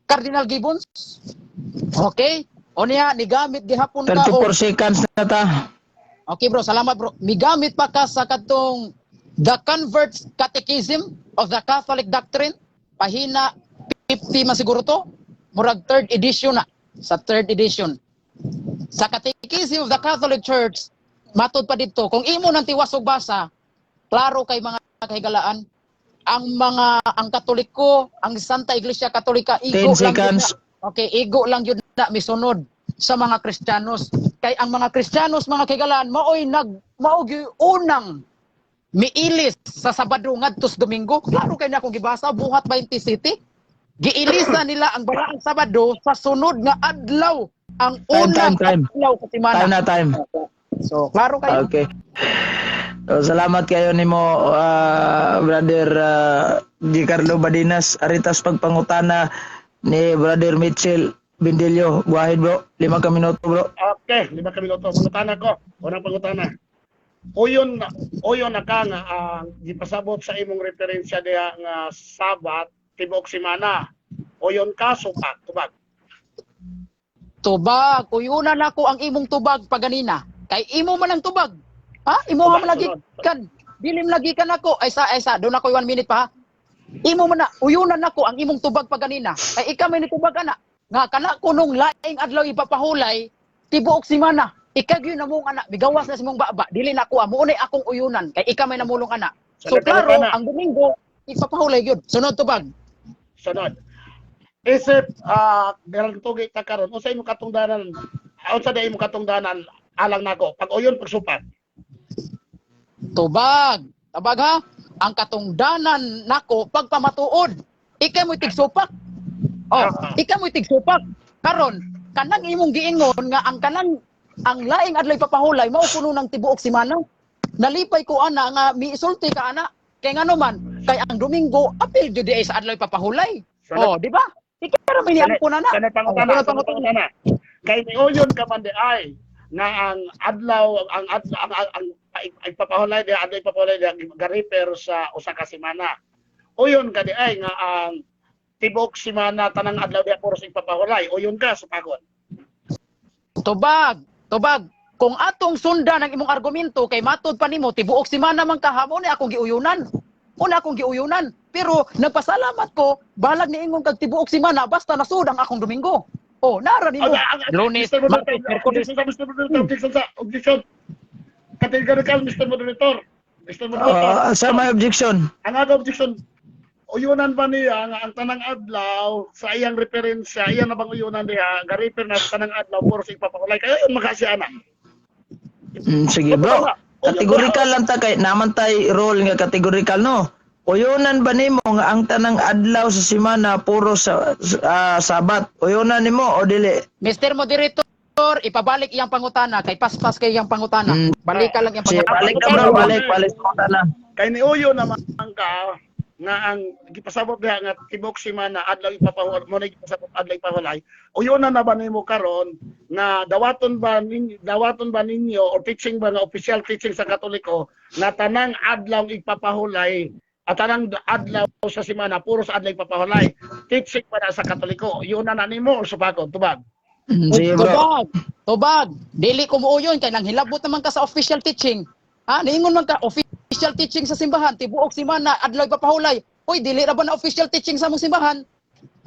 Cardinal Gibbons. Okay? O niya, nigamit gihapon ka 34 seconds na ta. Okay bro, salamat bro. Migamit pa ka sa katong The Convert's Catechism of the Catholic Doctrine, pahina 50 man siguro to. Murag third edition na, sa third edition. Sa Catechism of the Catholic Church, matod pa dito, kung imo nang tiwas og basa, klaro kay mga kahigalaan, ang mga ang Katoliko, ang Santa Iglesia Katolika, igo 10 lang gyud seconds. na. Okay, igo lang yun na misunod sa mga Kristiyanos. Kay ang mga Kristiyanos, mga kahigalaan, maoy nag mao gyud unang miilis sa Sabado ngadto sa Domingo. Klaro kay na akong gibasa buhat 20 City. Giilisa nila ang balaang Sabado sa sunod nga adlaw, ang Time, unang time, time. adlaw sa semana. Time na, time. So, klaro kayo. Okay. So, salamat kayo nimo, brother Gicarlo Badinas. Aritas pagpangutana ni Brother Mitchell Bindilio. Go ahead, bro. 5 ka minuto, bro. Okay, 5 ka minuto. Pangutana ko. Unang pangutana. Uyon na ka nga ang gipasabot sa imong referensya diha nga Sabat tibuok semana. Uyon ka, supak, tubag? Tubag, uyunan nako ang imong tubag paganina. Kay imo man ang tubag. Ha? Imo man lagi kan. Dili man lagi kan ako. Ay sa, doon ako 1 minute pa ha. Imo man na, uyunan nako ang imong tubag paganina. Kay ikaw may nitubag ana. Nga kana kunong laing adlaw ipapahulay, tibuok semana. Ikaw gyud namong ana, migawas na sa imong baba. Dili na ako, mo unay akong uyunan kay ikaw may namulong ana. So Sunod klaro, pangutana. ang Domingo ipapahulay gyud. Sunod tubag. Sunod. Isip garang tugi ta karon, unsa imong katungdanan? Unsa day imong katungdanan alang nako? Pag uyon, pagsupak. Tubag. Tabag ha. Ang katungdanan nako pagpamatuod. Ikaw mo'y tigsupak. Oh, ikaw mo'y tigsupak. Karon, kanang imong giingon nga ang kanang ang laing adlaw ipapahulay mao kuno ng tibuok semana. Nalipay ko ana nga miisulti ka ana. Kay ngano man, kay ang Domingo apil jud di ay sa adlaw ipapahulay. Sunod. Oh, di ba? Ikaw ra may niangkon ana. Sunod pangutana, Oh, sunod sunod pangutana. pangutana. Kay miuyon ka man di ay nga ang adlaw ang ipapahulay di adlaw ipapahulay di ga-refer sa usa ka semana. Uyon ka di ay nga ang tibuok semana tanang adlaw di puros ipapahulay. Uyon ka sa pagod? Tubag, tubag. Kung atong sundan ang imong argumento kay matod pa nimo tibuok semana man ka, mao ni akong giuyunan. Mao na akong giuyunan. Pero nagpasalamat ko, balag niingon kag tibuok semana basta nasud ang akong Domingo. Oh, nara nimo. Lunes, Lunes, Mr. Martes, Moderator, Miyerkules. objection sa Mr. Moderator, objection sa objection. Categorical, Mr. Moderator. Mr. Moderator. Sa may objection. Ang aga objection, uyunan ba niya nga ang tanang adlaw sa iyang referensya, iya na bang uyunan diha, nga refer na sa tanang adlaw puro sa ipapahulay? Kaya yun makasiya na. Sige bro. Categorical lang ta kay naman tay role nga categorical, no. Uyunan ba nimo nga ang tanang adlaw sa semana puro sa Sabat? Uyunan nimo o dili? Mr. Moderator, ipabalik iyang pangutana kay paspas kay iyang pangutana. Balik ka lang iyang Sige, pangutana. balik na bro, balik, balik sa pangutana. Kay ni uyo naman ka nga ang gipasabot diha nga tibok semana adlaw ipapahulay mo na gipasabot adlaw ipahulay, uyunan na ba nimo karon nga dawaton ba ninyo or teaching ba nga official teaching sa Katoliko nga tanang adlaw ipapahulay at tanang adlaw sa semana puro sa adlaw ipapahulay? Teaching ba na sa Katoliko? Yun na nimo or supakon? Tubag. Sige bro. Tubag. Tubag. Dili ko muuyon kay nang hilabot naman ka sa official teaching. Ha, niingon man ka official teaching sa simbahan, tibuok semana adlaw ipapahulay. Uy, dili ra ba na official teaching sa mong simbahan?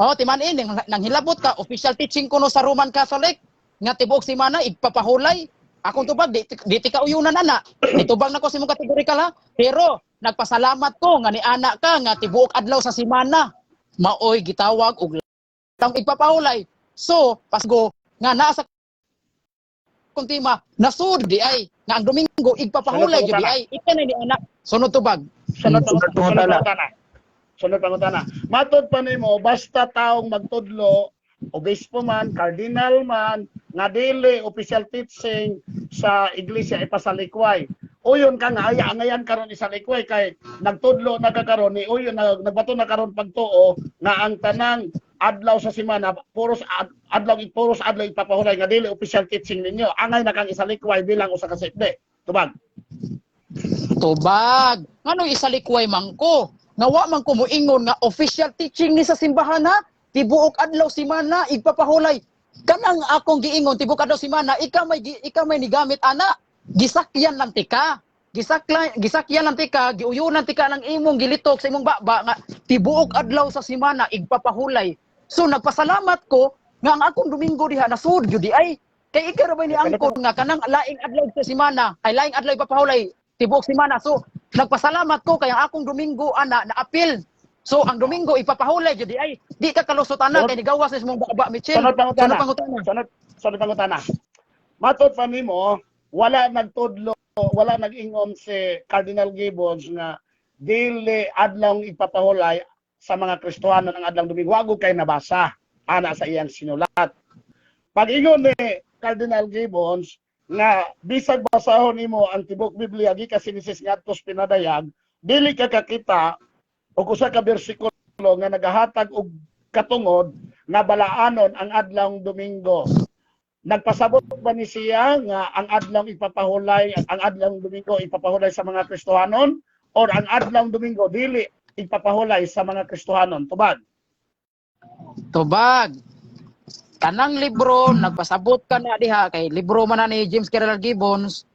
Oh, timan-in nang hilabot ka official teaching kuno sa Roman Catholic nga tibuok semana igpapahulay. Akong tubag di ti ka uyunan ana. Nitubag na ko sa imong kategorikal ha. Pero nagpasalamat ko nga ni ana ka nga tibuok adlaw sa semana maoy gitawag og lang igpapahulay. So, pasgo nga naa sa kuntima nasud di ay nga ang Domingo igpapahulay Sunod gyud di ay ika na ni anak. Sunod tubag. Sunod. Sunod Sunod pangutana. pangutana. Sunod pangutana. Matod pa nimo, basta taong magtudlo, obispo man, cardinal man, nga dili official teaching sa iglesia ipasalikway. Uyon ka nga aya angayan karon isalikway kay nagtudlo na ka karon ni uyon na, nagbato na karon pagtuo nga ang tanang adlaw sa semana puros adlaw puros adlaw ipapahulay nga dili official teaching ninyo, angay na kang isalikway bilang usa ka sipde? Tubag. Tubag. Ngano isalikway man ko? Nga wa man ko moingon nga official teaching ni sa simbahan ha. Tibuok adlaw simana igpapahulay. Kanang akong giingon tibuok adlaw simana, ikaw may nigamit ana. Gisakyan lang tika. Gisakyan lang tika, giuyunan tika ng imong gilitok sa imong baba nga tibuok adlaw sa simana igpapahulay. So nagpasalamat ko nga ang akong Domingo diha nasud gyud di ay kay ikaw ra ba ni angkon nga kanang laing adlaw sa simana ay laing adlaw ipapahulay tibuok semana. So nagpasalamat ko kay ang akong Domingo ana na apil. So ang Domingo ipapahulay jud di ay di ka kalusot ana kay nigawas ni mong baba, Michelle. Sunod pangutana. Sunod pangutana. Sunod pangutana. Matod pa nimo, wala nagtudlo, wala nag-ingon si Cardinal Gibbons nga dili adlaw ipapahulay sa mga Kristohano ng adlaw Domingo. Wa kay nabasa ana sa iyang sinulat. Pag-ingon ni Cardinal Gibbons nga bisag basahon nimo ang tibok Biblia gikan Genesis ngadto sa Pinadayag, dili ka kakita og usa ka bersikulo nga nagahatag og katungod nga balaanon ang adlawng Domingo. Nagpasabot ba ni siya nga ang adlawng ipapahulay, ang adlawng Domingo ipapahulay sa mga Kristohanon or ang adlawng Domingo dili ipapahulay sa mga Kristohanon? Tubag. Tubag. Kanang libro nagpasabot ka na diha kay libro man na ni James Cardinal Gibbons,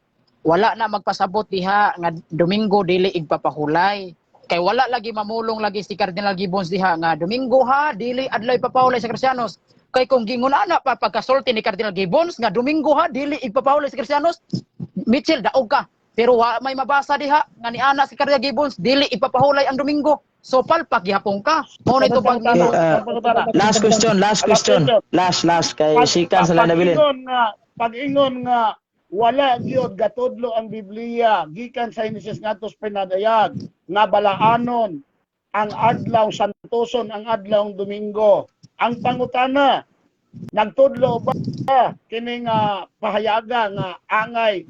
wala na magpasabot diha nga Domingo dili igpapahulay. Kay wala lagi mamulong lagi si Cardinal Gibbons diha nga Domingo ha dili adlaw ipapahulay sa Kristiyanos. Kay kung gingon ana pa pagkasulti ni Cardinal Gibbons nga Domingo ha dili igpapahulay sa Kristiyanos, Mitchell, daog ka. Pero wa may mabasa diha nga ni ana si Cardinal Gibbons dili ipapahulay ang Domingo. So palpak gihapon ka. Mao na ito bang Okay, last question, last question. Last, last kay sikan sa nabilin. Pag-ingon nga wala gyud gatudlo ang Biblia gikan sa Genesis ngadto sa Pinadayag nga balaanon ang adlaw, santoson ang adlaw Domingo. Ang pangutana, nagtudlo ba kini nga pahayaga nga angay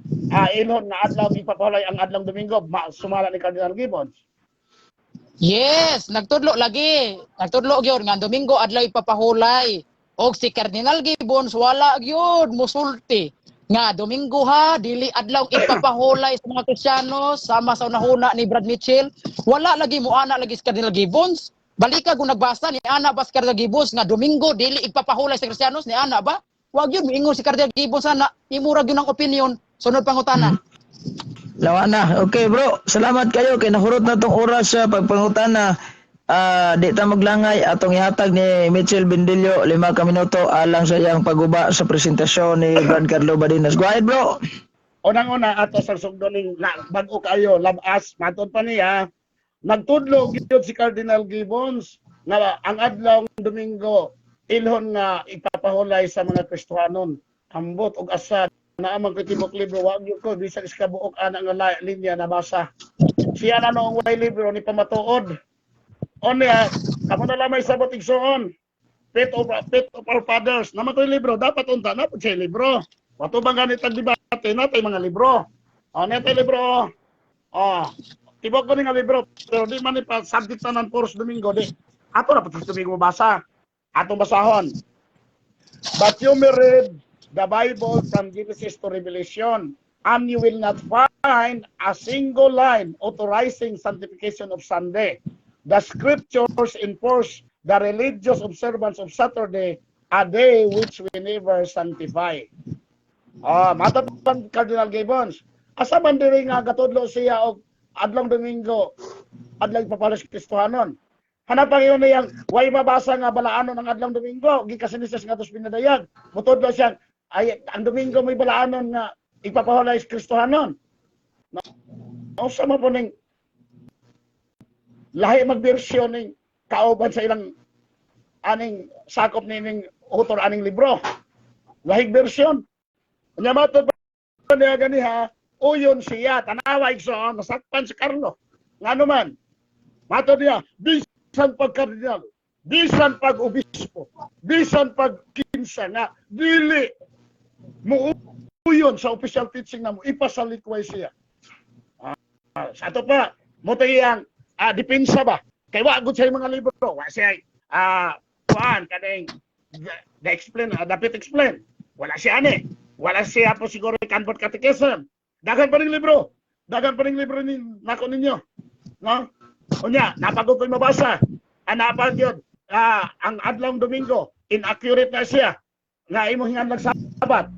ilhon nga adlaw ipapahulay ang adlaw Domingo sumala ni Cardinal Gibbons? Yes, nagtudlo lagi. Nagtudlo gyud nga ang Domingo adlaw ipapahulay. Og si Cardinal Gibbons wala gyud musulti nga Domingo ha dili adlaw ipapahulay sa mga Kristiyano sama sa unahuna ni Brad Mitchell. Wala lagi muana lagi si Cardinal Gibbons. Balika kung nagbasa ni ana ba si Cardinal Gibbons nga Domingo dili ipapahulay sa Kristiyanos, ni ana ba? Wag yun moingon si Cardinal Gibbons ana, imura gyud ang opinion. Sunod pangutana. Lawa na. Okay bro, salamat kayo kay nahurot na tong oras sa pagpangutana. Di ta maglangay, atong ihatag ni Mitchell Bendillo 5 ka minuto alang sa iyang paguba sa presentasyon ni Brad Carlo Badinas. Go ahead, bro. Unang-una, ato sa sugdoning bag-o kayo, labas, matod pa niya, nagtudlo gyud si Cardinal Gibbons nga ang adlaw Domingo ilhon nga ipapahulay sa mga Kristohanon. Ambot og asa naa man ko tibok libro, wa gyud ko bisag sa kabuok ana nga linya nabasa. Siya na noong way libro ni pamatuod. Onya, kamo na lamay sabot, igsoon. Faith of Our Fathers. Naman ko yung libro, dapat unta na pud siya libro. Wato bang ganit ang debate natay mga libro. O, natay libro. Oh, tibok ko ni nga libro, pero di man ni pa subject tanan puros Domingo di. Ato na pud sa Domingo basa. Atong basahon. "But you may read the Bible from Genesis to Revelation, and you will not find a single line authorizing sanctification of Sunday. The scriptures enforce the religious observance of Saturday, a day which we never sanctify." Ah, matod pa Cardinal Gibbons. Asa man diri nga gatudlo siya og adlong Domingo, adlaw ipapalas Kristohanon? Hanap ang yun niyang way mabasa nga balaanon ang adlong Domingo, gikan sa Genesis nga pinadayag. Mutudlo siya ay ang Domingo may balaanon nga ipapahulay sa Kristohanon. No, usa man po ning lahi magbersyon ning kauban sa ilang aning sakop nining author aning libro. Lahig bersyon. Nya matod pa niya ganiha, uyon siya, tanawa, igsoon, nasakpan si Carlo. Ngano man, matod niya, bisan pag kardinal, bisan pag obispo, bisan pag kinsa nga, dili mo uyon sa official teaching na mo, ipasalikway siya. Sa ato pa, mo ang depensa ba? Kay wa gud siya mga libro, wa siya kuan kaning the explain, dapat explain. Wala siya ani. Wala siya po siguro Convert Catechism. Daghan pa ning libro. Daghan pa ning libro ni nako ninyo. No? Unya, napagod ko'y mabasa. Ang yun, ang adlong Domingo, inaccurate na siya. Nga imo hingan Sabat.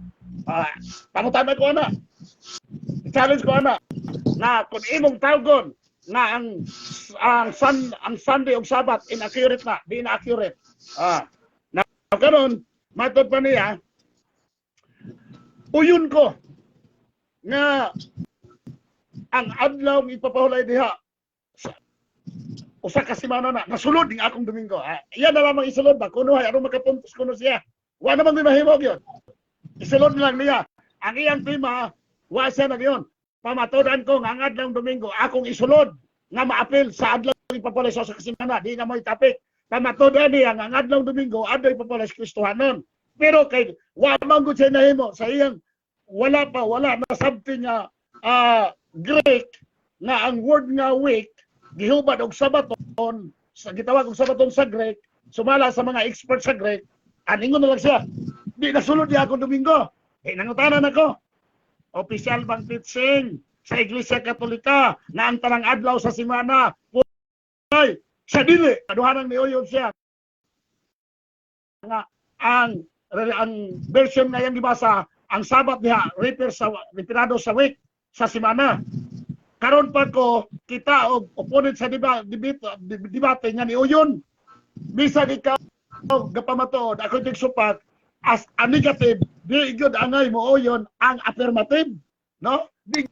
Pangutana ko ana. Challenge ko ana na kung imong tawgon nga ang Sunday ug Sabat inaccurate na, di na accurate. Na karon matod pa niya, uyon ko nga ang adlaw ipapahulay diha sa usa ka semana na nasulod ning akong Domingo. Iyan na lamang isulod ba kuno hay aron makapuntos kuno siya. Wa naman may mahimo gyud. Isulod lang niya. Ang iyang tema, wa siya na gyud. Pamatudan ko nga ang adlaw Domingo akong isulod nga maapil sa adlaw ipapalay sa semana, di na mo topic. Pamatudan niya nga ang adlaw Domingo adlaw ipapalay sa Kristohanon. Pero kay wa man gud siya nahimo sa iyang wala pa, wala nasabti nga Greek nga ang word nga week gihubad og sabaton sa gitawag og sabaton sa Greek. Sumala sa mga expert sa Greek, aningon na lang siya, di nasulod niya akong Domingo. Eh, nangutanan ako, opisyal bang teaching sa Iglesia Katolika na ang tanang adlaw sa semana ay sa dili kaduhanang niuyon siya nga ang version nga iyang gibasa, ang Sabat diha refer sa referado sa week, sa semana? Karon pa ko kita og opponent sa debate nga niuyon. Bisan ikaw gapamatuod, ako tigsupak as a negative, di gyud angay mo uyon ang affirmative, no? Di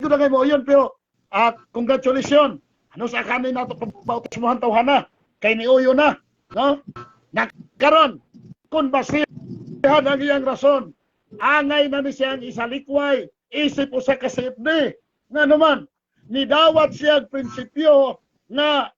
gyud angay mo uyon, pero congratulations, ano sa kanin nato pabautismohan tawhana kay niuyon na, no? Na karon kung basihan ang iyang rason, angay na ni siyang isalikway isip usa ka CFD. Nga naman nidawat siya ang prinsipyo nga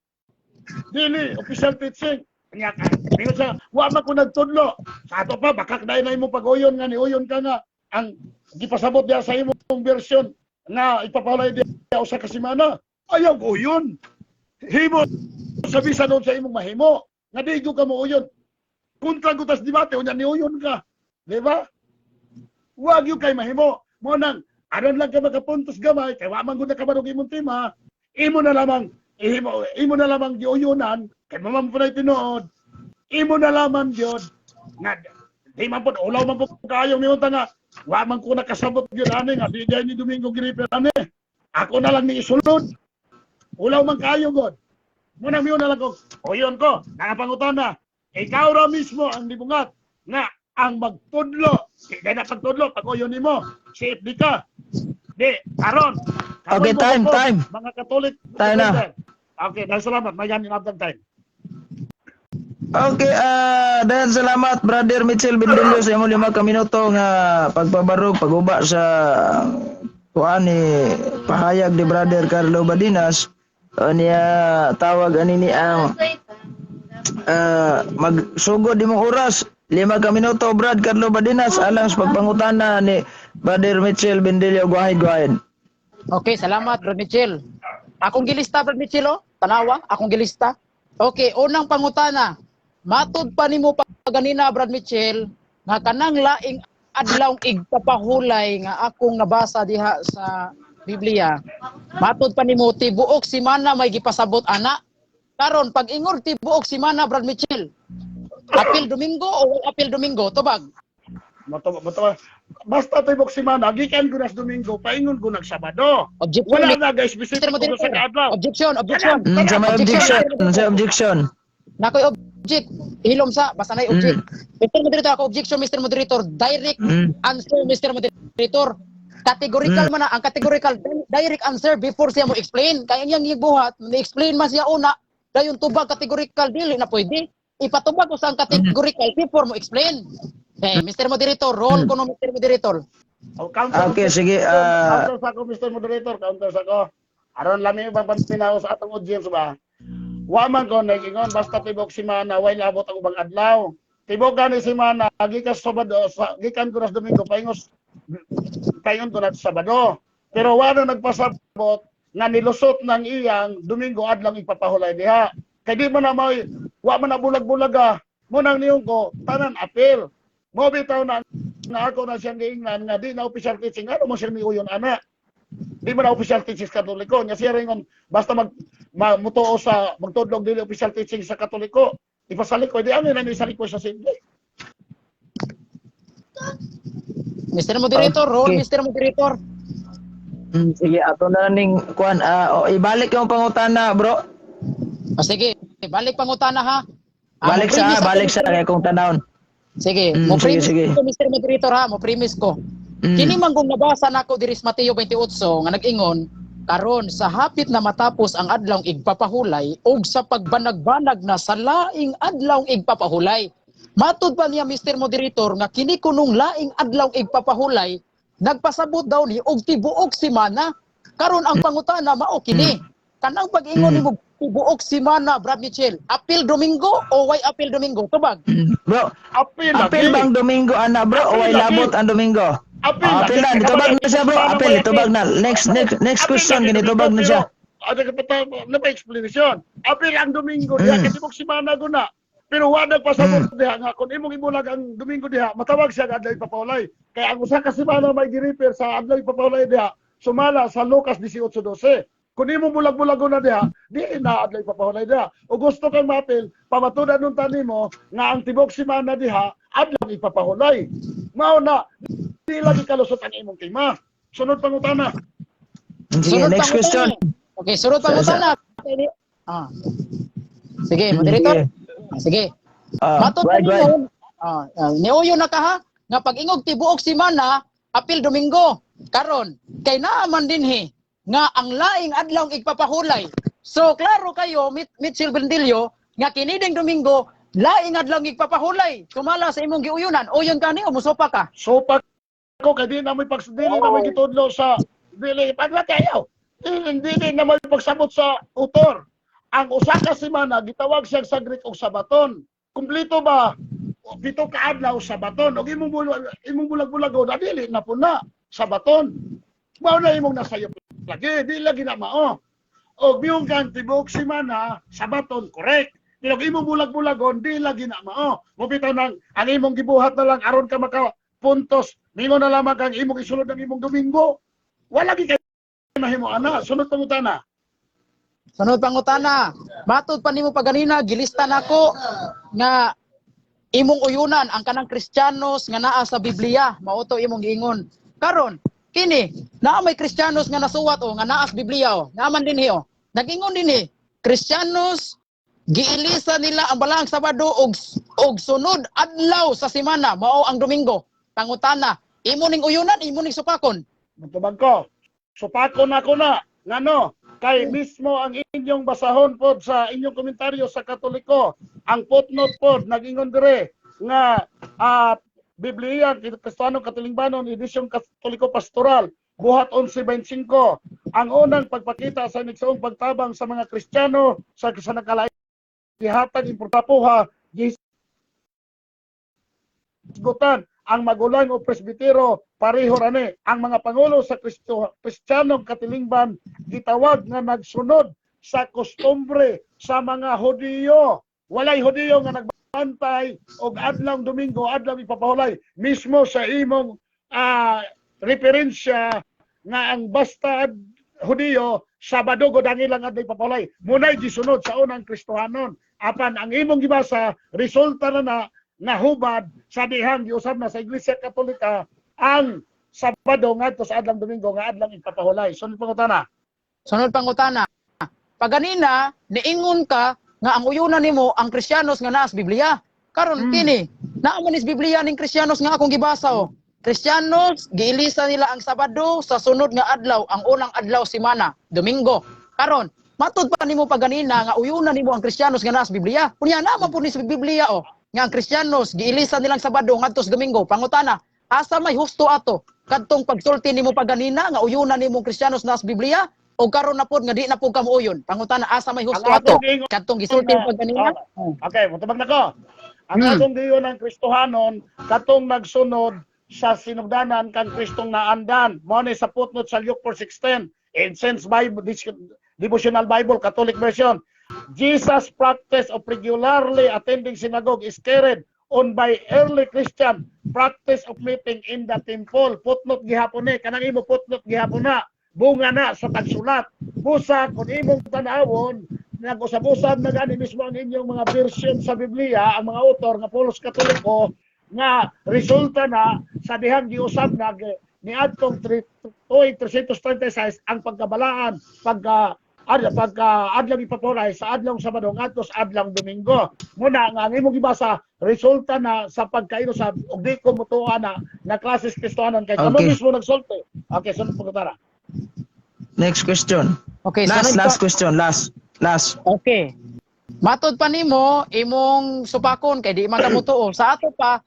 dili official teaching. Nya ka ingon siya, wa man ko nagtudlo. Sa ato pa, baka dahil na imo pag-uyon nga niuyon ka nga ang gipasabot diya sa imong version nga ipapalay diya usa ka semana. Ayaw ko uyon. Himo sa bisan sa imong mahimo nga di ka mo uyon. Kontra ko tas debate, unya niuyon ka, di ba? Wag yung kay mahimo mo nang aron lang ka makapuntos gamay kay wa man gud nakabalo imong tema. Imo na lamang imo, imo na lamang giuyunan kay mamam po na tinuod. Imo na lamang gyud nga di man po ulaw man po kayo miunta nga wa man ko nakasabot gyud ani nga di ni Domingo girefer ani, ako na lang ni isulod. Ulaw man kayo god mo nang miuna lang ko uyon ko. Nakapangutana, ikaw ra mismo ang libungat nga Ang magtudlo, di na pagtudlo, pag uyon nimo, CFD ka. Di, karon. Okay, time, time. Mga Katolik. Time na. Okay, dahil salamat. May ganin abdang time. Okay, dahil salamat, Brother Mitchell Bendillo, sa imong 5 ka minuto nga pagpabarog, paguba sa kuan ni pahayag ni Brother Carlo Badinas. Niya tawag ani ni ang magsugod imong oras 5 ka minuto, Brad Carlo Badinas, alang sa pagpangutana ni Brother Mitchell Bendillo. Go ahead, go ahead. Okay, salamat, Brad Mitchell. Akong gilista, Brad Mitchell, oh. Tanawa, akong gilista. Okay, unang pangutana. Matud pa nimo pa ganina, Brad Mitchell, nga kanang laing adlaw igpapahulay nga akong nabasa diha sa Biblia. Matud pa nimo tibuok simana may gipasabot ana. Karon pag ingor tibuok simana, Brad Mitchell, apil Domingo o way apil Domingo? Tubag. Mato, mato, basta tibok simana, gikan ko nas Domingo, paingon ko nag Sabado. Objection. Wala na guys, specific Mr. ko sa Moderator. kaadlaw. Objection, objection. Sa may objection, sa objection. Nakoy object. Hilom sa basta na object. Mr. Moderator, ako objection, Mr. Moderator. Direct answer, Mr. Moderator. Categorical man na ang categorical direct answer before siya mo explain. Kaya iyang gibuhat, ni-explain man siya una, dayon tubag categorical, dili na pwede. Ipatubag ko sa ang categorical before mo explain. Eh, Mr. Moderator, roll ko no, Mr. Moderator. Oh, counter, Okay, sige, Counter sa ako, Mr. Moderator, counter sa ako. Aron lami ibang paminaw sa atong audience ba. Wa man ko nag-ingon basta tibok simana way labot ang ubang adlaw. Tibok gani simana gikan Sabado sa gikan ko nas Domingo paingos paingon ko na Sabado. Pero wa na nagpasabot nga nilusot ng iyang Domingo adlang ipapahulay diha. Kay di man na may wa man na bulag-bulag ah. Mo nang niyong ko tanan apil. Mo bitaw na na ako na siyang giingnan nga di na official teaching, ano mo siyang niuyon ana. Di mo na official teaching sa Katoliko nya siya ringon basta mag mutuo sa magtudlog dili official teaching sa Katoliko ipasalik ko di ano na isalik ko sa simple. Mr. Moderator, roll, Mr. Moderator. Sige, ato na ning kuan, oh, ibalik yung pangutana, bro. O, sige, balik pangutana ha. Ah, Balik sa mo-premise ako, balik sa Mr. kay kung tanawon. Sige, mo Sige, premise sige. ko, Mr. Moderator ha, mo premise ko. Kini man kung nabasa nako diri sa Mateo 28 nga nag-ingon karon sa hapit na matapos ang adlawng igpapahulay ug sa pagbanag-banag na sa laing adlawng igpapahulay. Matud pa niya, Mr. Moderator, nga kini kunong laing adlawng igpapahulay nagpasabot daw ni og tibuok simana. Karon ang pangutana mao kini. Kanang pag-ingon nimo tibuok simana, Brad Mitchell, apil Domingo o way apil Domingo? Tubag. Bro, Apil apil lagi. bang Domingo ana, bro, o way Apil lagi. labot ang Domingo? Apil Ah, apil lagi. na, ditubag na siya, bro. Apil, itubag na. Next next next Apil question, lagi ginitubag na Domingo, siya. pero, ano ka pa na pa explanation. Apil ang Domingo diha kay tibok simana guna. Pero wa nagpasabot diha nga kung imong ibulag ang Domingo diha, matawag siya nga adlaw ipapahulay. Kaya ang usa ka semana may girefer sa adlaw ipapahulay diha, sumala sa Lucas 18:12. Kung imong bulag-bulagon na diha, di na adlaw ipapahulay diha. O gusto kang mapil, pamatudan nung tanimo nga ang tibok semana diha, adlaw ipapahulay. Mao na di lagi kalusot ang imong tema. Sunod pangutana. Sige, Sunod next question. pangutana. Okay, sunod pangutana. Ah. Sige, moderator. Sige. Ah, sige. Ah, Matod go ahead, go ahead. ninyo, niuyo na ka ha, nga pag-ingog tibuok simana, apil Domingo. Karon, kay naa man dinhi nga ang laing adlaw igpapahulay. So klaro kayo, Mitchell Bendillo, nga kini ding Domingo, laing adlaw igpapahulay. Tumala sa imong giuyunan, uyon kani o musopa ka? Sopa ko kay di na may pag dili na may gitudlo sa dili pagla kayo. Dili dili na may pagsabot sa utor. Ang usa ka semana gitawag siya sa Greek og Sabaton. Kumpleto ba? 7 ka adlaw Sabaton. Og imong bulag-bulagon dili na po na Sabaton. Mao na imong nasayop lagi, di lagi na mao. Og miyong kang tibuok semana Sabaton, correct. Pero kung imong bulag-bulagon di lagi na mao. Mo bitaw nang ang imong gibuhat na lang aron ka maka puntos. Mingon na lamang kang imong isulod ang imong Domingo. Wala gi kay mahimo ana. Sunod pangutana. Sunod pangutana. Matod pa nimo paganina gilista nako nga imong uyunan ang kanang Kristiyanos nga naa sa Biblia, mao to imong giingon. Karon, kini naa may Kristiyanos nga nasuwat o nga naa sa Biblia o, naa man dinhi o. Nagingon dinhi, Kristiyanos Giilisa nila ang balaang Sabado og sunod adlaw sa semana, mao ang Domingo. Pangutana, imo ning uyunan, imo ning supakon? Mutubag ko. Supakon ako na. Ngano? Kay mismo ang inyong basahon pod sa inyong komentaryo sa Katoliko. Ang footnote pod nagingon dire nga Biblia Kristiyano Katilingbanon, Edisyong Katoliko Pastoral, buhat 11:25. Ang unang pagpakita sa nagsaong pagtabang sa mga Kristiyano sa nakalain gihatag importanpuha gisgutan ang magulang o presbitero, pareho rani ang mga pangulo sa Kristo, Kristiyanong Katilingban, gitawag nga nagsunod sa kostumbre sa mga Hudiyo. Walay Hudiyo nga nagbantay og adlaw Domingo, adlaw ipapahulay. Mismo sa imong referensya nga ang basta Hudiyo, Sabado gud ang ilang adlaw ipapahulay. Munay gisunod sa unang Kristohanon. Apan ang imong gibasa, resulta na na nahubad sa dihang giusab na sa Iglesia Katolika ang Sabado ngadto sa adlang Domingo nga adlang ipapahulay. Sunod pangutana. Sunod pangutana. Paganina, niingon ka nga ang uyunan nimo ang Kristiyanos nga naas Biblia. Karon kini, naa man is Biblia ning Kristiyanos nga akong gibasa oh. Kristiyanos giilisa nila ang Sabado sa sunod nga adlaw, ang unang adlaw semana, Domingo. Karon, matud pa nimo paganina nga uyunan nimo ang Kristiyanos nga naas Biblia. Unya naa man pud ni sa Biblia oh, nga ang Kristiyanos giilisa nilang Sabado ngadto sa Domingo. Pangutana, asa may husto ato? Kadtong pagsulti nimo paganina nga uyunan nimo ang Kristiyanos naas Biblia o karon na pod nga di na pod ka muuyon? Pangutana, asa may husto Ang ato? akong giingon Kadtong gisulti mo paganina? Okay, mutubag na ko. Ang atong giyon ang Kristohanon katong nagsunod sa sinugdanan kang Kristong naandan. Mo ni sa footnote sa Luke 4:16, Incense Bible, Devotional Bible, Catholic version. Jesus' practice of regularly attending synagogue is carried on by early Christian practice of meeting in the temple. Footnote gihapon ni, kanang imo footnote gihapon na. Bunga na sa pagsulat. Busa kung imong tanawon, nag-usab-usab na gani mismo ang inyong mga version sa Biblia, ang mga author nga pulos Katoliko, nga resulta na sa dihang giusab na niadtong tuig 336 ang pagkabalaan pagka pagka adlaw ipapulay sa adlaw Sabado ngadto sa adlaw Domingo. Muna nga ang imong gibasa, resulta na sa pagkainusab, ug di ko mutuo na nga klases Kristohanon kay kamo mismo nagsulti. Okay, sunod pangutana. Next question. Okay, Last, sunod last question. Last. Last. Okay. Matod pa nimo imong supakon kay di man ka motuo. Sa ato pa,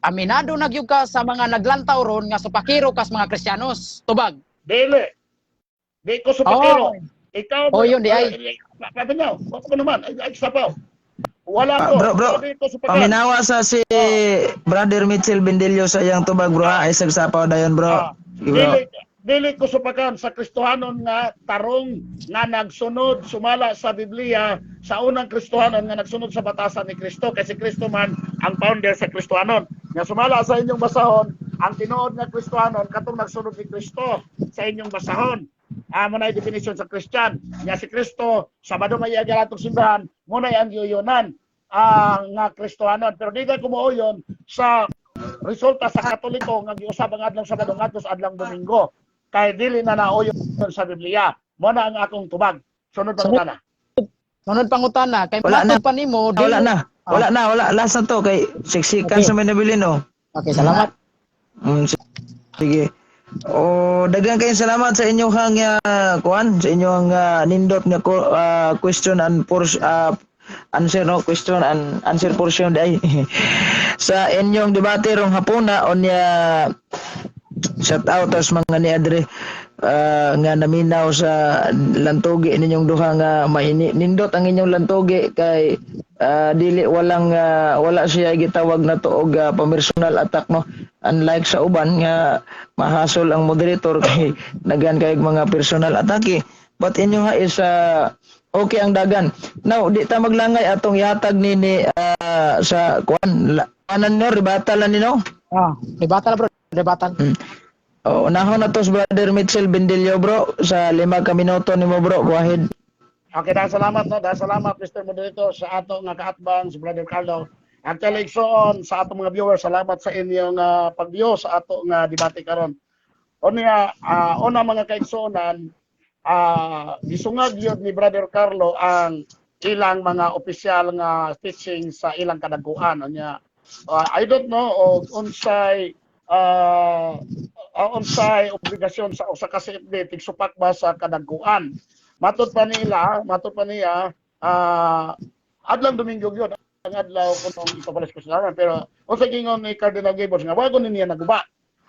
aminado na gyud ka sa mga naglantaw ron nga supakiro kas mga Kristiyanos. Tubag. Dili. Di ko supakiro. Oh. Ikaw Oh, yun, di ay. Sabi niyo, ko naman, ay, ay sapaw. Wala ko. Bro, bro. Di ko supakan. Paminawa sa si Brother Mitchell Bendillo sa iyang tubag, bro, ha. Ay sagsapaw dayon, bro. Sige, bro. Dili, dili ko supakan sa Kristohanon nga tarong nga nagsunod sumala sa Biblia, sa unang Kristohanon nga nagsunod sa batasan ni Kristo, kay si Kristo man ang founder sa Kristohanon. Nga sumala sa inyong basahon, ang tinuod nga Kristohanon katong nagsunod ni Kristo sa inyong basahon. Mo na definition sa Christian. Nga si Kristo, Sabado may atong simbahan, mo na ang giyunan ang nga Kristohanon. Pero di ka kumuuyon sa resulta sa Katoliko nga giusab ang adlaw Sabado ngadto sa adlaw Domingo. Kay dili na nauyon sa Biblia. Mo na ang akong tubag. Sunod pangutana. Sunod pangutana kay Wala matod na. pa nimo dili Wala na. Wala na, wala. Last na to kay siksikan sa may nabilin oh. Okay, salamat. Sige. O daghan kayong salamat sa inyong kuan, sa inyong nindot nga question and answer, no, question and answer portion day sa inyong debate rong hapuna. Unya shout out sa mga ni Adre nga naminaw sa lantugi ninyong duha nga maini, nindot ang inyong lantugi kay dili walang wala siya gitawag na to og pamersonal attack, no, unlike sa uban nga mahasol ang moderator kay naghan kay mga personal atake. But inyo nga is okay ang dagan. Now di ta maglangay, atong ihatag ni sa kuan anan no rebuttal ni, no. Ah, rebuttal, bro, rebuttal. Oh, unahon na to si Brother Mitchell Bendillo, bro, sa 5 ka minuto nimo, bro. Go ahead. Okay, dahil salamat, no, dahil salamat, Mr. Moderator, sa ato nga kaatbang si Brother Carlo. Actually, igsoon sa atong mga viewers, salamat sa inyong pag-view sa ato nga debate karon. Unya, una, mga kaigsuonan, gisungag yun ni Brother Carlo ang ilang mga opisyal nga teaching sa ilang kadaguan. Unya, I don't know og unsay obligasyon sa usa ka CFD tigsupak ba sa kadaguan. Matod pa niya, adlang Domingo gyud ang adlaw kunong ipapalis ko sa, pero unsa gingon ni Cardinal Gibbons nga wa ni niya naguba.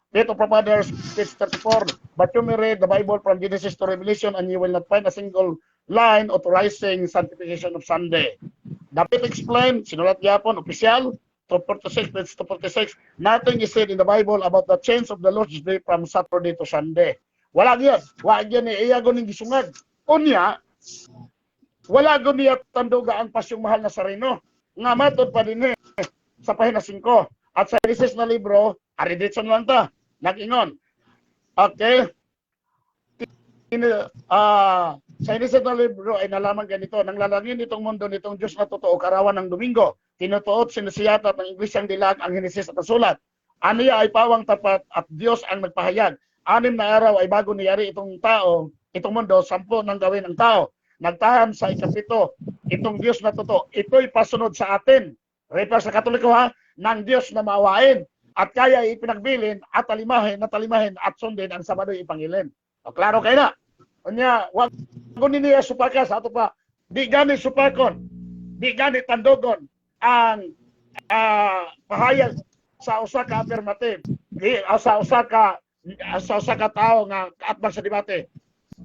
Dito pro Fathers, page 34, "But you may read the Bible from Genesis to Revelation and you will not find a single line authorizing sanctification of Sunday." Dapat explain, sinulat gyapon, official, 246, page 246, "Nothing is said in the Bible about the change of the Lord's Day from Saturday to Sunday." Wala gyud. Wa gyud ni iya ning gisungag. Unya, wala gyud niya tanduga ang Pasyong Mahal na Sareno. Nga matod pa din sa pahina 5. At sa Genesis na libro, ari diretso na lang ta. Nag-ingon. Okay. Sa Genesis na libro ay nalaman ganito, nang lalangin itong mundo nitong Diyos na totoo, karawan ng Domingo. Tinutuot, sinisiyatat ng Iglesyang Dilag ang Henesis at ang sulat. Aniya ay pawang tapat at Diyos ang nagpahayag. 6 na araw ay bago niyari itong tao, itong mundo, 10 nang gawin ang tao. Nagtahan sa 7, itong Diyos na totoo. Ito'y pasunod sa atin. Refer sa Katoliko ha, ng Diyos na maawain. At kaya ipinagbilin at talimahin na talimahin at sundin ang Sabado'y ipangilin. O klaro kayo na. Unya, wag ko niya supaka sa ato pa. Di gani supakon, di gani tandugon ang pahayag sa usa ka affirmative, di, sa usa ka tawo nga kaatbang sa debate.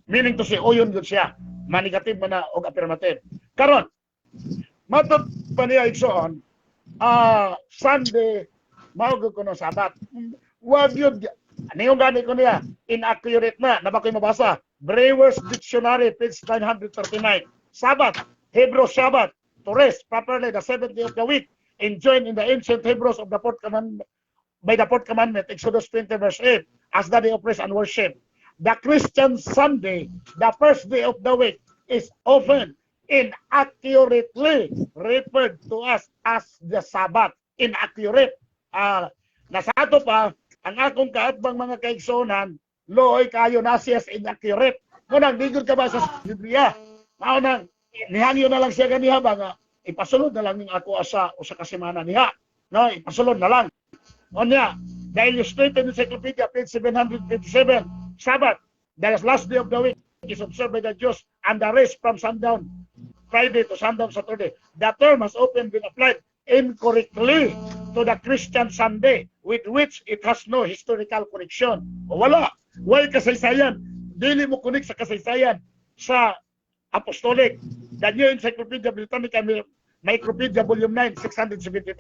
Meaning to say, uyon gud siya. Manigative man na og affirmative. Karon, matod pa niya igsoon, Sunday mao gyud kuno Sabat. Wag yun. Ano yung gani ko niya? Inaccurate na. Na ba ko'y mabasa? Brewer's Dictionary, page 939. Sabbath, Hebrew Sabbath, to rest properly the seventh day of the week, enjoined in the ancient Hebrews of the fourth commandment, by the fourth commandment, Exodus 20 verse 8, as the day of rest and worship. The Christian Sunday, the first day of the week, is often inaccurately referred to us as the Sabbath. Inaccurate. Nasa ato pa, ang akong kaatbang mga kaigsunan, looy kayo na siya inaccurate. Munang, di ka ba sa Biblia? Mao nang, nihangyo na lang siya ganiha ba nga, ipasulod na lang ning ako asa usa ka semana niha. No, ipasulod na lang. Onya, the Illustrated Encyclopedia, page 727, Sabbath, the last day of the week, is observed by the Jews and the rest from sundown Friday to sundown Saturday. The term has often been applied incorrectly to the Christian Sunday, with which it has no historical connection. O wala. Way kasaysayan. Dili mo connect sa kasaysayan sa Apostolic. The New Encyclopedia Britannica, Micropedia, Volume 9, 672.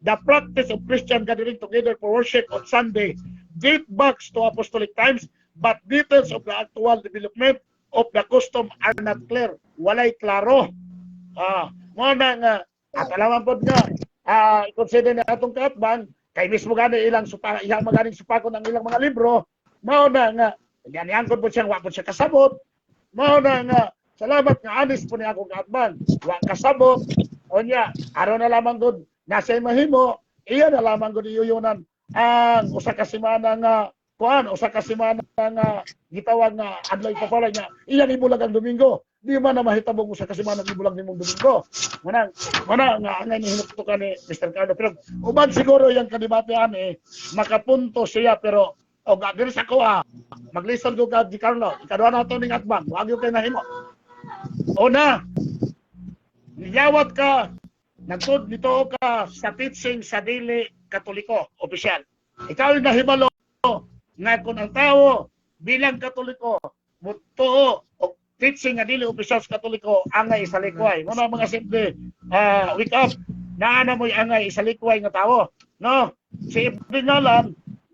The practice of Christian gathering together for worship on Sunday date back to apostolic times, but details of the actual development of the custom are not clear. Walay klaro. Mo na nga at alaman pod nga i-consider na atong kaatbang kay mismo gani ilang supa iyang maganing supakon ang ilang mga libro, mao na nga ganiyangkon po siyang wa po siya kasabot. Mao na nga salamat nga anis po ni akong kaatbang wa kasabot. Unya aron na lamang gud nasa mahimo, iya na lamang gud iyuyunan ang usa ka semana nga kuan, usa ka semana nga gitawag nga adlaw ipapalay nga iyang ibulag ang Domingo. Di man na mahitabong usa ka semana ibulag nimong Domingo. Muna nga angay ni hinuktukan ni Mr. Carlo, pero uban siguro yang kadebate ani makapunto siya, pero og diri sa kuha maglisod ko ka di Carlo. Ikaduha na to ning atbang, wag gyud kay nahimo. Una, niyawat ka, nagtud nito ka sa teaching sa dili Katoliko opisyal. Ikaw ay nahibalo nga kung ang tao bilang Katoliko mutuo og teaching nga dili opisyal sa Katoliko, angay isalikway. Muna mga simple, wake up. Naa na mo'y angay isalikway nga tao. No? Si Ibn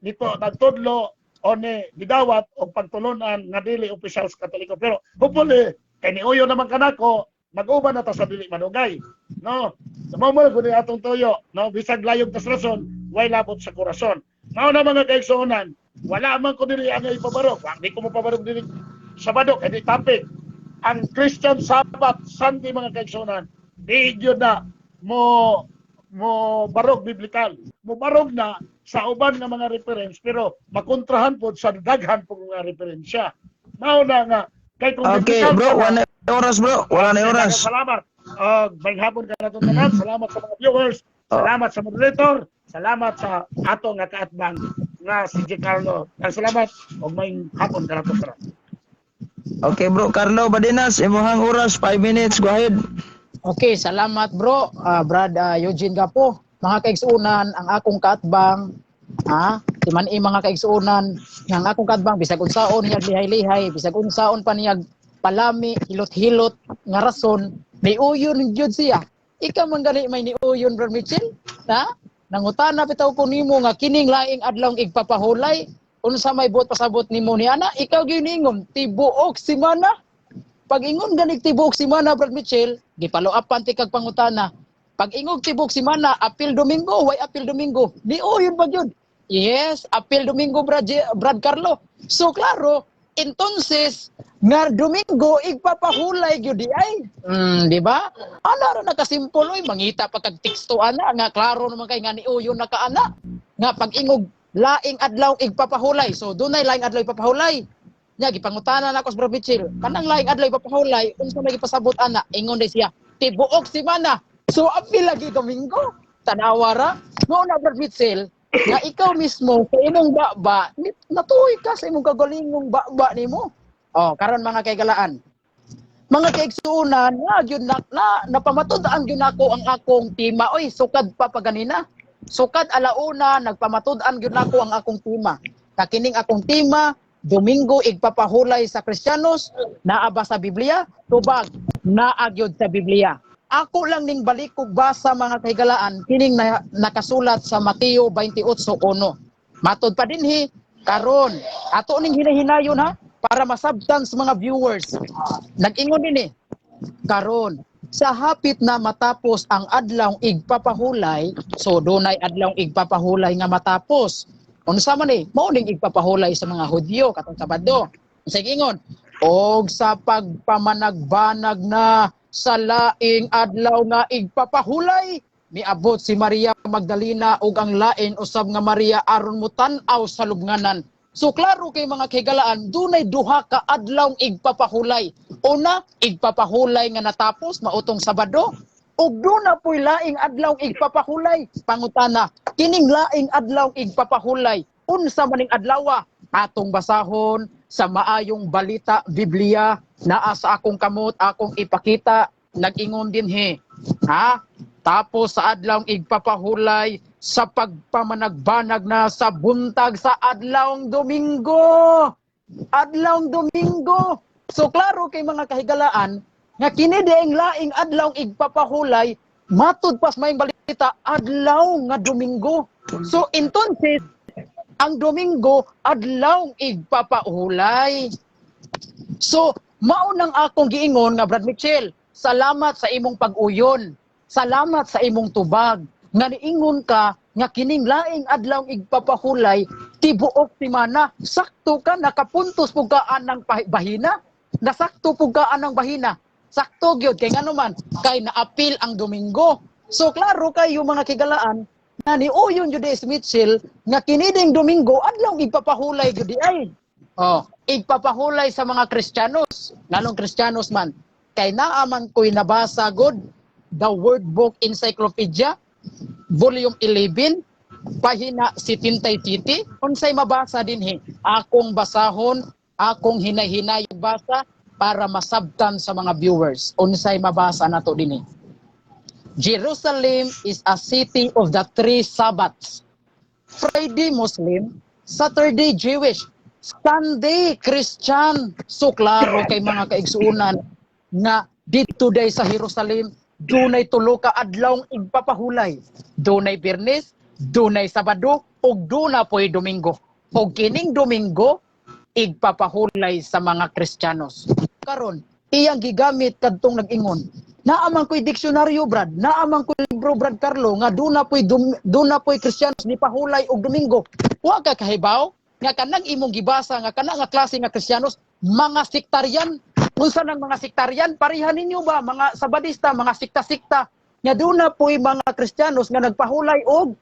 nito nagtudlo o ni gidawat og pagtulunan nga dili opisyal sa Katoliko. Pero hopefully kay niuyo naman kanako, mag-uban na ta sa dili manugay. No? So, mao mo gud atong tuyo, no? Bisag layog tas rason, way labot sa korason. Mao na mga kaigsuonan, wala man ko diri ang ipabarog. Wag di ko mopabarog diri Sabado kay di topic. Ang Christian Sabbath Sunday, mga kaigsuonan, di gyud na mo mo barog biblical. Mo barog na sa uban nga mga reference, pero makontrahan pod sa daghan po mga referensya. Mao na nga kay kung Okay, biblical bro, ka na- wala na oras, bro. Wala na Okay, oras. daghang salamat. Maayong hapon kanato tanan. Salamat sa mga viewers. Salamat sa moderator. Salamat sa ato nga kaatbang nga si J. Carlo. Salamat ug maayong hapon kanato tanan. Okay, bro. Carlo Badinas, imuhang oras, 5 minutes. Go ahead. Okay, salamat, bro. Brad Eugene Gapo. Mga kaigsuonan, ang akong kaatbang, ha? Timan-i, mga kaigsuonan, nga ang akong kaatbang bisag unsaon niya lihay-lihay, bisag unsaon pa niya palami, hilot-hilot nga rason, niuyon gyud siya. Ikaw man gani may niuyon, Brad Mitchell, ha? Nangutana bitaw ko nimo nga kining laing adlaw igpapahulay, unsa may buot pasabot nimo ni ana, ikaw gyud niingon tibuok semana. Pag ingon ganig tibuok semana, Brad Mitchell, gipalo-upan ti kag pangutana. Pag ingog tibuok semana, apil Domingo, way apil Domingo? Niuyon ba gyud? Yes, apil Domingo, Brad, Brad Carlo. So klaro, entonces nga Domingo igpapahulay gyud di ay. Di ba? Ana ra nakasimple oy, mangita pa kag teksto ana nga klaro naman kay nga niuyon na ka ana. Nga pag ingog laing adlaw igpapahulay. So dunay laing adlaw igpapahulay. Nya gipangutana nako sa Bro Mitchell, kanang laing adlaw ipapahulay, unsa may gipasabot ana? Ingon day siya, tibuok semana. So apil lagi Domingo. Tanawa ra. Mao na, Brad Mitchell, nga ikaw mismo sa imong baba, natuoy ka sa imong kagalingong baba nimo. Oh, karon, mga kaigalaan. Mga kaigsuonan, nga gyud na napamatud-an gyud nako ang akong tema oy, sukad pa paganina. Sukad alauna nagpamatud-an gyud nako ang akong tema. Kakining akong tema, Domingo igpapahulay sa Kristiyanos, naa ba sa Biblia? Tubag, naa gyud sa Biblia. Ako lang ning balik kog basa, mga kahigalaan, kining nakasulat sa Mateo 28:1. Matod pa dinhi karon, ato ning hinahinayon ha para masabtan sa mga viewers. Nag-ingon dinhi karon, sa hapit na matapos ang adlaw igpapahulay, so dunay adlaw igpapahulay nga matapos. Unsa man ni? Mao ning igpapahulay sa mga Hudyo katong Sabado. Unsay ingon? Og sa pagpamanagbanag na sa laing adlaw nga igpapahulay, miabot si Maria Magdalena ug ang lain usab nga Maria aron motan-aw sa lubnganan. So klaro kay, mga kahigalaan, dunay duha ka adlaw igpapahulay. Una, igpapahulay nga natapos mautong Sabado, ug duna po'y laing adlaw igpapahulay. Pangutana, kining laing adlaw igpapahulay, unsa maning adlawa? Atong basahon sa Maayong Balita Biblia, naa sa akong kamot, akong ipakita, nag-ingon dinhi. Ha? Tapos sa adlaw igpapahulay, sa pagpamanagbanag na sa buntag sa adlawng Domingo. Adlawng Domingo. So klaro kay, mga kahigalaan, nga kini dieng laing adlaw igpapahulay, matud pas Maayong Balita, adlaw nga Domingo. So entonces ang Domingo adlaw igpapahulay. So mao nang akong giingon nga, Brad Mitchell, salamat sa imong pag-uyon. Salamat sa imong tubag nga niingon ka nga kining laing adlaw igpapahulay tibuok semana. Sakto ka, nakapuntos pug ka anang bahina. Nasakto pug ka anang bahina. Sakto gyud kay ngano man kay naapil ang Domingo. So klaro kayo, mga kigalaan, nga niuyon jud si Mitchell nga kini ding Domingo adlaw igpapahulay gyud di ay. Oh, igpapahulay sa mga Kristiyanos. Nganong Kristiyanos man? Kay naa man ko'y nabasa god, The Word Book Encyclopedia, Volume 11, pahina 77. Unsay mabasa dinhi? Akong basahon, akong hinay-hinay basa para masabtan sa mga viewers. Unsay mabasa nato dinhi? Jerusalem is a city of the three Sabbaths. Friday Muslim, Saturday Jewish, Sunday Christian. So klaro kay, mga kaigsuonan, nga didto day sa Jerusalem dunay tulo ka adlaw igpapahulay. Dunay Biyernes, dunay Sabado, ug duna po'y Domingo. Ug kining Domingo igpapahulay sa mga Kristiyanos. Karon, iyang gigamit kadtong nag-ingon. Naa man ko'y diksyonaryo, Brad. Naa man ko'y libro, Brad Carlo, nga duna po'y Kristiyanos ni pahulay og Domingo. Wa ka kahibaw nga kanang imong gibasa nga kana nga klase nga Kristiyanos mga sektarian. Unsa nang mga sektarian? Pareha ninyo ba mga Sabadista, mga sikta-sikta? Nga duna po'y mga Kristiyanos nga nagpahulay og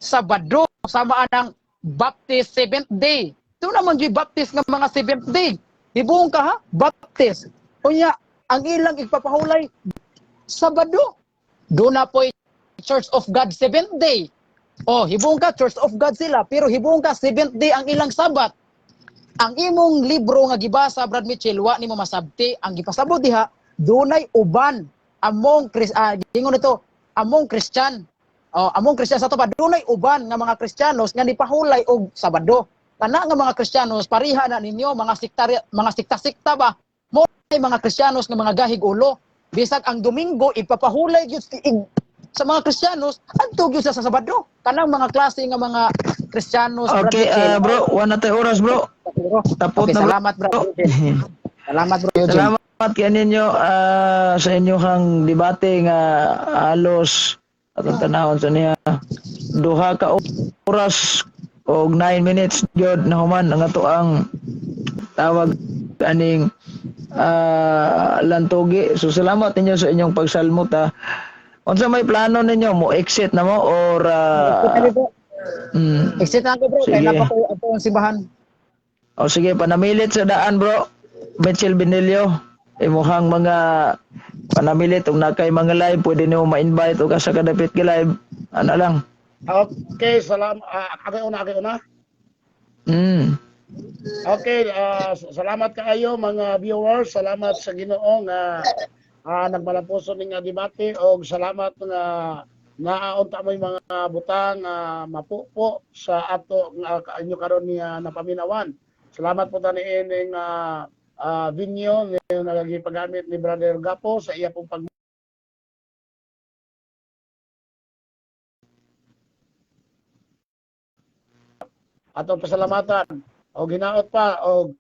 Sabado sama anang Baptist Seventh Day. Duna man gyud Baptist nga mga Seventh Day. Hibuong ka ha, Baptist. Unya, ang ilang igpapahulay Sabado. Duna po'y Church of God seventh day. Oh, hibong ka Church of God sila, pero hibong ka seventh day ang ilang Sabat. Ang imong libro nga gibasa, Brad Mitchell, wa nimo masabti ang gipasabot diha, dunay uban among gingon nito among Christian. Oh, among Christian sa to pa dunay uban nga mga Kristiyanos nga nipahulay og Sabado. Kana nga mga Kristiyanos pareha na ninyo mga sektari, mga sikta-sikta ba? Mo mga Kristiyanos nga mga gahig ulo. Bisag ang Domingo ipapahulay gyud sa mga Kristiyanos adto gyud sa Sabado. Kanang mga klase nga mga Kristiyanos. Okay, bro, wala na tayo oras, bro. Tapot okay, na, bro. Salamat, bro. Salamat, bro. Salamat kay ninyo sa inyong debate nga halos atong tanawon sa niya 2 ka oras og 9 minutes gyud nahuman ang ato ang tawag aning lantugi. So salamat ninyo sa inyong pagsalmot ha. Unsa may plano ninyo, mo exit na mo or exit na ako, bro. Kay na pa ko ato ang simbahan. O sige, panamilit sa daan, bro. Mitchell Benilio, imuhang mga panamilit ug nakay mga live pwede nimo ma-invite og asa ka dapit ka live. Ana lang. Okay, salamat. Ako una. Okay, salamat kaayo mga viewers, salamat sa Ginoo nga nagmalampuso ning debate og salamat nga naaunta mo'y mga butang mapupo sa ato nga inyo karon niya napaminawan. Salamat po tani ining venue nga nagagipagamit ni Brother Gapo sa iya pong pag atong pasalamatan og hinaot pa og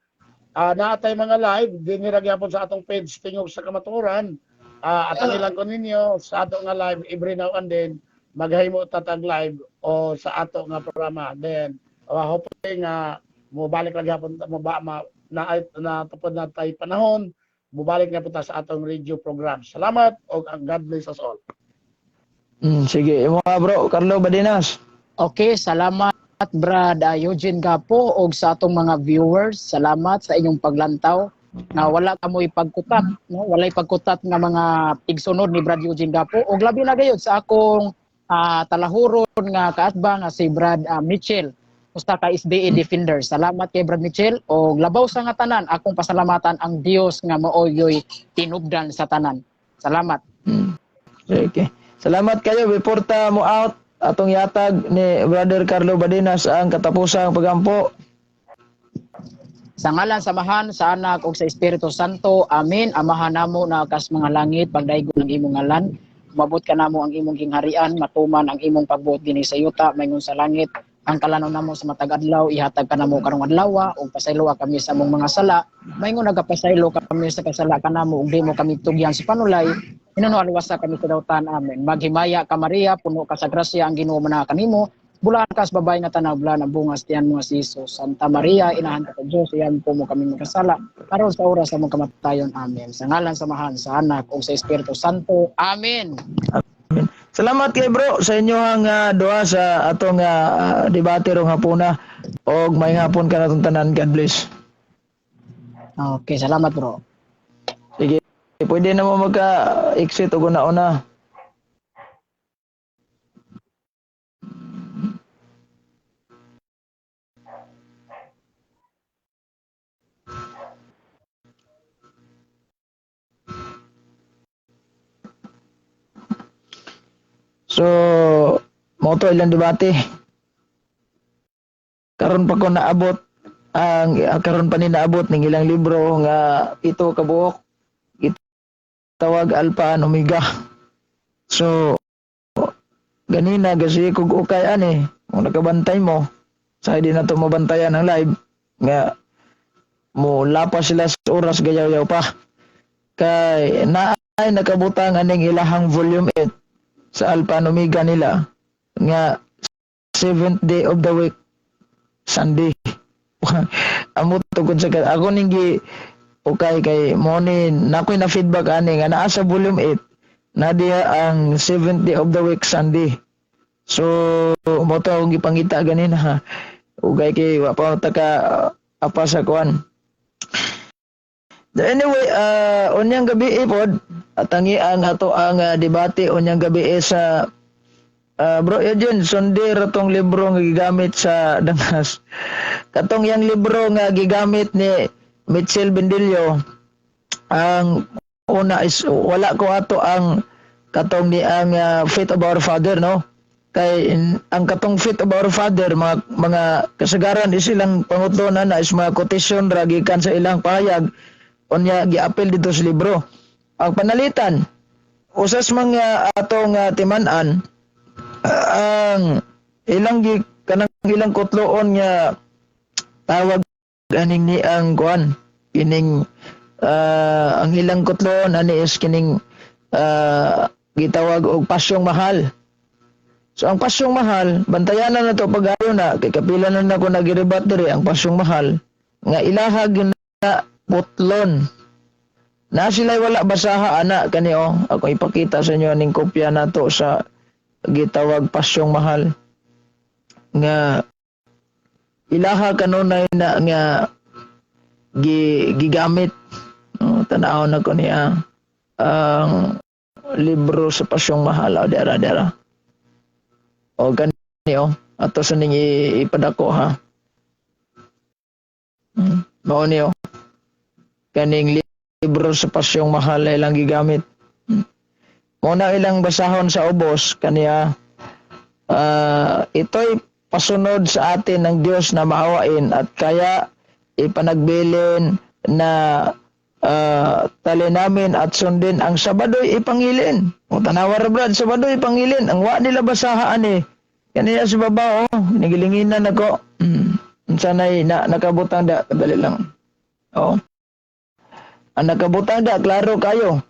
naatay mga live dinhi ra gyapon sa atong page Tingog sa Kamatuoran. At ilang ko ninyo sa ato nga live every now and then maghimo tatag live o sa ato nga programa. Then hopefully nga mobalik lang gyapon mo ba ma, na natupod na tay panahon mobalik na punta sa atong radio program. Salamat og ang God bless us all. Sige, imo bro Carlo Badinas. Okay, salamat Brad Eugene Gapo og sa atong mga viewers. Salamat sa inyong paglantaw na wala kamoy pagkutat, no? Walay pagkutat nga mga tigsunod ni Brad Eugene Gapo og labi na gayud sa akong talahuron nga kaatbang nga si Brad Mitchell, usa ka SDA defender. Salamat kay Brad Mitchell og labaw sa nga tanan akong pasalamatan ang Dios nga maoyoy tinubdan sa tanan. Salamat. Okay. Salamat kayo before ta mo out atong yatag ni Brother Carlo Badinas ang katapusang pagampo. Sa ngalan sa Amahan, sa Anak ug sa Espiritu Santo. Amen. Amahan namo na kas mga langit, pagdaygon ang imong ngalan, umabot ka namo ang imong gingharian, matuman ang imong pagbuot dinhi sa yuta maingon sa langit. Ang kalanaw namo sa matag adlaw ihatag kanamo karong adlaw ug pasayloa kami sa among mga sala maingon nagapasaylo kami sa kasala kanamo ug di mo kami tugyan sa panulay hinuno aluwasa kami sa dautan. Amen. Maghimaya ka Maria, puno ka sa grasya, ang Ginoo manaa kanimo, bulaan ka sa babae nga tanaw, bulaan ang bunga sa tiyan mo nga si Jesus. Santa Maria, inahan ka sa Dios, iyan po mo kami magkasala karon sa oras sa among kamatayon. Amen. Sa ngalan sa Amahan, sa Anak ug sa Espiritu Santo. Amen. Amen. Salamat kay bro sa inyong duha sa atong debate rong hapuna og may hapon ka natong tanan. God bless. Okay, salamat bro. Sige, pwede na mo magka-exit og una-una. So, mo to ilang debate. Karon pa ko naabot ang karon pa ni naabot ning ilang libro nga 7 ka buok. Tawag Alpha and Omega. So, ganina gasi kog ukay ani, kung nakabantay mo, sa di na to mabantayan ang live nga mo lapas sila sa oras gayaw-yaw pa. Kay naay nakabutang aning ilahang volume 8 sa Alpha and Omega nila nga 7th day of the week Sunday. Amo tugod sa ako ning gi okay kay mo ni nakoy na feedback ani nga naa sa volume 8 na diha ang 7th day of the week Sunday. So mo to akong gipangita ganina ha. Ugay kay wa pa ta ka apa sa kuan. Anyway, unyang gabi pod atangi ang ato ang debate unyang gabi sa Bro Eugene, sundi ra tong libro nga gigamit sa dangas. Katong yang libro nga gigamit ni Mitchell Bendillo, ang una is wala ko ato ang katong ni ang Faith of Our Father, no? Kay ang katong Faith of Our Father, mga kasagaran is ilang pangutonan na is mga quotation ra gikan sa ilang pahayag, unya giapil dito sa libro. Ang panalitan, usas mga atong timan-an, ang ilang gi kanang ilang kutloon nga tawag aning ni ang kuan kining ang ilang kutloon ani is kining gitawag og Pasyong Mahal. So ang Pasyong Mahal, bantayanan na to pag-ayo na kay kapila na nako nagiribat diri ang Pasyong Mahal nga ilaha gina putlon. Na sila wala basaha ana kani oh. Ako ipakita sa inyo aning kopya nato sa gitawag Pasyong Mahal nga ilaha kanunay na nga gigamit. No, tan-aw na ko niya ang libro sa Pasyong Mahal o dera dera. O gani oh, ato sa ning ipadako ha. Mao ni oh. Kaning libro sa Pasyong Mahal ay ilang gigamit. Mao na ilang basahon sa ubos kaniya, ito'y pasunod sa atin ng Diyos na maawain at kaya ipanagbilin na tali namin at sundin ang Sabado'y ipangilin. O tanawa ra, Brad, Sabado'y ipangilin. Ang wa nila basahaan eh. Kaniya si baba oh, nigilinginan ako. Unsa nay na nakabutang da, kadali lang. Oh. Ang nakabutang da, klaro kayo.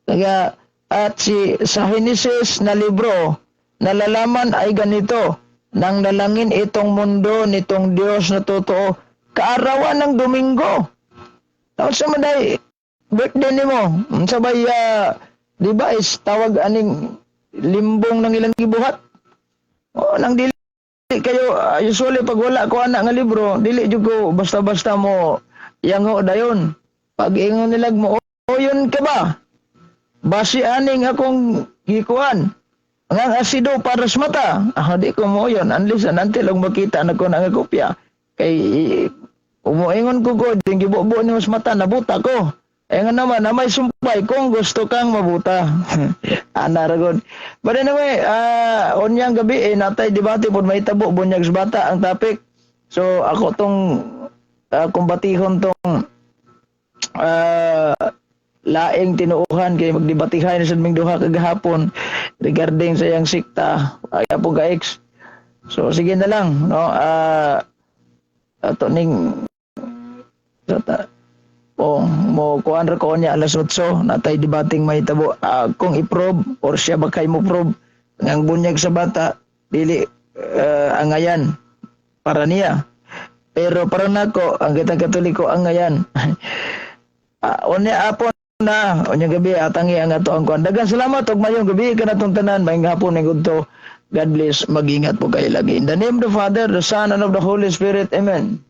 Kaya at si sa Henesis na libro, nalalaman ay ganito, nang nalangin itong mundo nitong Diyos na totoo, kaarawan ng Domingo. Tapos sa maday, birthday nimo, unsa bay di ba is tawag aning limbong ng ilang gibuhat? Oh, nang dili kayo usually pag wala ko ana nga libro, dili jud ko basta-basta mo yango dayon. Pag ingon nilag mo, o yun ka ba? Basi aning akong gikuan. Ang asido para sa mata. Ah, di ko mo yun. Unless and until og makita na ko na nga kopya. Kay umuingon ko din gibubo ni sa mata, nabuta ko. Eh nga naman, na may sumpay kung gusto kang mabuta. Ana ra gud. But anyway, unyang gabi eh, natay debate pod mahitabo, bunyag sa bata ang topic. So ako tong kumbatihon tong laing tinuuhan kay magdebatihan sa ming duha kagahapon regarding sa iyang sikta ay po ka ex. So sige na lang, no, ato ning sa o mo kuan ra ko niya alas 8, natay debating mahitabo. Kung i-probe or siya ba kay mo probe ang bunyag sa bata dili angayan para niya, pero para nako ang kitang Katoliko angayan. Unya apon na unya gabi atangi ang ato ang kuan. Daghang salamat ug mayong gabi kanatong tanan, maayong hapon ning udto. God bless, mag-ingat po kayo lagi. In the name of the Father, the Son, and of the Holy Spirit. Amen.